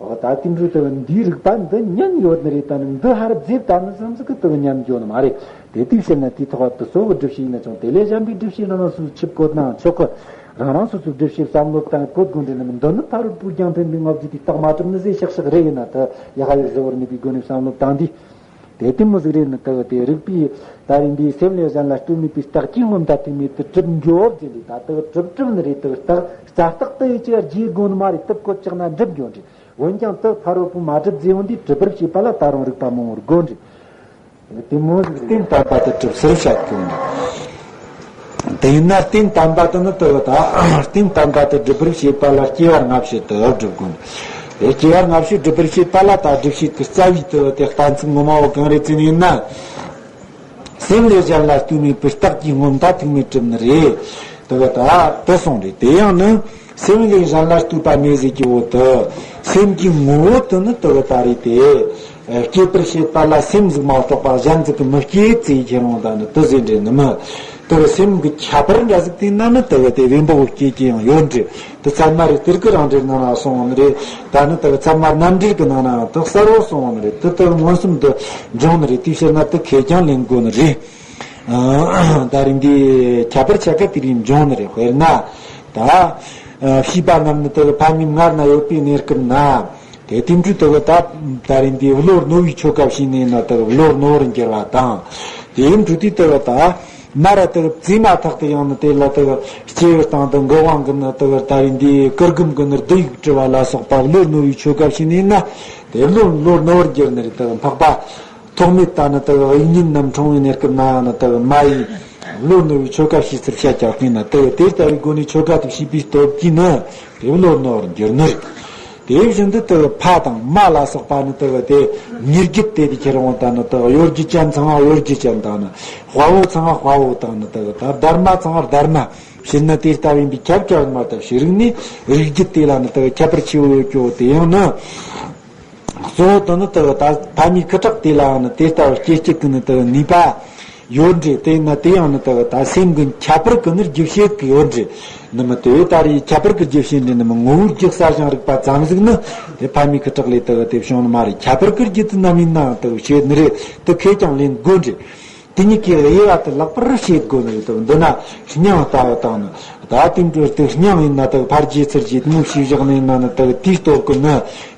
འོ་ད་དེ་འདྲའི་དེ་འདིའི་རིག་པ་འདི་ཉན་ཡོད་ནི་རེད། ད་ནི་འདི་ཧར་རྫེབ་ད་ནི་བསམ་ཟིག་གི་དེ་ཉན་འགྱོ་ནི་མ་རེད། དེ་དེའི་ཕྱིར་ན་དེའི་ཐོག་ཏུ་གཙོ་བོ་སྒྲུབ་བྱེད་ཡིན་ན་ཅང་དེ་ལས་གཞན་པའི་སྒྲུབ་བྱེད་རང་རང་སོ་སོ་ཆིབས་བཀོད་ནའང་ཆོག་གི། རང་རང་སོ་སོའི་སྒྲུབ་བྱེད་བསམ་བློ་བཏང་བཀོད་དགོ་འདྲེ་ནི་མི་འདི་ནི་ཕ་རོལ་པོའི་རྒྱང་འཕེན་པའི་ལྔ་བརྒྱ་དེ་རྟགས་མ་གྲུབ་ནི་ཟེར་ཤག་ཤག་རེད། ཡིན་ན་ད་ཡ་ཧ་ཡོད་གཟི་བོར་ནུས་པའི་སྒོ་ནས་བསམ་བློ་བཏང་དུས། དེ་དེ་མོ་ཟིག་རེད་ནི་དག་དེ་རིག་པའི་ད་རིང་འདིའི་སེམས་ལས་གཞན་ལ་ལྟོས་མེད་པའི་རྟགས་ཀྱིས་མངོན་མཐའ་ཐུག་མེད་དུ་གྲུབ་འགྱོ་ཟེར་ལས། ད་དག་གྲུབ་གྲུབ་ནི་རེད། དག་རྟགས་རྩ་རྟགས་དུ་ཡི་ཅི་བརྗེད་དགོ་ནི་མ་རེད། དུ་བཀོད་ཆག་ན་འགྲུབ་འགྱོ་འདྲི། འོན་ཀྱང་དུ་ཕ་རོལ་པོ་མ་གྲུབ་ཟེར་འོང་དུས་གྲུབ་པར་བྱེད་པ་ལ་ད་རུང་རིགས་པ་མང་བོར་དགོ་འདྲི། དེ་མོ་ཟིག་རྟེན་དམ་པ་དུ་གྲུབ་ཟེར་བཤད་དགོ་ནི། དེ་ཡིན་ན་རྟེན་དམ་པ་དེ་ནི་དེ་བ་དང་། རྟེན་དམ་པ་དེ་སྒྲུབ་པར་བྱེད་པ་ལ་སྐྱེ་བ་སྔ་ཕྱི་དུ་སྒྲུབ་དགོས། དེ་སྐྱེ་བ་སྔ་ཕྱི་སྒྲུབ་པར་བྱེད་པ་ལ་ད་སྒྲུབ་བྱེད་ཀྱི་རྩ་བའི་དེ་བ་དེ་གཏན་ཚིགས་ངོ་མ་བོ་གང་རེད་ཟེར་ན། སེམས་ལས་གཞན་ལ་ལྟོས་མེད་པའི་རྟགས་ཀྱིས་མངོན་མཐའ་ཐུག་མེད་གྲུབ་ནི་རེད། དེ་བ་ད་དེ་གསུངས་རེད། དེ་ཡང་ནི་སེམས་ལས་གཞན་ལ་ལྟོས་པ་མེད་ཟེར་གྱི་བོ་དེ། སེམས་ཀྱི་ངོ་བོ་དེ་ནི་དེ་བ་ད་རེད་དེ། སྐྱེད་པར་བྱེད་པ་ལ་སེམས་ཟིག་མ་གཏོགས་པ་གཞན་ཟིག་གིས་མི་སྐྱེད་ཟེར་ཁྱེར་འོང་ད་ནི་དེ་ཟེར་འདྲེ་ནི་མི། དེ་བས་སེམས་ཀྱི་ཁྱད་པར་འདྲ་ཟིག་བསྟན་ན་ནི་དེ་བས་དེ་བེམ་པོ་སྐྱེད་ཀྱི་ཡང་ཡོད་འདྲེ། དེ་ཚད་མ་རེད། གཏེར་གི་རང་འགྲེལ་ནང་ན་གསུངས་ནི་རེད། ད་ནི་དེ་ཚད་མ་རྣམ་འགྲེལ་གི་ནང་ན་དེ་གསལ་བོ་གསུངས་ནི་རེད། དེ་དེ་མངོན་སུམ་དུ་འབྱུང་ནི་རེད། དེའི་ཕྱིར་ན་དེ་ཁས་ཀྱང་ལེན་དགོས་ནི་རེད། ད་རིང་འདི་ཁྱད་པར་ཆ་ག་དེ་རིང་འབྱུང་ནི་རེད། དཔེར་ན་ད་བྱིས་པ་རྣམས་ནི་དེ་ཕ་མའི་མངལ་ན་ཡོད་པའི་གནས་སྐབས་ན། དེ་དེ་འདྲའི་དེ་གི་ད་ད་རིང་འདི་བློ་རྣོ་བའི་ཆོ་ག་བྱས་ནས་ན་དེ་གི་བློ་རྣོ་བར་འགྱུར་བ་དང་། དེ་འདྲ་དེ་དེ་གི་ད་མ་ར་དེ་གི་བཙས་མ་ཐག་ཏུ་ཡང་ནི་དེ་ལ་དེ་གི་སྐྱེ་བའི་སྟེང་དུ་མགོ་དབང་གི་ནི་དེ་གི་ད་རིང་འདི་གུར་གུམ་གི་ནི་བསྡུ་ཡིག་བྲི་བ་ལ་སོགས་པ་བློ་རྣོ་བའི་ཆོ་ག་བྱས་ནས་ན། དེ་བློ་བློ་རྣོ་བར་འགྱུར་ནི་རེད། དེ་གི་འཕགས་པ་ཐོགས་མེད་ད་ནི་དེ་གི་དབྱིག་གཉེན་རྣམས་འཁྲུངས་པའི་གནས་སྐབས་ན་ཡང་ནི་དེ་གི་མ་ཡི་བློ་རྣོ་བའི་ཆོ་ག་བྱས་ཚུལ་བཤད་ཀྱང་ན་དེ་གི་དེ་ལྟ་བུའི་སྒོ་ནས་ཆོ་ག་དེ་བྱས་པའི་སྟོབས་ཀྱིས་ནི། དེ་བློ་རྣོ་བར་འགྱུར་ནི་རེད། དེ་བཞིན་དུ་དེ་ཕ་དང་མ་ལ་སོགས་པ་ནི་དེ་དེ་མྱི་རྒྱུད་དེ་དེ་ཁྱེར་འོང་ད་ནི་དེ་གཡོ་སྒྱུ་ཅན་ཚང་བ་གཡོ་སྒྱུ་ཅན་དང་ནི། དཔའ་བོ་ཚང་བ་དཔའ་བོ་དང་ནི་དེ་ད་སྡར་མ་ཚང་བ་སྡར་མ། ཕྱིར་ན་དེ་ལྟ་བུ་ཡིན་པའི་ཁྱབ་ཁྱབ་མ་ལྟ་བུའི་རིགས་ནི་རིགས་རྒྱུད་དེ་ལ་ནི་དེ་ཁྱད་པར་ཆེ་བོ་ཡོད་ཀྱོ། དེ་ཡང་ནི། གཙོ་བོ་དེ་ནི་དེ་ད་ཕ་མའི་ཁུ་ཁྲག་དེ་ལའང་ནི་དེ་ལྟ་བུ་སྐྱེ་སྐྱེ་ཀུན་ནི་དེ་ནུས་པ་ཡོད་འདྲེ། དེ་ན་དེ་ཡང་ནི་དེ་ད་སེམས་ཀྱི་ཁྱད་པར་ཀུན་ནི་རྒྱུ་བྱེད་ཀྱི་ཡོད་འདྲེ། ནི་མི་དེ་ད་རེས་ཁྱད་པར་ཀྱི་རྒྱུ་བྱེད་འདྲེ་ནི་མི་ངོ་བོའི་རྒྱུ་གསལ་ཞིང་རིག་པ་ཙམ་ཟིག་ནི་དེ་ཕ་མའི་ཁུ་ཁྲག་ལས་དེ་དེ་བྱུང་ནི་མ་རེད། ཁྱད་པར་ཀྱི་རྒྱུ་དེ་ནམ་ཡིན་ནའང་དེ་བྱེད་ནི་རེད། དེ་ཁས་ཀྱང་ལེན་དགོས་འདྲེ། དེ་གཉིས་ཀའི་དབྱེ་བ་དེ་ལེགས་པར་ཕྱེ་དགོས་ནི་རེད། འདི་ན་སྙིང་ལྟ་བུ་དང་ནི། ད་དེ་འདྲ་དེ་སྙིང་ཡིན་ན་དེ་ཕར་རྒྱས་ཚུར་རྒྱས་དེ་མོ་ཞིག་བཞག་ནས་ཡིན་ན་ནི་དེ་དེའི་སྟོབས་ཀྱིས་ནི།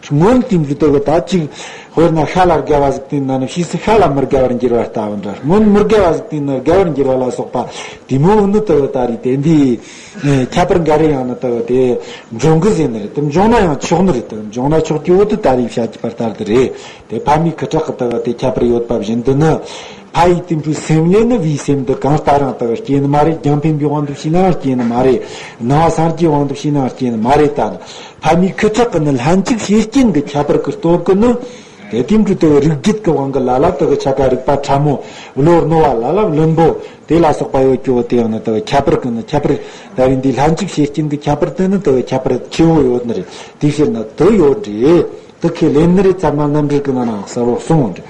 སྔོན་དེ་འདྲ་དེ་ད་ཅིག་དཔེར་ན་ཤ་ལ་དགའ་བ་ཟིག་དེ་ན་ནི་ཕྱིས་སུ་ཤ་ལ་མི་དགའ་བར་འགྱུར་བ་ལྟ་བུ་འདྲ། སྔོན་མི་དགའ་བ་ཟིག་དེ་ན་དགའ་བར་འགྱུར་བ་ལ་སོགས་པ་དེ་མོ་ནི་དེ་ད་རེད། དེ་འདི་ཁྱད་པར་འགའ་རེ་ཡང་ནི་དེ་དེ་འབྱུང་གི་ཟེར་ནི་རེད། དེ་འབྱུང་ན་ཡང་ཆོག་ནི་རེད། དེ་འབྱུང་ན་ཆོག་རྒྱུ་བོ་དེ་ད་རེས་བཤད་ཀྱི་བར་ལྟར་དུ་རེད། དེ་ཕ་མའི་ཁུ་ཁྲག་གི་དེ་དེ་ཁྱད་པར་ཡོད་པ་བཞིན་དུ་ནི། ཕ་ཡི་དེ་འཕྲོའི་སེམས་ལས་ནི་བུའི་སེམས་འདི་གང་ལྟར་ཡང་དག་སྐྱེ་ནི་མ་རེད། རྒྱང་འཕེན་པའི་དབང་དུ་བྱས་ནའང་སྐྱེ་ནི་མ་རེད། སྣང་བ་སངས་རྒྱས་དབང་དུ་བྱས་ནའང་སྐྱེ་ནི་མ་རེད། ད་ནི་ཕ་མའི་ཁུ་ཁྲག་གི་ནི་ལྷན་ཅིག་བྱེད་རྐྱེན་གྱི་ཁྱད་པར་གྱི་སྟོབས་ཀྱིས་ནི་ དེ་དེ་འདྲ་དེ་རིགས་རྒྱུད་ཀྱི་དབང་གིས་ལ་ལ་དེ་ཆ་ག་རིག་པ་ཕྲ་མོ། བློ་རྣོ་བ་ལ་ལ་བླུན་པོ་དེ་ལ་སོགས་པ་ཡོད་ཀྱི་བོ་དེ་ཡང་ནི་དེ་ཁྱད་པར་གི་ནི་ཁྱད་པར། ད་རིང་འདི་ལྷན་ཅིག་བྱེད་རྐྱེན་གྱི་ཁྱད་པར་དེ་ནི་དེ་ཁྱད་པར་ཆེ་བོ་ཡོད་ནི་རེད། དེའི་ཕྱིར་ན་དེ་ཡོད་རེད། དེ་ཁས་ལེན་ནི་རེད། ཚད་མ་རྣམ་འགྲེལ་གྱི་ནང་ན་གསལ་བོ་གསུངས་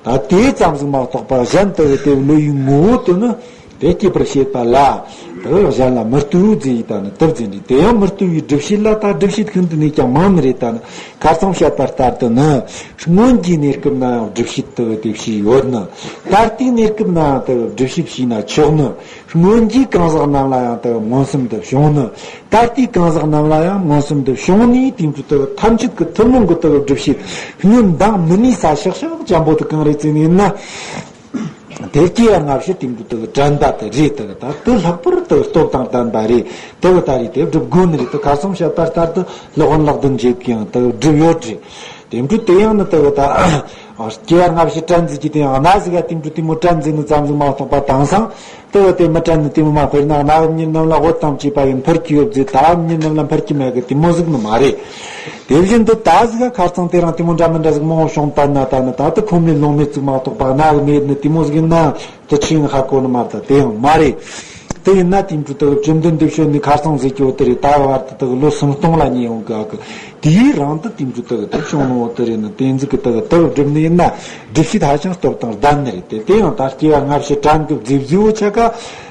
འདྲ། ད་དེ་ཙམ་ཟིག་མ་གཏོགས་པ་གཞན་དེ་དེ་བློ་ཡི་ངོ་བོ་དེ་ནི། དེ་སྐྱེད་པར་བྱེད་པ་ལ། དེ་གཞན་ལ་མི་ལྟོས་ཟེར་ཡི་ད་ནི་དེ་བརྫིས་འདྲ། དེ་ཡང་མི་ལྟོས་པའི་སྒྲུབ་བྱེད་ལ་ད་སྒྲུབ་བྱེད་ཤིན་ཏུ་ནས་ཀྱང་མང་ནི་རེད། ད་ནི་ཁ་རྩང་བཤད་པ་ལྟར་དུ་ནི། སྔོན་གྱི་གནས་སྐབས་ན་ཡང་སྒྲུབ་བྱེད་དེ་དེ་བྱས་ཡོད་ནི། ད་ལྟའི་གནས་སྐབས་ན་ཡང་དེ་སྒྲུབ་བྱེད་བྱས་ན་ཆོག་ནི། སྔོན་གྱི་གང་ཟག་རྣམས་ལ་ཡང་དེ་མངོན་སུམ་དུ་བྱུང་ནི། ད་ལྟའི་གང་ཟག་རྣམས་ལ་ཡང་མངོན་སུམ་དུ་བྱུང་ནི། དེ་འདྲ་དེ་ཐམས་ཅད་ཀྱི་ཐུན་མོང་གི་དེ་སྒྲུབ་བྱེད་སྔོན་འདང་མི་ནུས་ས་ཤག་ཤག་ཅན་པོ་དེ་གང་རེད་ཟེར་ནས་ན། དེ་སྐྱེ་བ་སྔ་ཕྱི་དེ་འདྲ་དེ་དྲན་པ་དེ་རེད། དེ་ད་དེ་ལྷག་པར་དེ་སྟོབས་དང་ལྡན་པ་རེད། དེ་ད་རེད། དེ་སྒྲུབ་དགོས་ནི་རེད། དེ་ཁ་རྩང་བཤད་པ་ལྟར་དུ་སློབ་དཔོན་ལག་ལྡན་འབྱེད་ཀྱིས་ཡང་དེ་བསྒྲུབས་ཡོད་རེད། དེ་འདྲ་དེ་ཡང་ནི་དེ་ད་སྐྱེ་བ་སྔ་ཕྱི་དྲན་ཟེར་གྱི་དེ་ཡང་གནའ་ཟིག་ག་དེ་འདྲ་དེ་མོ་དྲན་ཟེར་ནི་ཙམ་ཟིག་མ་གཏོགས་པ་དེང་སང་དེ་དེ་མི་དྲན་ནི་དེ་མོ་མ། དཔེར་ན་གནའ་བོའི་མྱི་རྣམས་ལ་འོད་དང་བཅས་པ་ཡི་འཕུར་གྱི་ཡོད་ཟེར། ད་བའི་མྱི་རྣམས་ལ་འཕུར་གྱི་མེད་གི་དེ་མོ་ཟིག་ནི་མ་རེད། དེ་བཞིན་དུ་ད་ཟིག་ག་ཁ་རྩང་དེ་རིང་དེ་མོ་འདྲ་མི་འདྲ་ཟིག་མང་བོ་བྱུང་བཏང་ན་ད་ནི་ད་དེ་ཁོམ་ལས་ལོང་མེད་ཟིག་མ་གཏོགས་པ་གནའ་གི་མེད་ནི་དེ་མོ་ཟིག་ཡིན་ན་དེ་ཆི་ཡིན་ཧ་གོ་ནི་མ་རེད། ད་དེ་ཡང་མ་རེད། དེ་ཡིན་ན་དེ་འདྲ་དེ་བཅོམ་ལྡན་འདས་ཤོད་ནི་ཁ་རྩང་ཟེར་གྱི་བོ་དེ་རེད། ད་བར་དུ་དེ་ལོ་སུམ་སྟོང་ལ་ཉེ་ཡོང་གི་ཨ་གི། དེའི་རིང་དུ་དེ་འདྲ་དེ་དེ་བྱུང་ནོ་བོ་དེ་རེད། ནི་དེ་ཟིག་གི་དེ་དེ་སྒྲུབ་ནི་ཡིན་ན་སྒྲུབ་བྱེད་ཧ་ཅང་སྟོབས་དང་ལྡན་ནི་རེད། དེ་དེ་ཡང་ད་སྐྱེ་བ་སྔ་ཕྱི་དྲན་གི་བརྫིས་བརྫིས་བོ་ཆ་ག་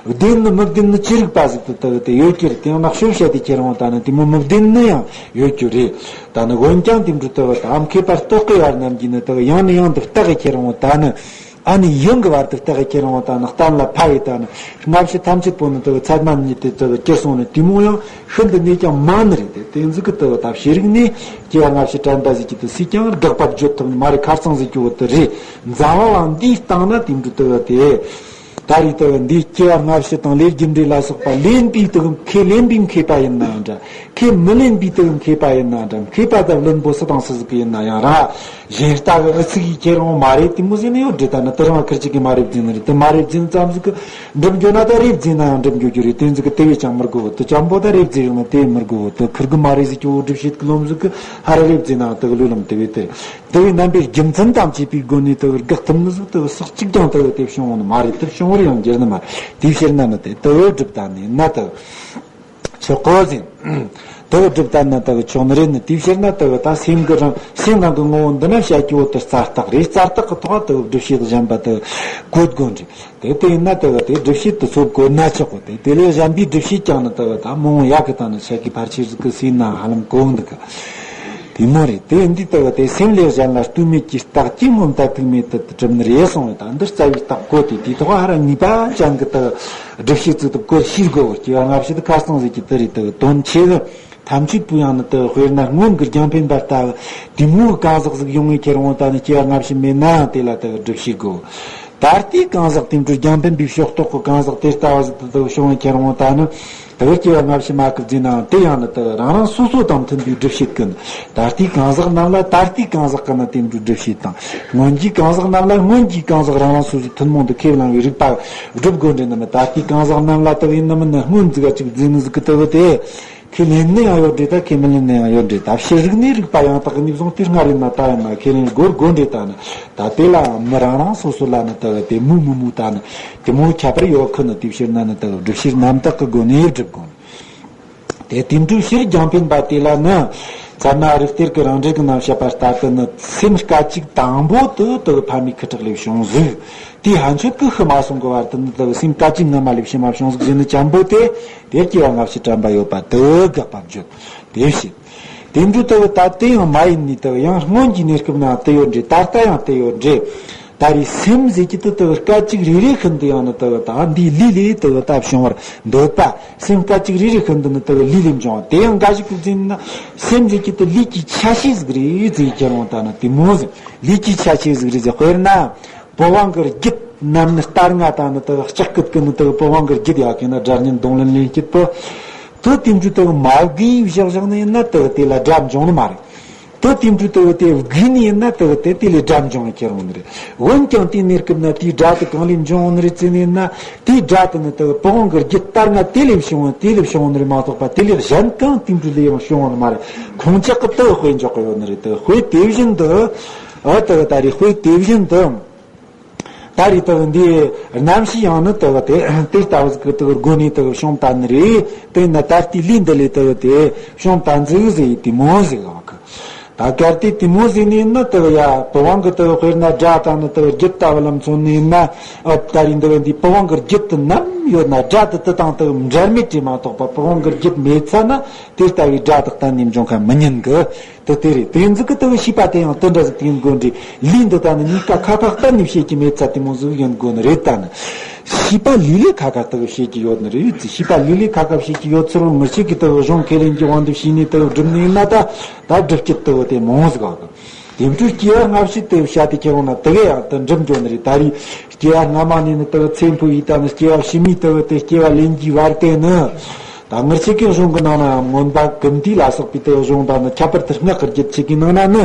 བདེན་ནི་མི་བདེན་ནི་ཅི་རིགས་པ་ཟིག་དེ་དེ་དེ་ཡོད་ཀྱི་རེད། དེ་ཡང་ན་ཤོབ་བཤད་དེ་ཁྱེར་འོང་ད་ནི་དེ་མོ་མི་བདེན་ནི་ཡང་ཡོད་རྒྱུ་རེད། ད་ནི་འོན་ཀྱང་དེ་འདྲ་དེ་བ་དང་མཁས་པ་རྟོག་གེ་བ་རྣམས་ཀྱིས་ནི་དེ་ཡང་ནས་ཡང་དུ་བརྟག་གི་ཁྱེར་འོང་ད་ནི། ཨ་ནི་ཡང་གི་བར་དུ་བརྟག་གི་ཁྱེར་འོང་ད་ནི་གཏན་ལ་ཕབ་ཡི་ད་ནི། སྔ་ཕྱི་ཐམས་ཅད་པོ་ནི་དེ་ཚད་མ་ཉིད་དེ་དེ་གྱུར་སོང་ནི་དེ་མོ་ཡང་ཤིན་ཏུ་ནས་ཀྱང་མང་ནི་རེད། དེ་དེ་ཟིག་གི་དེ་ད་ཤེས་རིག་ནས་སྐྱེ་བ་སྔ་ཕྱི་དྲན་པ་ཟིག་གི་དེ་སུས་ཀྱང་དགག་པ་བརྗོད་ཐུབ་ནི་མ་རེད། ཁ་རྩང་ཟིག་གི་བོ་དེ་རེད། འཛམ་བུ་གླིང་འདིའི་སྟེང་ན་དེ་འདྲ་དེ་དེ། ད་རེས་དེ་འདིའི་སྐྱེ་བ་སྔ་ཕྱི་དང་ལས་རྒྱུ་འབྲས་ལ་སོགས་པ་ལེན་པའི་དེ་མཁས་ལེན་པའི་མཁས་པ་ཡིན་ནའང་འདྲ། མཁས་མི་ལེན་པའི་དེ་མཁས་པ་ཡིན་ནའང་འདྲ། མཁས་པ་དང་བླུན་པོ་སུ་དང་སུ་ཟིག་གི་ཡིན་ན་ཡང་རང་གཞན་ལྟ་གི་ཨུ་ཚུགས་ཀྱིས་ཁྱེར་འོང་མ་རེད། དེ་མོ་ཟེར་ནི་ཡོད་རེད། ད་ནི་དེ་རང་ཁིར་གཅིག་གིས་མ་རེད་བརྫིས་ནི་རེད། དེ་མ་རེད་བརྫིས་ནི་ཙམ་ཟིག་གི་འགྲུབ་འགྱོ་ན་ད་རེད་བརྫིས་ན་ཡང་འགྲུབ་འགྱོ་རྒྱུ་རེད། དེ་ཟིག་གི་དེ་བས་ཀྱང་མི་དགོས་བོ། དེ་ཅན་པོ་ད་རེད་བརྫིས་ཡོང་ན་དེ་མི་དགོས་བོ། དེ་ཁིར་གི་མ་རེད་ཟེར་གྱི་བོ་སྒྲུབ་བྱེད་ཀྱི་ལམ་ཟིག་གི་ཧ་ར་རེད་བརྫིས་ན་ཡང་དེ་གི་ལུས་ལམ་དེ་བས་དེ་དེ་བས་རྣམ་པའི་རྒྱུ་མཚན་དང་བཅས་པའི་སྒོ་ནས་དེ་གི་དགག་ཐུབ་ནི་ཟིག་དེ་གི་སུ་གཅིག་ཀྱང་དེ་གི་དེ་བྱུང་བ་ནི་མ་རེད། དེ་བྱུང་བར་ཡང་འགྱུར་ནི་མ་རེད། དེའི་ཕྱིར་ན་ནི་དེ་དེ་བས་སྒྲུབ་ད་ནི་ན་དེ། ཆོག་གོ་ཟིན། དེ་གི་སྒྲུབ་ད་ན་དེ་གི་ཆོག་ནི་རེད། ནི་དེའི་ཕྱིར་ན་དེ་གི་ད་སེམས་གི་རང་སེམས་རང་གི་ངོ་བོ་འདི་ན་བཤད་རྒྱུ་བོ་དེ་རྩ་རྟགས་རེད། རྩ་རྟགས་གི་ཐོག་དེ་གི་སྒྲུབ་བྱེད་གཞན་པ་དེ་གི་བཀོད་དགོས་རེད། དེ་དེ་ཡིན་ན་དེ་གི་དེ་སྒྲུབ་བྱེད་དེ་ཚོ་བཀོད་ན་ཆོག་གོ། དེ་དེ་ལས་གཞན་པའི་སྒྲུབ་བྱེད་ཀྱང་ནི་དེ་གི་ད་མང་བོ་ཡག་གི་ད་ནི་ཆ་གི་ཕལ་ཆེར་ཟིག་གི་སེམས་ན་ཧ་ལམ་གོ་འདུག་གི། དེ་མོ་རེད། དེ་འདི་ལྟ་བུ་དེ་སེམས་ལས་གཞན་ལ་ལྟོས་མེད་ཀྱི་རྟགས་ཀྱིས་མངོན་དང་ཐུག་མེད་དུ་གྲུབ་ནི་རེད་གསུངས་པས། ད་འདིར་རྩ་བའི་རྟགས་བཀོད་དེ་དེའི་ཐོག་ཧ་ར་ངེས་པ་ཅན་གྱི་ལྟ་བུ་སྒྲུབ་བྱེད་ཚུལ་དུ་བཀོད་ཤེས་དགོས། སྐྱེ་བ་སྔ་ཕྱི་དུ་ཁ་སང་ཟིག་གི་དེ་རེད། ལྟ་བུ་དོན་ཆེ་གི་ཐམས་ཅད་པོ་ཡང་ནི་ལྟ་བུ་དཔེར་ན་སྔོན་གྱི་རྒྱང་འཕེན་པ་ལྟ་བུ་དེ་མོ་གི་གང་ཟག་ཟིག་ཡོང་ངེས་ཁྱེར་འོང་ད་ནི་སྐྱེ་བ་སྔ་ཕྱི་མེད་ནའང་དེ་ལ་ལྟ་བུ་སྒྲུབ་ཤེས་དགོས། ད་ལྟའི་གང་ཟག་དེ་འཕྲོ་རྒྱང་འཕེན་པའི་ཕྱོགས་གཏོགས་ཀྱི་གང་ཟག་དེ་ལྟ་བུ་ཟིག་ཏུ་བྱུང་བའི་ཁྱེར་འོང་ད་ནི་དེ་བས་སྐྱེ་བ་སྔ་ཕྱི་མ་གི་བརྫིས་ནའང་དེ་ཡང་ནི་དེ་རང་རང་སོ་སོ་དང་མཐུན་པའི་སྒྲུབ་བྱེད་ཀུན། ད་ལྟའི་གང་ཟག་རྣམས་ལ་ད་ལྟའི་གང་ཟག་གི་ནི་དེ་འཕྲོ་སྒྲུབ་བྱེད་དང་། སྔོན་གྱི་གང་ཟག་རྣམས་ལ་སྔོན་གྱི་གང་ཟག་རང་རང་སོ་སོའི་ཐུན་མོང་དུ་ཁས་བླངས་པའི་རིགས་པ་སྒྲུབ་དགོས་འདྲེ་ནི་མི། ད་ལྟའི་གང་ཟག་རྣམས་ལ་དེ་བས་ནི་མི་ནི་སྔོན་ཟིག་ག་ཅིག་བརྫིས་ནི་ཟིག་གི་དེ་བས་དེ། ཁས་ལེན་ནི་ཡང་ཡོད་འདྲེ་ད་ཁས་མི་ལེན་ནི་ཡང་ཡོད་འདྲེ། ད་ཕྱི་རིག་ནས་རིག་པ་ཡང་དག་གི་ནས་བཟུང་སྟེ་སྔར་ཡིན་ན་ད་ཡིན་ན་ཁས་ལེན་དགོས་དགོས་འདྲེ། ད་ནི་ད་དེ་ལའང་མི་རང་རང་སོ་སོ་ལ་ནི་ད་དེ་མོ་མི་མོ་ད་ནི་དེ་མོ་ཁྱད་པར་ཡོད་ཁུ་ནི་དེ་ཕྱིར་ན་ནི་ད་སྒྲུབ་བྱེད་རྣམ་དག་གི་སྒོ་ནས་སྒྲུབ་དགོས། དེ་དེ་འདྲའི་ཕྱིར་རྒྱང་འཕེན་པ་དེ་ལ་ནི་ཚད་མ་རིགས་གཏེར་གྱི་རང་འགྲེལ་གྱི་ནང་བཤད་པ་ལྟར་དུ་ནི་སེམས་སྐད་ཅིག་དང་པོ་དུ་དུ་ཕ་མའི་ཁུ་ཁྲག་ལས་བྱུང་ཟིག་དེའི་ཕན་ཆད་ཀྱི་ཤི་མ་སོང་གི་བར་དུ་ནི་དུ་སེམས་སྐད་ཅིག་སྔ་མ་ལས་ཕྱི་མ་བྱུང་ཟིག་ཟེར་ནི་ཅན་པོ་དེ། དེ་སྐྱེ་བ་སྔ་ཕྱི་དྲན་པ་ཡོད་པ་དེ་དགག་པ་བརྗོད། དེ་བཞིན་དེ་འདྲ་དེ་ད་དེ་ཡང་མ་ཡིན་ནི་དེ་ཡང་སྔོན་གྱི་གནས་སྐབས་ན་དེ་ཡོད་འདྲེ། ད་ལྟ་ཡང་དེ་ཡོད་འདྲེ། ད་རེས་སེམས་ཟེར་གྱི་དེ་དེ་སྐད་ཅིག་རེ་རེ་ཤིན་ཏུ་ཡང་ནི་དེ་ད་འདིའི་ལུས་ལས་དེ་ད་བྱུང་བར་འདོད་པ། སེམས་སྐད་ཅིག་རེ་རེ་ཤིན་ཏུ་ནི་དེ་ལུས་ལས་འབྱུང་བ་དེ་ཡང་འགའ་ཞིག་གིས་བརྫིས་ན་སེམས་ཟེར་གྱི་དེ་ལུས་ཀྱི་ཆ་ཤས་ཟིག་རེད་ཟེར་གྱི་རུང་ད་ནི་དེ་མོ་ཟིག་ལུས་ཀྱི་ཆ་ཤས་ཟིག་རེད་ཟེར། དཔེར་ན། པོ་ཝང་གི་རྒྱུད་རྣམས་ནི་ལྟར་ང་དང་ནི་དག་ལྕགས་སྐུད་ཀྱི་ནི་དག་པོ་ཝང་གི་རྒྱུད་ཡག་གི་ན་སྒྲ་སྙན་རྡུང་ལེན་ལེན་སྐྱིད་པོ། དུ་དེ་འདྲ་དག་མ་བགོས་བཞག་བཞག་ནི་ཡིན་ན་དག་དེ་ལ་སྒྲ་འབྱུང་ནི་མ་རེད། དུ་དེ་འདྲ་དག་དེ་བགོས་ནི་ཡིན་ན་དག་དེ་དེ་ལས་སྒྲ་འབྱུང་བའི་ཁྱེར་འོང་ནི་རེད། འོན་ཀྱང་དེའི་གནས་སྐབས་ན་དེའི་སྒྲ་དེ་གང་ལས་འབྱུང་འོང་ནི་རེད་ཟེར་ནི་ཡིན་ན་དེའི་སྒྲ་དེ་ནི་དག་པོ་ཝང་གི་རྒྱུད་ལྟར་ང་དེ་ལས་བྱུང་བ་དེ་ལས་བྱུང་བ་ནི་རེད་མ་གཏོགས་པ་དེ་ལས་གཞན་གང་དེ་འདྲ་ལས་ཡང་བྱུང་བ་ནི་མ་རེད། ཁོང་ཅག་གི་དག་དཔེ་འཇོག་གི་ཡོད་ནི་རེད། དག་དཔེ་དེ་བཞིན་དུ། འོ་དེ་གི་ད་རེས་དཔེ་དེ་བཞིན་དུ། ད་རེས་དེ་གི་འདིའི་རྣམ་ཤེས་ཡང་ནི་དེ་གི་དེ་དེ་ལྟ་བུ་ཟིག་གི་དེ་གི་སྒོ་ནས་དེ་གི་བྱུང་བཏང་ནི་རེད། དེ་ན་ད་ལྟའི་ལུས་འདི་ལས་དེ་གི་དེ་བྱུང་བཏང་ཟིག་ཟེར་ཡི་དེ་མོ་ཟིག་ཡོད་གི། ད་གལ་ཏེ་དེ་མོ་ཟིག་ནས་ན་དེ་གི་ཡ་པི་ཝང་གི་དེ་གི་དཔེར་ན་སྒྲ་དང་ནི་དེ་གི་རྒྱུད་ལྟ་བུ་ལ་མཚོན་ནས་ན། ཨ་ད་རེས་འདི་གི་འདི་པི་ཝང་གི་རྒྱུད་དུ་ནམ་ཡོད་ན་སྒྲ་དེ་དེ་དང་དེ་གི་འབྲལ་མེད་རེད་མ་གཏོགས་པ། པི་ཝང་གི་རྒྱུད་མེད་ཚ་ན་དེ་ལྟ་བུའི་སྒྲ་དག་གཏན་ནས་འབྱུང་ཁ་མི་ཉན་གི། དེ་དེ་རེད། དེ་ཟིག་གི་དེ་གི་ཤེས་པ་དེ་ཡང་དེ་འདྲ་ཟིག་དེ་ཡིན་དགོས་ནི་རེད། ལུས་འདི་ད་ནི་གཉིས་ཀ་ཁ་ཁ་གཏན་ནས་བཤད་ཀྱི་མེད་ཚ་དེ་མོ་ཟིག་ཡིན་དགོས་ནི་རེད། ད་ནི་ཤེས་པ་ལུས་ལས་ཁ་ཁ་དེ་གི་བཤད་ཀྱི་ཡོད་ནི་རེད། ཤེས་པ་ལུས་ལས་ཁ་ཁ་བཤད་ཀྱི་ཡོད་ཚུལ་ངེད་ཅག་གི་དེ་གི་གཞུང་ཁས་ལེན་གྱི་དབང་དུ་བྱས་ནས་དེ་གི་སྒྲུབ་ནི་ཡིན་ན། ད་ད་སྒྲུབ་ཀྱི་དེ་གི་དེ་མང་ཟིག་ག་གི། དེ་འཕྲོས་སྐྱེ་བ་སྔ་ཕྱི་དེ་བཤད་དེ་ཁྱེར་འོང་ན་དེ་གི་ཡང་དེ་འགྲུབ་འགྱོ་ནི་རེད། ད་རེས་སྐྱེ་བ་སྔ་མ་ནས་ནི་དེ་གི་ཚེ་འཕོས་ཡི་ད་ནི་སྐྱེ་བ་ཕྱི་མའི་དེ་གི་དེ་སྐྱེ་བ་ལེན་རྒྱུའི་བར་དེ་ནི། ད་ངེད་ཅག་གི་གཞུང་གི་ནང་ན་མངོན་པ་ཀུན་བཏུས་ལ་སོགས་པའི་དེ་གི་གཞུང་དང་ནི། ཁྱད་པར་དུ་སྔགས་ཀྱི་རྒྱུད་ཅིག་གི་ནང་ན་ནི་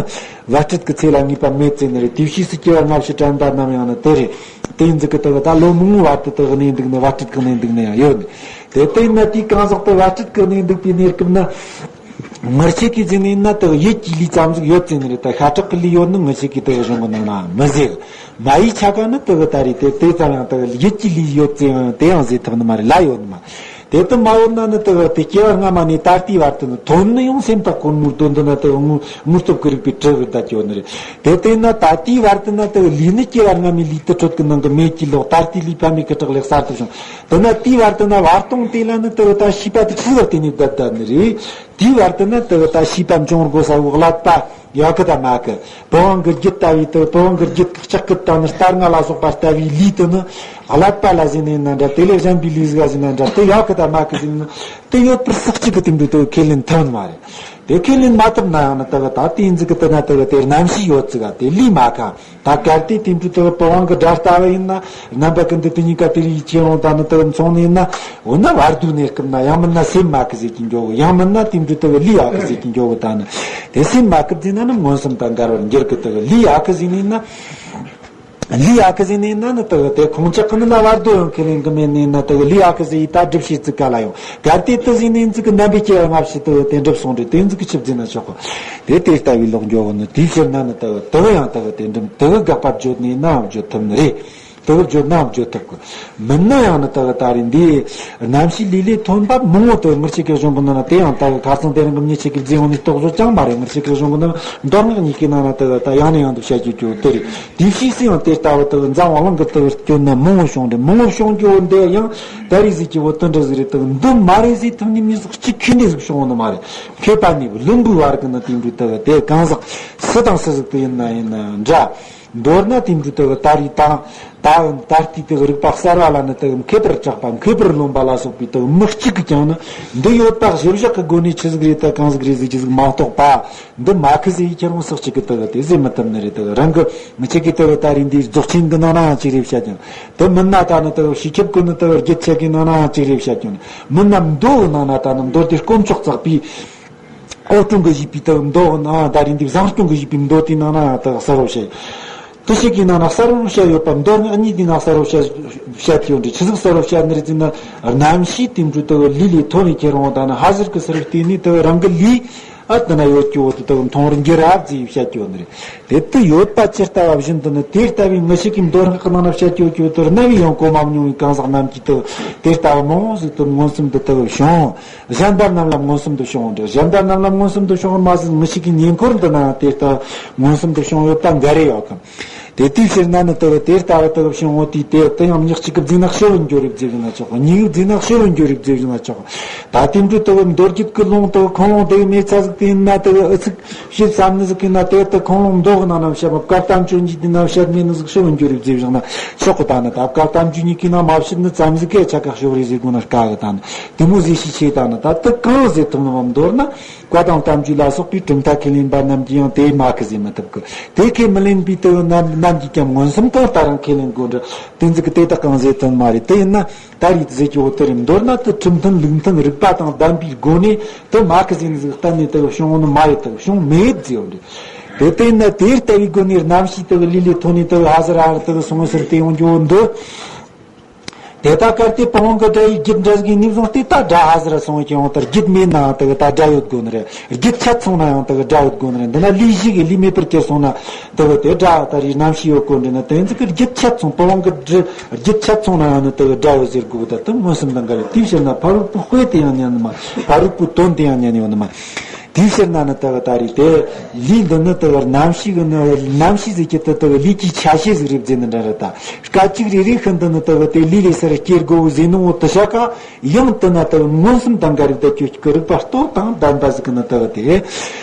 བར་སྲིད་ཀྱི་ཚེ་ལ་ངེས་པ་མེད་ཟེར་ནི་རེད། དེའི་ཕྱིས་སུ་སྐྱེ་བ་སྔ་ཕྱི་དྲན་པ་རྣམས་ཡང་ནི་དེ་རེད། དེ་ཡིན་ཟིག་གི་དེ་གི་ད་ལོ་མང་བོའི་བར་དུ་དེ་གི་གནས་འདུག་ནི། བར་སྲིད་ཀྱི་གནས་འདུག་ནི་ཡང་ཡོད་ནི། དེ་དེ་ཡིན་ན་དེའི་གང་ཟག་དེ་བར་སྲིད་ཀྱི་གནས་འདུག་པའི་གནས་སྐབས་ན། ངེད་ཅག་གི་ཟེར་ནི་ཡིན་ན་དེ་གི་ཡིད་ཀྱི་ལུས་ཙམ་ཟིག་ཡོད་ཟེར་ནི་རེད། ད་ཤ་ཁྲག་གི་ལུས་ཡོད་ནི་ངེད་ཅག་གི་དེ་གི་གཞུང་གི་ནང་ན་མི་ཟེར། མ་ཡི་ཆ་ག་ནི་དེ་གི་ད་རེས་དེ་དེ་ཙམ་ཡང་དེ་གི་ཡིད་ཀྱི་ལུས་ཡོད་ཟེར་ཡང་དེ་ཡང་ཟེར་ཐུབ་ནི་མ་རེད། ལ་ཡོད་ནི་མ། དེ་དུ་མ་ཡོད་ན་ནི་དེ་གི་དེ་སྐྱེ་བ་སྔ་མ་ནས་ད་ལྟའི་བར་དུ་ནི་ཐོན་ནི་ཡང་སེམས་དང་གོར་མོའི་དོན་དུ་ན་དེ་གི་དངོས་དངོས་སྟོབས་ཀྱི་རིགས་པའི་དྲི་བར་བསྡད་ཀྱི་ཡོད་ནི་རེད། དེ་དེ་ན་ད་ལྟའི་བར་དུ་ན་དེ་གི་ལུས་ནི་སྐྱེ་བ་སྔ་མའི་ལུས་དེ་དྲོད་ཀྱི་ནང་གི་མེ་གྱིས་ལོག་ད་ལྟའི་ལུས་ཕ་མེས་ཀྱི་བྲག་ལས་གསར་དུ་བྱུང་། དེ་ན་དེའི་བར་དུ་ན་བར་སྟོང་དེ་ལ་ནི་དེ་གི་ད་ཤེས་པ་དེ་ཆི་ཟིག་བརྟེན་ནས་བསྡད་བསྡད་ནི་རེད། དེའི་བར་དུ་ན་དེ་གི་ད་ཤེས་པ་འབྱུང་དགོས་ས་བོ་བསླབ་པ་ཡོད་གི་ད་མེད་གི། པི་ཝང་གི་རྒྱུད་ལྟ་བུའི་དེ་གི་པི་ཝང་གི་རྒྱུད་ཀྱི་ལྕགས་སྐུད་དང་ནི་རྟ་རྔ་ལ་སོགས་པ་ལྟ་བུའི་ལུས་དེ་ནི་བསླབ་པ་ལ་ཟེར་ནི་ཡིན་ན་འདྲ། དེ་ལས་གཞན་པའི་ལུས་ཟིག་ག་ཟེར་ན་འདྲ། དེ་ཡོད་གི་ད་མེད་གི་ཟེར་ན་དེ་ཡོད་པར་སོགས་གཅིག་གི་དེ་འདྲ་དེ་གི་ཁས་ལེན་ཐུབ་ནི་མ་རེད། དེ་ཁས་ལེན་མ་ཐུབ་ན་ཡང་ནི་དེ་གི་ད་དེ་ཡིན་ཟིག་གི་དེ་ན་དེ་གི་དེ་རྣམ་ཤེས་ཡོད་ཟིག་ག་དེ་ལུས་མེད་ག། ད་གལ་ཏེ་དེ་འདྲ་དེ་གི་པི་ཝང་གི་སྒྲ་ལྟ་བུ་ཡིན་ན། རྣམ་པ་ཀུན་བཏུས་དེ་གཉིས་ཀ་དེ་རིགས་ཡིད་ཆེས་འོང་ད་ནི་དེ་གི་མཚུངས་ནི་ཡིན་ན། འོ་ན་བར་དོའི་གནས་སྐབས་ན་ཡང་མིན་ན་སེམས་མེད་གི་ཟེར་གྱི་འགྱོ་གི། ཡང་མིན་ན་དེ་འདྲ་དེ་གི་ལུས་ཡོད་གི་ཟེར་གྱི་འགྱོ་གི། ད་ནི་དེ་སེམས་མེད་གི་ཟེར་ན་ནི་མངོན་སུམ་དང་འགལ་བར་འགྱུར་གི། དེ་གི་ལུས་ཡོད་གི་ཟེར་ནི་ཡིན་ན། ལུས་ཡོད་གི་ཟེར་ནི་ཡིན་ན་ནི་དེ་གི་དེ་ཁོང་ཅག་གི་ནི་ལ་བར་དོ་ཡང་ཁས་ལེན་གི་མེད་ནི་ཡིན་ན། དེ་གི་ལུས་ཡོད་གི་ཟེར་ཡི་ད་སྒྲུབ་བྱེད་ཚིག་ག་ལ་ཡོང་། གལ་ཏེ་དེ་ཟེར་ནི་ཡིན་ཟིག་གི་རྣམ་པའི་སྐྱེ་བ་སྔ་ཕྱི་དེ་གི་དེ་འགྲུབ་སོང་རེད། དེ་ཡིན་ཟིག་གི་ཆི་ཟེར་ན་ཆོག་གི། དེ་དེ་ལྟ་བུའི་ལོག་འགྱོ་གི་ནི། དེའི་ཕྱིར་ན་ནི་དེ་གི་དེ་གི་ཡང་དེ་གི་དེ་འགྲུབ། དེ་གི་དགག་པ་བརྗོད་ནི་ཡིན་ནའང་བརྗོད་ཐུབ་ནི་རེད། དེ་གི་བརྗོད་ནའང་བརྗོད་ཐུབ་གི། མིན་ན་ཡང་ནི་དེ་གི་ད་རེས་འདིའི་རྣམ་ཤེས་ལུས་ལས་ཐོན་པ་མང་བོ་དེ་ངེད་ཅག་གི་གཞུང་གི་ནང་ན། དེ་ཡང་དེ་གི་ཁ་སང་དེ་རིང་གི་ངེད་ཅག་གི་རྫས་ཡོང་ནི་རྟོག་བཟོ་ཅང་མ་རེད། ངེད་ཅག་གི་གཞུང་གི་ནང་མདོ་སྔགས་གཉིས་ཀའི་ནང་ན་དེ་གི་ད་ཡང་ནས་ཡང་དུ་བཤད་རྒྱུ་རྒྱུ་དེ་རེད། དེའི་ཕྱིས་སུ་ཡང་དེ་ལྟ་བུ་དེ་གི་འཛམ་བུ་གླིང་གི་དེ་གི་སྐྱོན་ན་མང་བོ་བྱུང་རེད། མང་བོ་བྱུང་རྒྱུ་བོ་འདི་ཡང་ད་རེས་ཟིག་གི་བོ་དེ་འདྲ་ཟིག་རེད། དེ་གི་འདི་མ་རེད་ཟེར་ཐུབ་ནི་མི་ཟིག་གཅིག་ཁྱོན་ནས་ཟིག་བྱུང་བ་ནི་མ་རེད། མཁས་པ་ནི་བླུན་པོའི་བར་གི་ནི་དེ་འདྲ་དེ་གི་དེ་གང་ཟག་སུ་དང་སུ་ཟིག་དེ་ཡིན་ན་ཡིན་ན་འདྲ། མདོར་ན་དེ་འདྲ་དེ་གི་ད་རེས་དང་ད་ད་ལྟའི་དེ་གི་རིག་པ་གསར་བ་ལ་ནི་དེ་གི་མཁས་པར་གྲགས་པ། མཁས་པར་རློམ་པ་ལ་སོགས་པའི་དེ་གི་མི་གཅིག་གིས་ཀྱང་ནི་འདི་ཡོད་པ་གཞིར་བཞག་གི་སྒོ་ནས་ཆི་ཟིག་རེད། ད་གང་ཟིག་རེད་ཟེར་རྒྱུ་ཟིག་མ་གཏོགས་པ། འདི་མ་ཁི་ཟེར་ཡི་ཁྱེད་རང་སོགས་གཅིག་གིས་དེ་གི་དེ་ཟེར་མི་ཐུབ་ནི་རེད། དེ་གི་རང་གི་མི་གཅིག་གིས་དེ་གི་ད་རེས་འདིའི་རྫོགས་ཆེན་གི་ནང་ནའང་གཅིག་རེད་བཤད་ཀྱང་། དེ་མིན་ན་ད་ནི་དེ་གི་སྤྱི་ཁྱབ་གི་ནི་དེ་གི་རྒྱུད་ཆེ་གི་ནང་ནའང་གཅིག་རེད་བཤད་ཀྱང་། མིན་ན་མདོ་གི་ནང་ན་ད་ནི་མདོ་སྡེ་དཀོན་མཆོག་བརྩེགས་པའི་འོད་སྤྲིན་གྱིས་བཞུས་པའི་དེ་གི་མདོ་གི་ནང་། ད་རེས་འདི་བཟང་སྐྱོང་གིས་བཞུས་པའི་མདོ་དེའི་ནང་ན་དེ་གི་གསལ་བོ་བཤད། དེ་ཞིག་གི་ནང་ན་གསལ་བོ་བཤད་ཡོད་པ། མདོ་སྔགས་གཉིས་དེའི་ནང་གསལ་བོ་བཤད་བཤད་ཡོད་རེད། ཆི་ཟིག་གསལ་བོ་བཤད་ནི་རེད་ཟེར་ན། རྣམ་ཤེས་དེ་འདྲ་དེ་གི་ལུས་ལས་ཐོན་ནས་ཁྱེར་འོང་ད་ནི་ཧ་ཟེར་གི་ཟེར་བལྟས་ནས་དེ་གི་རང་གི་ལུས། ཨ་དེ་ན་ཡོད་ཀྱི་བོ་དེ་དག་མཐོང་རུ་འགྱུར་རབ་ཟེར་བཤད་ཀྱི་ཡོད་ནི་རེད། དེ་དུ་ཡོད་པ་ཇི་ལྟ་བ་བཞིན་དུ་ནི་དེ་ལྟ་བུའི་ངེད་ཅག་གི་མདོ་སྔགས་ཀྱི་ནང་ན་བཤད་ཀྱི་ཡོད་ཀྱི་བོ་དེ་རྣ་བས་ཡང་གོ་མ་མྱོང་བའི་གང་ཟག་རྣམས་ཀྱིས་དུ་དེ་ལྟ་བུ་མང་བོ་ཟིག་དུ་མངོན་སུམ་དུ་དུ་བྱུང་། གཞན་པ་རྣམས་ལ་མངོན་སུམ་དུ་བྱུང་འདྲ། གཞན་པ་རྣམས་ལ་མངོན་སུམ་དུ་བྱུང་བར་མ་ཟད། ངེད་ཅག་གི་ཉེ་འཁོར་འདི་ན་དེ་ལྟ་མངོན་སུམ་དུ་བྱུང་ཡོད་པ་འགའ་རེ་ཡོད་གམ། དེ་དུས་ཕྱིར་ན་ནི་དེ་བས་དེ་ལྟ་བུ་དེ་བས་བྱུང་བ་དེས་དེ་དེ་ཡང་མྱི་གཅིག་གི་རྫས་ནག་ཤོར་བར་འགྱུར་རིགས་རྫས་བཞིན་ན་ཆོག་གི། མྱི་གི་རྫས་ནག་ཤོར་བར་འགྱུར་རིགས་རྫས་བཞིན་ན་ཆོག་གི། ད་དེ་འདྲ་དེ་བས་མདོ་རྒྱུད་ཀྱི་ལུང་དེ་ཁུངས་ལུང་དེ་མེད་ཚ་ཟིག་དེ་ཡིན་ན། དེ་ཨུ་ཚུགས་བཤད་བསམ་ནི་ཟིག་ཡིན་ན། དེ་དེ་ཁུངས་ལུང་མདོ་གི་ནང་ན་བཤད་པ་བཀའ་གདམས་ཆོས་འབྱུང་དེ་ན་བཤད་མེད་ནི་ཟིག་ཤོར་བར་འགྱུར་རིགས་རྫས་བཞིན་ན་ཆོག་གི། ད་ནི་ད་བཀའ་གདམས་ཆོས་འབྱུང་གི་ནང་མ་བཤད་ནི་ཙམ་ཟིག་གིས་ཆ་ག་ཤོར་རིགས་ཟེར་དགོས་ན་དཀའ་གི། ད་ནི་དེ་མོ་ཟིག་ཤས་ཆེ། ད་ནི་ད་དེ་གང་ཟེར་ཐུབ་ནི་བ། མདོར་ན། བཀའ་དང་གདམས་ཆོས་ལ་སོགས་པའི་གྲུབ་མཐའ་ཁས་ལེན་པ་རྣམས་ཀྱིས་ཡང་དེ་མ་ཁི་ཟེར་མི་ཐུབ་གི། དེ་ཁས་མི་ལེན་པའི་དེ་རྣམས་རྣམས་ཀྱིས་ཀྱང་མངོན་སུམ་གང་ལྟར་རང་ཁས་ལེན་དགོས་འདྲ། དེ་ཚིག་གི་དེ་དག་གང་ཟེར་ཐོན་མ་རེད། དེ་ཡིན་ན་ད་རེས་ཟེར་གྱི་འོ་དེ་རེད། མདོར་ན་དེ་གྲུབ་མཐུན་ལུགས་མཐུན་རིགས་པ་དང་ལྡན་པའི་སྒོ་ནས་དེ་མ་ཁི་ཟེར་ནི་ཟིག་གཏན་ནས་དེ་བྱུང་ནི་མ་རེད། དེ་བྱུང་མེད་ཟེར་འོ་རེད། དེ་དེ་ཡིན་ན་དེ་ལྟ་བུའི་སྒོ་ནས་རྣམ་ཤེས་དེ་ལུས་ལས་ཐོན་ནས་དེ་ཧ་ཟེར་ཧ་ཟེར་དེ་སོང་ཟེར་དེ་ཡོང་རྒྱུ་འོ་འདི། དེ་ལྟ་གལ་ཏེ་པི་ཝང་གི་སྒྲ་ཡི་རྒྱུད་འདྲ་ཟིག་ནས་བཟུང་སྟེ་ད་སྒྲ་ཧ་ཟེར་སོང་ཁྱེར་འོང་ལྟར་རྒྱུད་མེད་ནའང་དེ་གི་ད་སྒྲ་ཡོད་དགོས་ནི་རེད། རྒྱུད་ཆད་སོང་ན་ཡང་དེ་གི་སྒྲ་ཡོད་དགོས་ནི་རེད། འདི་ན་ལུས་གཞི་གི་ལུས་མེད་པར་གྱུར་སོང་ན་དེ་གི་དེ་སྒྲ་ད་རེས་རྣམ་ཤེས་ཡོད་དགོས་འདྲི་ན། དེ་ཚིག་གི་རྒྱུད་ཆད་སོང་། པི་ཝང་གི་སྒྲ་རྒྱུད་ཆད་སོང་ན་ཡང་ནི་དེ་གི་སྒྲ་ཡོད་ཟེར་དགོས། ད་དེ་མངོན་སུམ་དང་འགལ་རེད། དེའི་ཕྱིར་ན་ཕ་རོལ་པོའི་དཔེ་དེ་ཡང་ཉན་ནི་མ། ཕ་རོལ་པོའི་དོན་དེ་ཡང་ཉན་ཡོད་ནི་མ། དེའི་ཕྱིར་ན་ནི་དེ་གི་ད་རེས་དེ་ལུས་འདི་ནི་དེ་གི་རྣམ་ཤེས་གི་ནི་རྣམ་ཤེས་ཟེར་གྱི་དེ་དེ་གི་ལུས་ཀྱི་ཆ་ཤས་ཟིག་རེད་ཟེར་ནི་འདྲ་རེད། ད་སྐད་ཅིག་རེ་རེ་ཤིན་ཏུ་ནི་དེ་གི་དེ་ལུས་ལས་སར་སྐྱེ་དགོས་ཟེར་ནོ་དེ་ཤ་ཀ་ཡང་དེ་ན་དེ་མངོན་སུམ་དང་འགལ་རིགས་དེ་ཁྱོད་ཀྱི་རིགས་པ་སྟོབས་དང་ལྡན་པ་ཟིག་གི་ནི་དེ་དེ་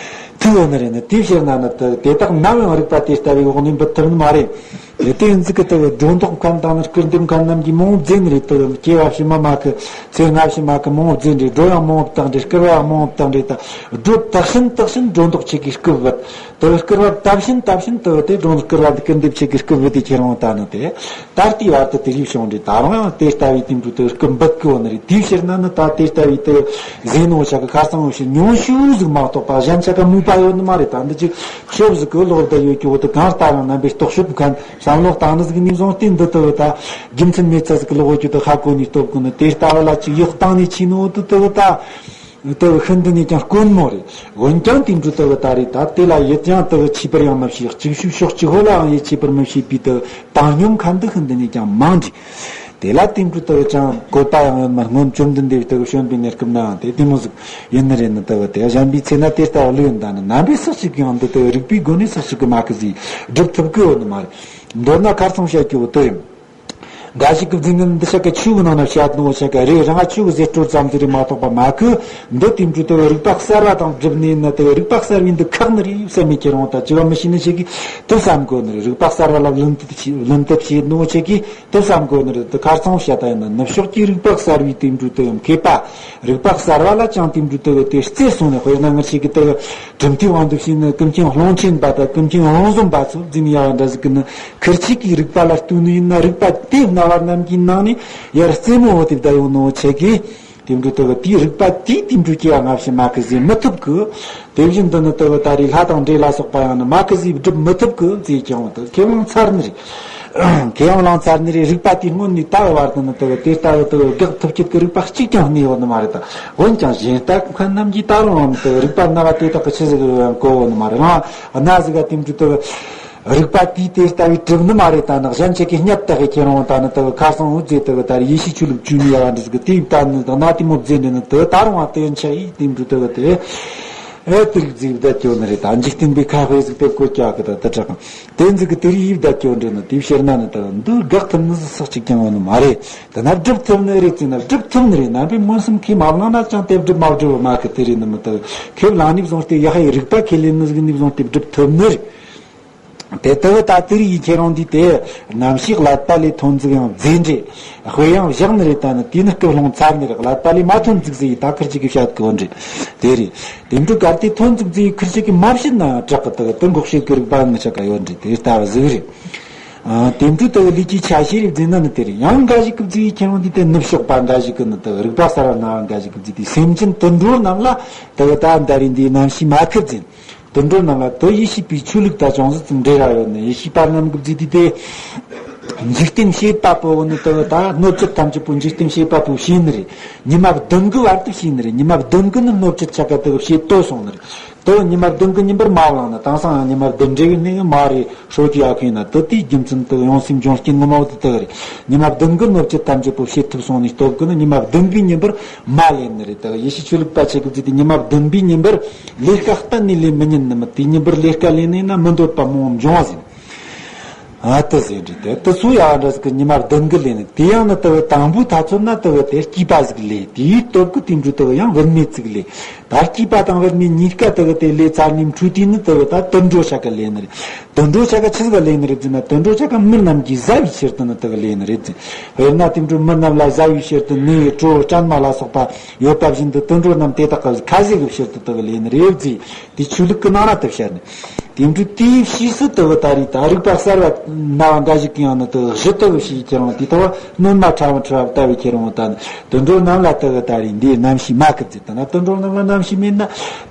ཐུག་ཡོད་ནི་རེད་ནི། དེའི་ཕྱིར་ན་ནི་དེ་དེ་དག་ནམ་ཡང་རིགས་པ་དེ་ལྟ་བུའི་འོག་ནས་འབུད་ཐུབ་ནི་མ་རེད། དེ་ཡིན་ཙི་གི་དེ་སྒྲོ་འདོགས་མཁན་དང་ནི་སྐུར་འདེབས་མཁན་རྣམས་ཀྱིས་མང་བོ་བརྫིས་ནི་རེད། དེ་སྐྱེ་བ་ཕྱི་མ་མ་གི་ཚེ་སྔ་ཕྱི་མ་གི་མང་བོ་བརྫིས་ནི་རེད། སྒྲོ་ཡང་མང་བོ་བཏགས་ནི་རེད། སྐུར་བ་ཡང་མང་བོ་བཏགས་ནི་རེད། ད་སྒྲོ་བཏགས་ཤིན་བཏགས་ཤིན་སྒྲོ་འདོགས་ཆེ་གི་སྐུ་བབ། དེ་སྐུར་བ་བཏབ་བཞིན་བཏབ་བཞིན་དུ་དེ་སྒྲོ་སྐུར་བ་འདི་སྐུར་འདེབས་ཆེ་གི་སྐུ་བུ་དེ་ཁྱེར་འོང་། ད་ནི་དེ་ད་ལྟའི་བར་དུ་དེ་རིགས་བྱུང་རེད། ད་རུང་ཡང་དེ་ལྟ་བུའི་དེ་འདྲ་དེ་སྐུ་འབུད་གི་ཡོད་ནི་རེད། དེའི་ཕྱིར་ན་ནི་ད་དེ་ལྟ་བུའི་དེ་ཟས་ནོ་ཆ་གི་ཁ་སང་འོ་ཞིག་ཉུང་ཤོས་ཟིག་མ་གཏོགས་པ་གཞན་ཆ་ག་མུས་པ་ཡོད་ནི་མ་རེད། ད་འདི་ཅིག་ཤོབ་ཟིག་གི་ལོག་བསྡད་ཡོད་ཀྱི་འོ་དེ་གང་ལྟར་ཡང་རྣམ་པའི་རྟོག་ཞིབ་མཁན་བསམ་བློ་བཏང་ནི་ཟིག་ནས་བཟུང་སྟེ་འདི་ལྟ་བུ་ད་རྒྱུ་མཚན་མེད་ཚ་ཟིག་གི་ལོག་ཡོད་ཀྱི་དེ་ཧ་གོ་ནས་སྟོབས་གི་ནི་དེ་ལྟ་བུ་ལ་ཅིག་ཡག་བཏང་ནས་ཕྱིན་ནོ་དེ་ལྟ་བུ་ད། དེ་ཤིན་ཏུ་ནས་ཀྱང་དཀོན་མོ་རེད། འོན་ཀྱང་དེ་འདྲ་དེ་ད་རེད། ད་དེ་ལ་ཡིད་ཀྱང་དེ་ཆེས་པར་ཡང་མི་བྱེད། གཅིག་ཤུགས་ཕྱོགས་གཅིག་ཧོ་ལའང་ཡིད་ཆེས་པར་མི་བྱེད་པའི་དེ་བཏང་སྙོམས་མཁན་དེ་ཤིན་ཏུ་ནས་ཀྱང་མང་རེད། དེ་ལ་དེ་འདྲ་དེ་ཅང་བཀོད་པ་ཡང་ཡོད་མ། སྔོན་བཅོམ་ལྡན་འདས་དེ་བྱོན་པའི་གནས་སྐབས་ནའང་དེ་དེ་མོ་ཟིག་ཡིན་ནི་རེད། ནི་དེ་དེ་གཞན་པའི་ཚེ་ན་དེ་ལྟ་བུ་ལོས་ཡིན། ད་ནི་རྣམ་པའི་སོགས་གཅིག་གིས་ཡང་འདི་དེ་རིགས་པའི་སྒོ་ནས་སོགས་གཅིག་གི་མ་ཁི་ཟིག་སྒྲུབ་ཐུབ་ཀི་ཡོད་ནི་མ་རེད། མདོར་ན་ཁར་སང་བཤད་རྒྱུ་བོ་དེ་ཡིན། འགའ་ཞིག་གིས་བརྫིས་ནི་འདི་ཆ་ག་ཆོས་ཀྱི་ནང་ན་བཤད་ནོ་ཆ་ག་རེ་རང་ཆོས་ཀྱི་ཟེར་སྤྲོ་ཙམ་ཟིག་རེད་མ་གཏོགས་པ་མ་གི་འདི་དེ་འདྲ་དེ་རིགས་པ་གསར་བ་དང་བསྒྲུབས་ནས་ནི་དེ་རིགས་པ་གསར་བའི་འདི་ཁག་ནི་རེད་བསམ་མི་ཁྱེར་འོང་། ད་ཅི་བ་མི་ཤེས་ནི་ཆེ་གིས་དེ་བསམ་དགོས་ནི་རེད། རིགས་པ་གསར་བ་ལ་ལུང་དེ་ལུང་དེ་བྱེད་ནོ་ཆེ་གིས་དེ་བསམ་དགོས་ནི་རེད། དེ་ཁར་སང་བཤད་ད་ཡིན་ན་ནུབ་ཕྱོགས་ཀྱི་རིགས་པ་གསར་བའི་དེ་འདྲ་དེ་མཁས་པ་རིགས་པ་གསར་བ་ལ་ཅང་དེ་འདྲ་དེ་དེ་རྩེར་སོང་ནས། དཔེར་ན་ང་ཆེ་གི་དེ། གྲུབ་མཐའི་དབང་དུ་བྱས་ནས་ཀུན་མཁྱེན་ཀློང་ཆེན་པ་དང་ཀུན་མཁྱེན་དབང་བཟང་པ་ཚོ་འཛིན་ཡག་འདྲ་ཟིག་གི་ནི་ཁིར་ཆིག་གི་རིགས་པ་ལ་ལྟོས་ནི་ཡིན་ན། རིགས་པ་དེ་རྣ་བ་རྣམས་ཀྱི་ནང་ནས་ཡར་རྩེ་མོ་བོ་དེ་བསྡད་ཡོང་ནོ་ཆེ་གི་དེ་འདྲ་དེ་གི་དེའི་རིགས་པ་དེའི་དེ་འདྲ་སྐྱེ་བ་སྔ་ཕྱི་མ་གི་ཟེར་མི་ཐུབ་གི། དེ་བཞིན་དུ་ནི་དེ་གི་ད་རེས་ལྷ་དང་འདྲེ་ལ་སོགས་པ་ཡང་ནི་མ་གི་ཟེར་སྒྲུབ་མི་ཐུབ་གི་ཟེར་ཀྱང་དེ་ཁས་བླངས་ཚར་ནི་རེད། ཁས་བླངས་ཚར་ནི་རེད། རིགས་པ་དེའི་སྔོན་ནས་ད་བར་དུ་ནི་དེ་གི་དེ་ལྟ་བུ་དེ་གི་དགག་ཐུབ་ཀྱི་རིགས་པ་གཅིག་ཀྱང་གནས་ཡོད་ནི་མ་རེད། ད་འོན་ཀྱང་གཞན་ལྟ་མཁན་རྣམས་ཀྱིས་ད་རུང་དེ་རིགས་པ་སྣ་བ་དེ་དག་གི་ཆི་ཟིག་གོ་བོ་ནི་མ་རེད། ལ་སྣ་ཟིག་ག་དེ་འདྲ་དེ་རིགས་པ་དེས་དེ་ལྟ་བུའི་གྲུབ་ནི་མ་རེད། ད་ནི་གཞན་ཆེ་གི་སྙད་བཏགས་གི་ཁྱེད་རང་ད་ནི་དེ་ཁ་སང་འུ་ཚོས་དེ་ད་ཡེ་ཤེས་ཆོས་ལུགས་བཅུ་གཉིས་ཡ་བ་འདི་ཟིག་གི་དེ་ད་ནི་ད་ན་དེ་མོ་བརྫེ་འདྲེ་ནི་དེ་ད་རུང་བ་དེ་ཡན་ཆ་ཡིས་དེ་འདྲ་དེ་དེ་ཨེ་དེ་རིགས་ཟིག་བསྡད་ཀྱོ་ནི་རེད། ད་འཇིག་རྟེན་པའི་ཁ་དཔེ་ཟིག་དེ་བཀོད་ཀྱག་གི་ད་དེ་དྲག་དེ་ཟིག་གི་དེ་རིགས་ཡིས་བསྡད་ཀྱོ་འདྲེ་ནི་དེ་ཕྱིར་ན་ནི་ད་འདི་དགག་ཐུབ་ནི་ཟིག་ཅིག་ཀྱང་ཡོད་ནི་མ་རེད། ད་ན་སྒྲུབ་ཐུབ་ནི་རེད་ཟེར་ན་སྒྲུབ་ཐུབ་ནི་རེད། ནང་པའི་མངོན་སུམ་ཁས་མ་བླངས་ན་ཅང་དེ་སྒྲུབ་མ་སྒྲུབ་མ་གི་དེ་རེད་ནི་མི་ད་ཁས་བླངས་ནས་བཟུང་སྟེ་ཡ་ཧའི་རིགས་པ་ཁས་ལེན་ནི་ཟིག་ནས་བཟུང་སྟེ་སྒྲུབ་ཐུབ་ནི་རེད། དེ་ལྟ་བུ་ད་དེ་རིགས་ཡིན་ཁྱེད་རང་འདི་དེ་རྣམ་ཤེས་ཀླད་པ་ལས་ཐོན་ཟིག་ཡང་རྫས་འདྲེ་དཔེ་ཡང་བཞག་ནི་རེད། ད་ནི་དེ་ནི་སྐུལ་སློང་ཚར་ནི་རེད། ཀླད་པ་ལས་མ་ཐོན་ཟིག་ཟེར་ཡི་ད་ཁིར་ཅིག་གི་བཤད་གི་འོ་འདྲེ་དེ་རེད། དེ་འདྲ་གལ་ཏེ་ཐོན་ཟིག་ཟེར་ཡི་ཁིར་ཅིག་གི་མ་བཤད་ན་ཡང་དྲག་གི་ད་དེ་འགོག་བྱེད་ཀྱི་རིགས་པ་ངི་ཆ་ག་ཡོད་འདྲེ་དེ་ལྟ་བུ་ཟིག་རེད། ཨ། དེ་འདྲ་ད་ལུས་ཀྱི་ཆ་ཤས་རེད་ཟེར་ན་ནི་དེ་རེད། ཡང་འགའ་ཞིག་གི་ཟེར་ཡི་ཁྱེད་རང་འདི་དེ་ནུབ་ཕྱོགས་པ་འགའ་ཞིག་གི་ནི་ད་རིགས་པ་གསར་བ་སྣ་བ་འགའ་ཞིག་གི་ཟེར་དེ་སེམས་ཅན་དུད་འགྲོ་རྣམས་ལ་ད་ད་འདྲ་རེད་འདི་རྣམ་ཤེས་མ་ཁུར་ཟེར། དུད་འགྲོ་རྣམས་ལ་དུ་ཡེ་ཤེས་པའི་ཆོས་ལུགས་དང་ཅུང་ཟད་ཙམ་འབྲེལ་བ་ཡོད་ནི། ཡེ་ཤེས་པ་རྣམས་ཀྱི་རྫས་དེ་དེ། འཇིག་རྟེན་བྱེད་པ་པོ་ནི་དུ་ད་སྣོད་བཅུད་ཐམས་ཅད་པོ་འཇིག་རྟེན་བྱེད་པ་པོ་བྱས་ནི་རེད། ཉི་མ་བདུན་གི་བར་དུ་བྱས་ནི་རེད། ཉི་མ་བདུན་གི་ནི་སྣོད་བཅུད་ཆ་ག་དུ་བྱེད་དོ་སོང་ནི་རེད། དུ་ཉི་མ་བདུན་གི་ཉིན་པར་མ་བླངས་ན་དེང་སང་ཡང་ཉི་མ་བདུན་འབྲེལ་གི་ནི་མ་རེད། ཧྲོ་ཅི་ཡ་ཁུན་ན་དུ་དེའི་རྒྱུ་མཚན་དུ་ཡང་སེམས་སྦྱོང་རྐྱེན་ངོ་མ་བོ་དུ་དུ་རེད། ཉི་མ་བདུན་གི་སྣོད་བཅུད་ཐམས་ཅད་པོ་བྱེད་ཐུབ་སོང་ནི་སྟོབས་གི་ནི་ཉི་མ་བདུན་གི་ཉིན་པར་མ་ལེན་ནི་རེད། དུ་ཡེ་ཤེས་ཆོས་ལུགས་པ་ཆེ་གི་ཚིག་དེ་ཉི་མ་བདུན་པའི་ཉིན་པར། ལས་ཀ་གཏན་ནས་ལས་མི་ཉན་ནི་མི་དེ་ཉིན་པར་ལས་ཀ་ལས་ནས་ན་མི་འདོད་པ་མང་འབྱུང་བ་ཟིན། ཨ་ཏི་ཟེར་འདྲི་དེ་ཏི་སུ་ཡ་འདྲ་ཟིག་གི་ཉི་མ་བདུན་གི་ལས་ནི་དེ་ཡང་ནི་ཏི་བི་དང་པོའི་ཐ་ཚོད་ན་ཏི་བི་དེ་སྐྱིད་པ་ཟིག་ལས་དེའི་སྟོབས་ཀི་དེ་འདྲུ་ཏི་བི་ཡང་བུད་མེད་ཟིག་ལས། ད་སྐྱིད་པ་དང་བུད་མེད་གཉིས་ཀ་ཏི་བི་དེ་ལས་ཚར་ནི་འཕྲུལ་དུས་ནི་ཏི་བི་ད་དུད་འགྲོ་ཆ་ག་ལས་ནི་རེད། དུད་འགྲོ་ཆ་ག་ཆི་ཟིག་ལས་ནི་རེད་ཟེར་ན་དུད་འགྲོ་ཆ་ག་མི་རྣམས་ཀྱིས་བཟའ་བའི་ཕྱིར་དུ་ནི་ཏི་བི་ལས་ནི་རེད་ཟེར། དཔེར་ན་དེ་འདྲུ་མི་རྣམས་ལ་བཟའ་བའི་ཕྱིར་དུ་ནི་གྲོ་སྤྲན་མ་ལ་སོགས་པ་ཡོད་པ་བཞིན་དུ་དུད་འགྲོ་རྣམས་དེ་དག་གི་ཁ་ཟས་ཀྱི་ཕྱིར་དུ་དུ་བི་ལས་ནི་རེད་ཟེར། དེ་ཆོས་ལུགས་ཀྱི་ནང་ན་དུ་བཤད་ནས། དེ་འདྲའི་དེའི་ཕྱིས་སུ་དུ་བ་ད་རེས་ད་རིག་པ་གསར་བ་སྣ་བ་འགའ་ཞིག་གི་ཡང་ན་དུ་བཞི་དུ་བི་ཕྱིས་ཁྱེར་འོང་དེ་དུ་བ་སྣོན་མ་ཕྲ་བ་ཕྲ་བ་ལྟ་བུའི་ཁྱེར་འོང་ད་ནི་དུད་འགྲོ་རྣམས་ལ་དུ་བ་ད་རེས་འདིའི་རྣམ་ཤེས་མ་ཁུར་ཚེ་ད་ན་དུད་འགྲོ་རྣམས་ལ་རྣམ་ཤེས་མེད་ན་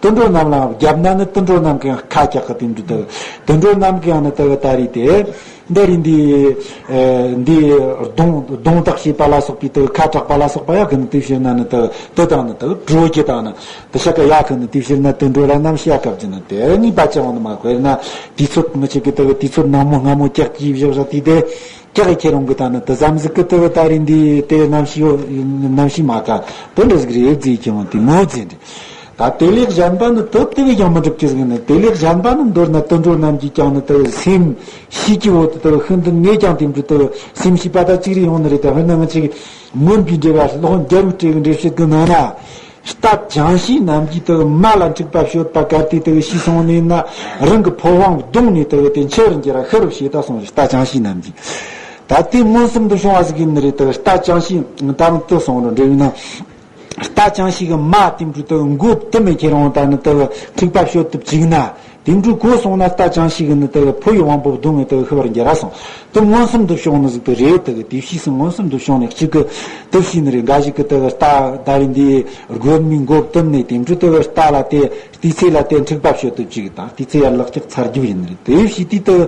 དུད་འགྲོ་རྣམས་ལའང་བརྒྱབ་ན་ནི་དུད་འགྲོ་རྣམས་ཀྱི་ཡང་ཁ་ཀྱག་གི་དེ་འདྲའི་དུ་བ་དུད་འགྲོ་རྣམས་ཀྱི་ཡང་ན་དུ་བ་ད་རེས་དེ། འདི་རིགས་འདི་ཨེ་འདི་རྡུང་རྡུང་རྟགས་བྱེད་པ་ལ་སོགས་པའི་དུ་ཁ་གྲག་པ་ལ་སོགས་པ་ཡ་གི་ནི་དེ་བྱས་ན་ནི་དུ་དུ་དང་ནི་དུ་དྲོ་རྒྱུ་དང་ནི་དུ་ཤ་ཀ་ཡ་གི་ནི་དེ་བྱས་ན་དུ་འགྲོ་ལ་རྣམ་ཤེས་ཡ་སྐབས་ཀྱི་ནི་དེ་གཉིས་པ་ཅི་ཡང་ནི་མ་དཔེར་ན་དུས་ཚོད་ངི་ཆེ་གི་དུ་དུས་ཚོད་ནང་མོ་སྔ་མོ་ཀྱག་ཀྱིས་བཞག་བཞག་དུས་དེ་ཀྱག་གི་ཁྱེད་རང་གི་ད་ནི་དུ་ཙམ་ཟིག་གི་དུ་ད་རིགས་འདི་དེ་རྣམ་ཤེས་ཡོད་རྣམ་ཤེས་མ་ཀ་དུ་འདྲ་ཟིག་རེད་ཟེར་གྱི་ཡོང་དུས་མོ་ཟེར་འདྲི། ད་དེ་ལས་གཞན་པ་ནི་དུ་དེ་བས་ཀྱང་མི་འགྲུབ་ཀྱི་ཟིག་ནི་དེ་ལས་གཞན་པ་ནི་མདོར་ན་དུད་འགྲོ་རྣམས་ཀྱིས་ཀྱང་ནི་དུ་སེམས་ཤེས་ཀྱི་འོག་ཏུ་དུ་ཤིན་ཏུ་ནས་ཀྱང་དེ་འདྲ་དུ་སེམས་ཤེས་པ་ད་ཅིག་རེ་ཡོང་ནི་རེད། ད་དཔེར་ན་ང་ཅིག་མངོན་པའི་འགྲེལ་བ་སློབ་དཔོན་རྒྱལ་བའི་སྲས་ཀྱི་འགྲེལ་བཤད་ཀྱི་ནང་ན་རྟ་ཅང་ཤེས་རྣམས་ཀྱིས་དུ་མ་ལ་འཁྲིག་པ་གཅོད་པ་གལ་ཏེ་དུ་ཤེས་སོང་ནས་ན་རང་གི་ཕོ་བ་གདོང་ནས་དུ་དེ་འཆི་བར་འགྱུར་ར་ཤི་རུ་བྱེད་ད་གསུངས། རྟ་ཅང་ཤེས་རྣམས་ཀྱིས་ད་དེ་མངོན་སུམ་དུ་བྱུང་བ་ཟིག་ཡིན་ནི་རེད། དུ་རྟ་ཅང་ཤེས་ད་རུང་དུ་སོང་རུ་འགྲེལ་བའི་ནང་། རྟ་ཅང་ཤེས་ཀྱི་མ་དེ་འདྲ་དུ་མགོ་བཏུམ་མེད་ཁྱེད་རང་ད་ནི་དུ་འཁྲིག་པ་གཅོད་དུ་བཅུག་ན། དེ་འདྲ་གོ་སོང་ན་རྟ་ཅང་ཤེས་ཀྱི་ནི་དུ་ཕོ་ཡི་དབང་པོ་གདོང་ངེ་དུ་ཤི་བར་འགྱུར་ར་སོང་། དུ་མངོན་སུམ་དུ་བྱུང་ནི་ཟིག་དུ་རེད། དུ་དེ་ཤེས་སུ་མངོན་སུམ་དུ་བྱུང་ནས་གཅིག་གི་དུ་ཤེས་ནི་རེད། འགའ་ཞིག་གི་དུ་རྟ་ད་རེད་འདི་རྒོད་མའི་མགོ་བཏུམ་ནས་དེ་འདྲ་དུ་རྟ་ལ་དེ་དུས་ཚེ་ལ་དེ་འཁྲིག་པ་གཅོད་དུ་བཅུག་དང་དུས་ཚེ་ཡར་ལག་ལྕགས་ཚར་རྒྱུ་ཡིན་ནི་རེད། དེ་ཤེས་དུས་དུ་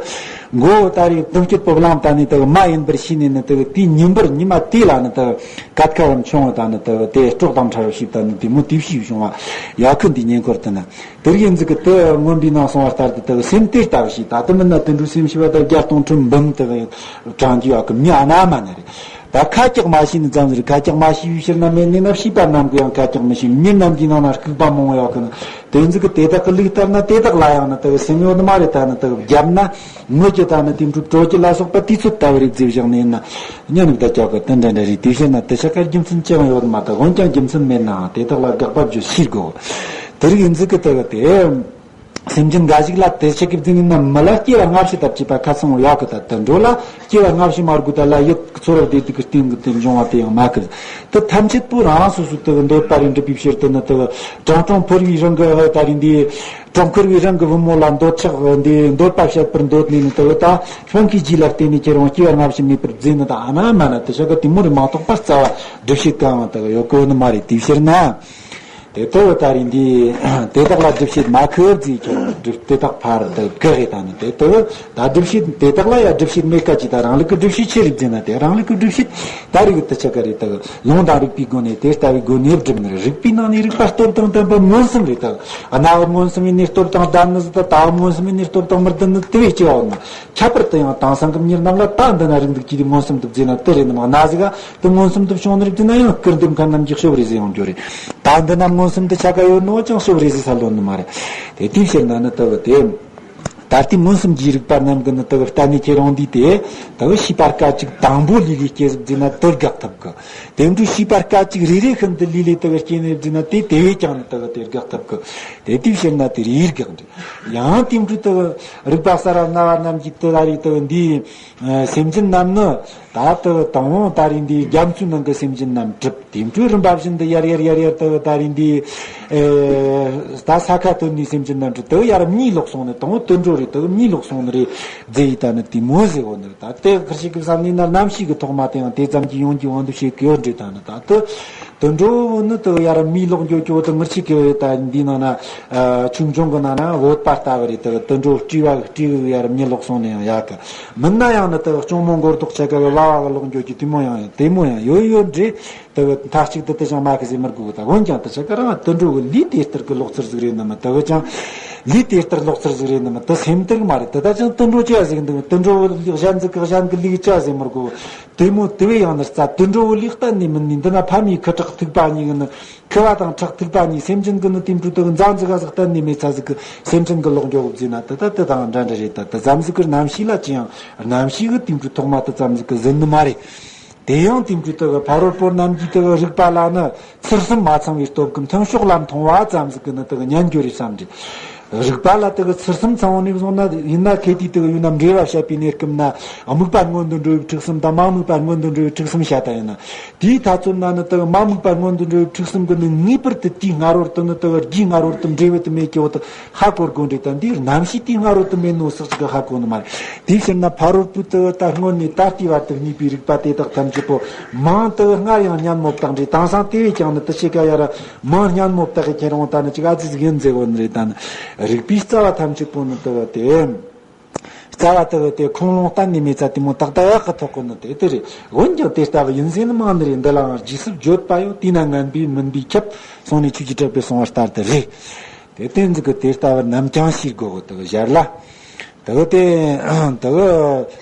མགོ་ད་རེད་དུམ་སྐྱིད་པོ་བླངས་ད་ནི་དུ་མ་ཡིན་པར་ཤེས་ནས་ནི་དུ་དེའི་ཉིན་པར་ཉི་མ་དེ་ལ་ནི་དུ། སྐད་ཁ་རམ་ཆུང་བ་དང་ནི་དུ་དེ་སྲོག་དང་ཕྲལ་བ་ཞིག་དང་ནི་དེ་མོ་དེ་བྱས་བྱུང་བ་ཡ་ཁུ་འདི་ཉེ་འཁོར་དུ་ན་དེ་རིགས་འཛི་གི་དུ་མངོན་པའི་ནང་སོང་བ་ལྟར་དུ་དུ་སེམས་དེ་ལྟ་བུ་ཞིག་ད་དུ་མིན་ན་དུད་འགྲོའི་སེམས་ཤེས་པ་དང་བརྒྱ་སྟོང་ཁྲི་འབུམ་དུ་གྲངས་ཀྱི་ཡ་གི་མྱི་ཨ་ན་མ་ན་རེད། ད་ཁ་ཀྱག་མ་ཤེས་ནི་ཙམ་ཟེར། ཁ་ཀྱག་མ་ཤེས་པའི་ཕྱིར་ན་མེད་ནི་ན་ཤེས་པ་རྣམས་ཀྱི་ཡང་ཁ་ཀྱག་མི་ཤེས། མྱི་རྣམས་ཀྱི་ནང་ན་ལྐུགས་པ་མང་བ་ཡ་གི་ན་དེ་འཛི་གི་དེ་དག་གི་ལུགས་ལྟར་ན་དེ་དག་ལ་ཡང་ནི་དུ་སེམས་ཡོད་ནི་མ་རེད། ད་ནི་དུ་བརྒྱབ་ན། ངོས་ཀྱི་ད་ནི་དེ་འཕྲོ་དྲོ་ཀྱི་ལ་སོགས་པ་དུས་ཚོད་ལྟ་བུ་རིག་རྫས་བཞག་ནས་ཡིན་ན། གཉན་ནུབ་ད་ཀྱག་གི་དེ་འདྲ་འདྲ་རེད། དེ་བཤད་ན་དེ་ཆ་ཀ་རྒྱུ་མཚན་ཅི་ཡང་ཡོད་མ་ད་འོན་ཀྱང་རྒྱུ་མཚན་མེད་ནའང་དེ་དག་ལ་དགག་པ་བརྗོད་ཤེས་དགོས། དེ་རིགས་ཡིན་ཚུལ་གི་དེ་གི་དེ། སེམས་ཅན་འགའ་ཞིག་ལ་དེ་ཆ་གི་བརྫིས་ནས་ན་མི་ལ་སྐྱེ་བ་སྔ་ཕྱི་ལྟར་བྱེད་པ་ཁ་ཚང་བ་ཡག་གི་ད་དུད་འགྲོ་ལ་སྐྱེ་བ་སྔ་ཕྱི་མ་དགོས་ད་ལ་ཡུལ་ཚོར་བ་བདེ་སྡུག་གི་སྟེང་གི་དེ་འབྱུང་བ་དེ་ཡང་མ་གི། དེ་ཐམས་ཅད་པོ་རང་སོ་སོ་དེ་གི་འདོད་པ་རེ་འགྲུབ་པའི་ཕྱིར་དུ་ནི་དེ་གི་དྲང་དྲང་ཕུར་བའི་རང་གི་ད་རིང་འདི། གྲོགས་མཁར་བའི་རང་གི་བུ་མོ་ལ་འདོད་ཆགས་འདི་འདོད་པ་བཤད་པར་འདོད་ནས་ནི་དེ་བས་ད་སྤང་གི་རྗེས་ལ་བརྟེན་ནས་ཁྱེད་རང་སྐྱེ་བ་སྔ་ཕྱི་མེད་པར་བརྫིས་ནི་ད་ཨ་ན་མ་ན་དེ་ཤ་ག་དེ་མོ་རེ་མ་གཏོགས་པ་རྩ་བ་སྒྲུབ་བྱེད་གང་དག་ཡོད་གོ་ནི་མ་རེད། དེའི་ཕྱིར་ན་དེ་དེ་བས་ད་རིང་འདི་དེ་དག་ལ་སྒྲུབ་བྱེད་མ་ཁུར་བརྫིས་ཁྱེད་རང་སྒྲུབ་དེ་དག་ཕར་དེ་གི་རེད། ད་ནི་དེ་དེ་བས་ད་སྒྲུབ་བྱེད་དེ་དག་ལ་ཡ་སྒྲུབ་བྱེད་མེད་ཀ་ཅི། ད་རང་ལུགས་ཀྱི་སྒྲུབ་བྱེད་ཆི་རེད་བརྫིས་ན་དེ་རང་ལུགས་ཀྱི་སྒྲུབ་བྱེད་ད་རིགས་དེ་ཆ་ག་རེད་དག་ལུང་དང་རིགས་པའི་སྒོ་ནས་དེ་ལྟ་བུའི་སྒོ་ནས་བསྒྲུབས་ནི་རེད། རིགས་པའི་ནང་ནས་རིགས་པ་སྟོབས་དང་ལྡན་པ་མངོན་སུམ་རེད་དག་གནའ་བོ་མངོན་སུམ་ཡིན་ནི་སྟོབས་དང་ལྡན་ནི་ཟིག་དང་ད་བོ་མངོན་སུམ་ཡིན་ནི་སྟོབས་དང་མི་ལྡན་ནི་དེ་བས་སྐྱེ་བ་འོང་ན། ཁྱད་པར་དུ་ཡང་དེང་སང་གི་མྱི་རྣམས་ལ་ད་འདི་ན་རིགས་འདུག་ཅེས་དེ་མངོན་སུམ་དུ་བརྫིས་ན་དེ་རེད་ནི་མ་གནའ་ཟིག་ག་དེ་མངོན་སུམ་དུ་བྱུང་ནི་རིགས་དེ་ན་ཡང་སྐུར་འདེབས་མཁན་རྣམས་ཀྱིས་ཤོབ་རེ་ཟིག་ཡོང་རྒྱུ་རེད། ད་འདི་ན་མངོན་སུམ་དུ་ཆ་ག་ཡོད་ནོ་ཅང་ཤོབ་རེ་ཟིག་ས་ལོན་ནི་མ་རེད། དེ་དེའི་ཕྱིར་ན་ནི་དེ་བས་དེ། ད་ལྟའི་མངོན་སུམ་གྱི་རིགས་པ་རྣམས་ཀྱི་ནི་དེ་གི་གཏན་ནས་ཁྱེད་རང་འདིས་དེ་དེ་གི་ཤེས་པ་སྐད་ཅིག་དང་པོ་ལུས་ལས་སྐྱེ་ཟིག་བརྫིས་ན་དེ་དགག་ཐུབ་གི། དེ་འདྲའི་ཤེས་པ་སྐད་ཅིག་རེ་རེ་ཤིན་ཏུ་ལུས་ལས་དེ་གི་སྐྱེ་ནས་བརྫིས་ན་དེ་དེ་བས་ཀྱང་ནི་དེ་གི་དེ་དགག་ཐུབ་གི། དེ་དེའི་ཕྱིར་ན་དེ་རེ་དགག་འདི་ཡང་དེ་འདྲའི་དེ་གི་རིགས་པ་གསར་བ་སྔ་བ་རྣམས་ཀྱིས་དེ་ལ་རེ་དེ་གི་འདིའི་སེམས་ཅན་རྣམས་ནི་ད་དེ་གི་དང་པོ་ད་རེ་འདིའི་རྒྱ་མཚོའི་ནང་གི་སེམས་ཅན་རྣམས་གྲུབ། དེ་འཕྲོས་རིམ་པ་བཞིན་དུ་ཡར་ཡར་ཡར་ཡར་དུ་ད་རིང་འདི། ཨེ། ད་ས་ཁ་ཐོན་ནས་སེམས་ཅན་རྣམས་ཀྱི་དུ་ཡར་མྱི་ལོག་སོང་ནས་དང་པོ་དུད་འགྲོ་རེད། དུ་མྱི་ལོག་སོང་ནི་རེད་རྫས་ཡིན་ད་ནི་དེ་མོ་ཟེར་བོ་ནི་རེད། ད་དེ་ཁར་ཞིག་གི་བསམ་ནས་ན་རྣམ་ཤེས་ཀྱི་ཐོག་མ་དེ་ཡང་དེ་ཙམ་གྱི་ཡོང་རྒྱུ་འོང་དུ་བྱེད་ཀྱི་ཡོད་འདྲེ་ད་ནི་ད་དུ་དུད་འགྲོ་ནི་དུ་ཡར་མྱི་ལོག་འགྱོ་ཀྱོ་དུ་ངར་ཆེ་གི་ད་འདི་ནང་ན་ཆུང་ཆུང་གི་ནང་ན་བོད་པ་ལྟ་བུ་རེད། དུ་དུད་འགྲོ་སྤྲེའུ་བ་སྤྲེའུ་ཡར་མྱི་ལོག་སོང་ནས་ཡང་ཡག་གི་མིན་ན་ཡང་ནི་དུ་གཅུང་མོ་མགོ་ལྡོག་ཆ་ག་བ་བ་གི་ལོག་འགྱོ་རྒྱུ་དེ་མོ་ཡང་དེ་མོ་ཡང་ཡོད་ཡོད་འདྲེ། དེ་བས་མཐའ་གཅིག་ཏུ་དེ་ཅང་མ་གི་ཟེར་མི་དགོས། ད་འོན་ཀྱང་དེ་ཆ་ག་རང་དུད་འགྲོ་གི་ལུས་དེ་ལྟར་གི་ལོག་ཚུལ་ཟིག་རེད་ནི་མི་དེ་བས་ཀྱང་ལུས་དེ་ལྟར་ལོག་ཚུལ་ཟིག་རེད་ནི་མི་དེ་སེམས་ལྟར་མ་རེད། དེ་ད་ཅང་དུད་འགྲོ་ཅི་ཡ་ཟིག་འདུག་དུད་འགྲོ་གི་ལུས་གཞན་ཟིག་གི་གཞན་གི་ལུས་ཅི་ཡ་ཟེར་མི་དགོས། དེ་མོ་དེ་བས་ཡང་ནི་རྩ་དུད་འགྲོ་གི་ལུས་གཏན་ནས་མིན་ནི་འདི་ན་ཕ་མའི་ཁུ་ཁྲག་ཐིགས་པ་གཉིས་གི་ནི་ཁུ་བ་དང་ཁྲག་ཐིགས་པ་གཉིས་སེམས་ཅན་གི་ནི་དེ་འཕྲོ་དུ་གི་འཛའ་འཛི་ག་ཟིག་གཏན་ནས་མེད་ཚ་ཟིག་གི་སེམས་ཅན་གི་ལོག་འགྱོ་གི་བཟོས་ན་དེ་ད་དེ་དང་འདྲ་འདྲ་རེད། ད་དེ་ཙམ་ཟིག་གི་རྣམ་ཤེས་ལ་ཅི་ཡང་རྣམ་ཤེས་གི་དེ་འཕྲོ་ཐོག་མ་དེ་ཙམ་ཟིག་གི་ཟིན་ནི་མ་རེད། དེ་ཡང་དེ་འཕྲོས་དུ་ཕ་རོལ་པོ་རྣམས་ཀྱིས་དུ་རིག་པ་ལ་ནི་ཚུལ་གསུམ་མ་ཚང་བའི་སྟོབས་ཀྱིས་མཐུན་ཕྱོགས་ལ་མཐོང་བ་ཙམ་ཟིག་གི་ནི་དུ་ཉན་རྒྱུ་རེད་བསམ་འདྲི། རིག་པ་ལ་དུ་ཚུལ་གསུམ་ཚང་བ་ནས་བཟུང་ན་ཡིན་ན་ཁེ་དུས་དུ་ཡིན་ན་འགྲེལ་བ་བཤད་པའི་གནས་སྐབས་ན་དམིགས་པ་སྔོན་དུ་འགྲོ་བའི་ཁྲིགས་གསུམ་དང་མ་དམིགས་པ་སྔོན་དུ་འགྲོ་བའི་ཁྲིགས་གསུམ་བཤད་ད་ཡིན་ན། དེའི་ཐ་ཚོད་ན་ནི་དུ་མ་དམིགས་པ་སྔོན་དུ་འགྲོ་བའི་ཁྲིགས་གསུམ་གི་ནི་ངེས་པར་དུ་དེའི་སྔ་རོལ་དུ་ནི་དུ་རྒྱུའི་སྔ་རོལ་དུ་འབྲས་བུ་དུ་མེད་ཀྱི་འོག་ཏུ། ཧ་གོ་དགོས་འདྲི་ད་འདིའི་རྣམ་ཤེས་དེའི་སྔ་རོལ་དུ་མེད་ནོ་སག་ཅིག་གི་ཧ་གོ་ནི་མ་རེད། དེའི་ཕྱིར་ན་ཕ་རོལ་པོའི་དུ་ད་སྔོན་ནས་ད་ལྟའི་བར་དུ་གཉིས་པའི་རིག་པ་དེ་དག་ཐམས་ཅད་པོ་མང་དུ་སྔར་ཡང་སྙན་མོ་བཏགས་འདྲི་དེང་སང་དེ་བས་ཀྱང་ནི་དུ་ཆེ་ག་ཡ་ར་མང་སྙན་མོ་བཏགས་ཀྱི་ཁྱེད་རང་ད་ནི་ཅིག་ཨ་ཙི་ཟིག་ཡིན་ཟེར་བོ་ནི་རེད། ད་ནི་རིག་པའི་རྩ་བ་ཐམས་ཅད་པོ་ནི་དུ་བ་དེ། རྩ་བ་དེ་གི་དེ་ཁུངས་ལུང་གཏན་ནས་མེད་ཚ་དེ་མོ་ཏག་ཏག་གི་ཐོག་གི་ནི་དེ་དེ་རེད། འོན་ཀྱང་དེ་ལྟ་བུ་ཡིན་ཟེར་ནི་མང་ནི་རེད། འདི་ལའང་རྗེས་སུ་བརྗོད་པ་ཡོད། དེས་ན་ངན་པས་མིན་པས་ཁྱབ། གསུངས་ནས་ཆོས་ཀྱི་གྲགས་པས་གསུངས་པ་ལྟར་དུ་རེད། དེ་དེ་ཟིག་གི་དེ་ལྟ་བུ་རྣམས་ཀྱང་ཤེས་དགོས་གི་དེ་གི་ཞར་ལ། དེ་གི་དེ་དེ་གི་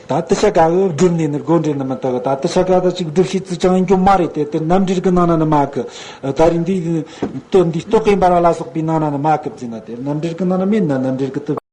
ད་དེ་ཤ་ཀ་གི་སྒྲུབ་ནས་ནི་དགོས་འདྲེ་ནི་མི་དེ་གི་ད་དེ་ཤ་ཀ་ད་ཅིག་སྒྲུབ་བྱེད་ཚུལ་ཅང་ཡིན་རྒྱུ་མ་རེད། དེ་དེ་རྣམ་འགྲེལ་གི་ནང་ན་ནི་མ་གི། ད་རེས་འདི་ལྟོ་འདི་ལྟོ་གེ་འབར་བ་ལ་སོགས་པའི་ནང་ན་ནི་མ་གི་བརྩིས་ན། དེ་རྣམ་འགྲེལ་གི་ནང་ན་མེད་ན་རྣམ་འགྲེལ་གི་དེ།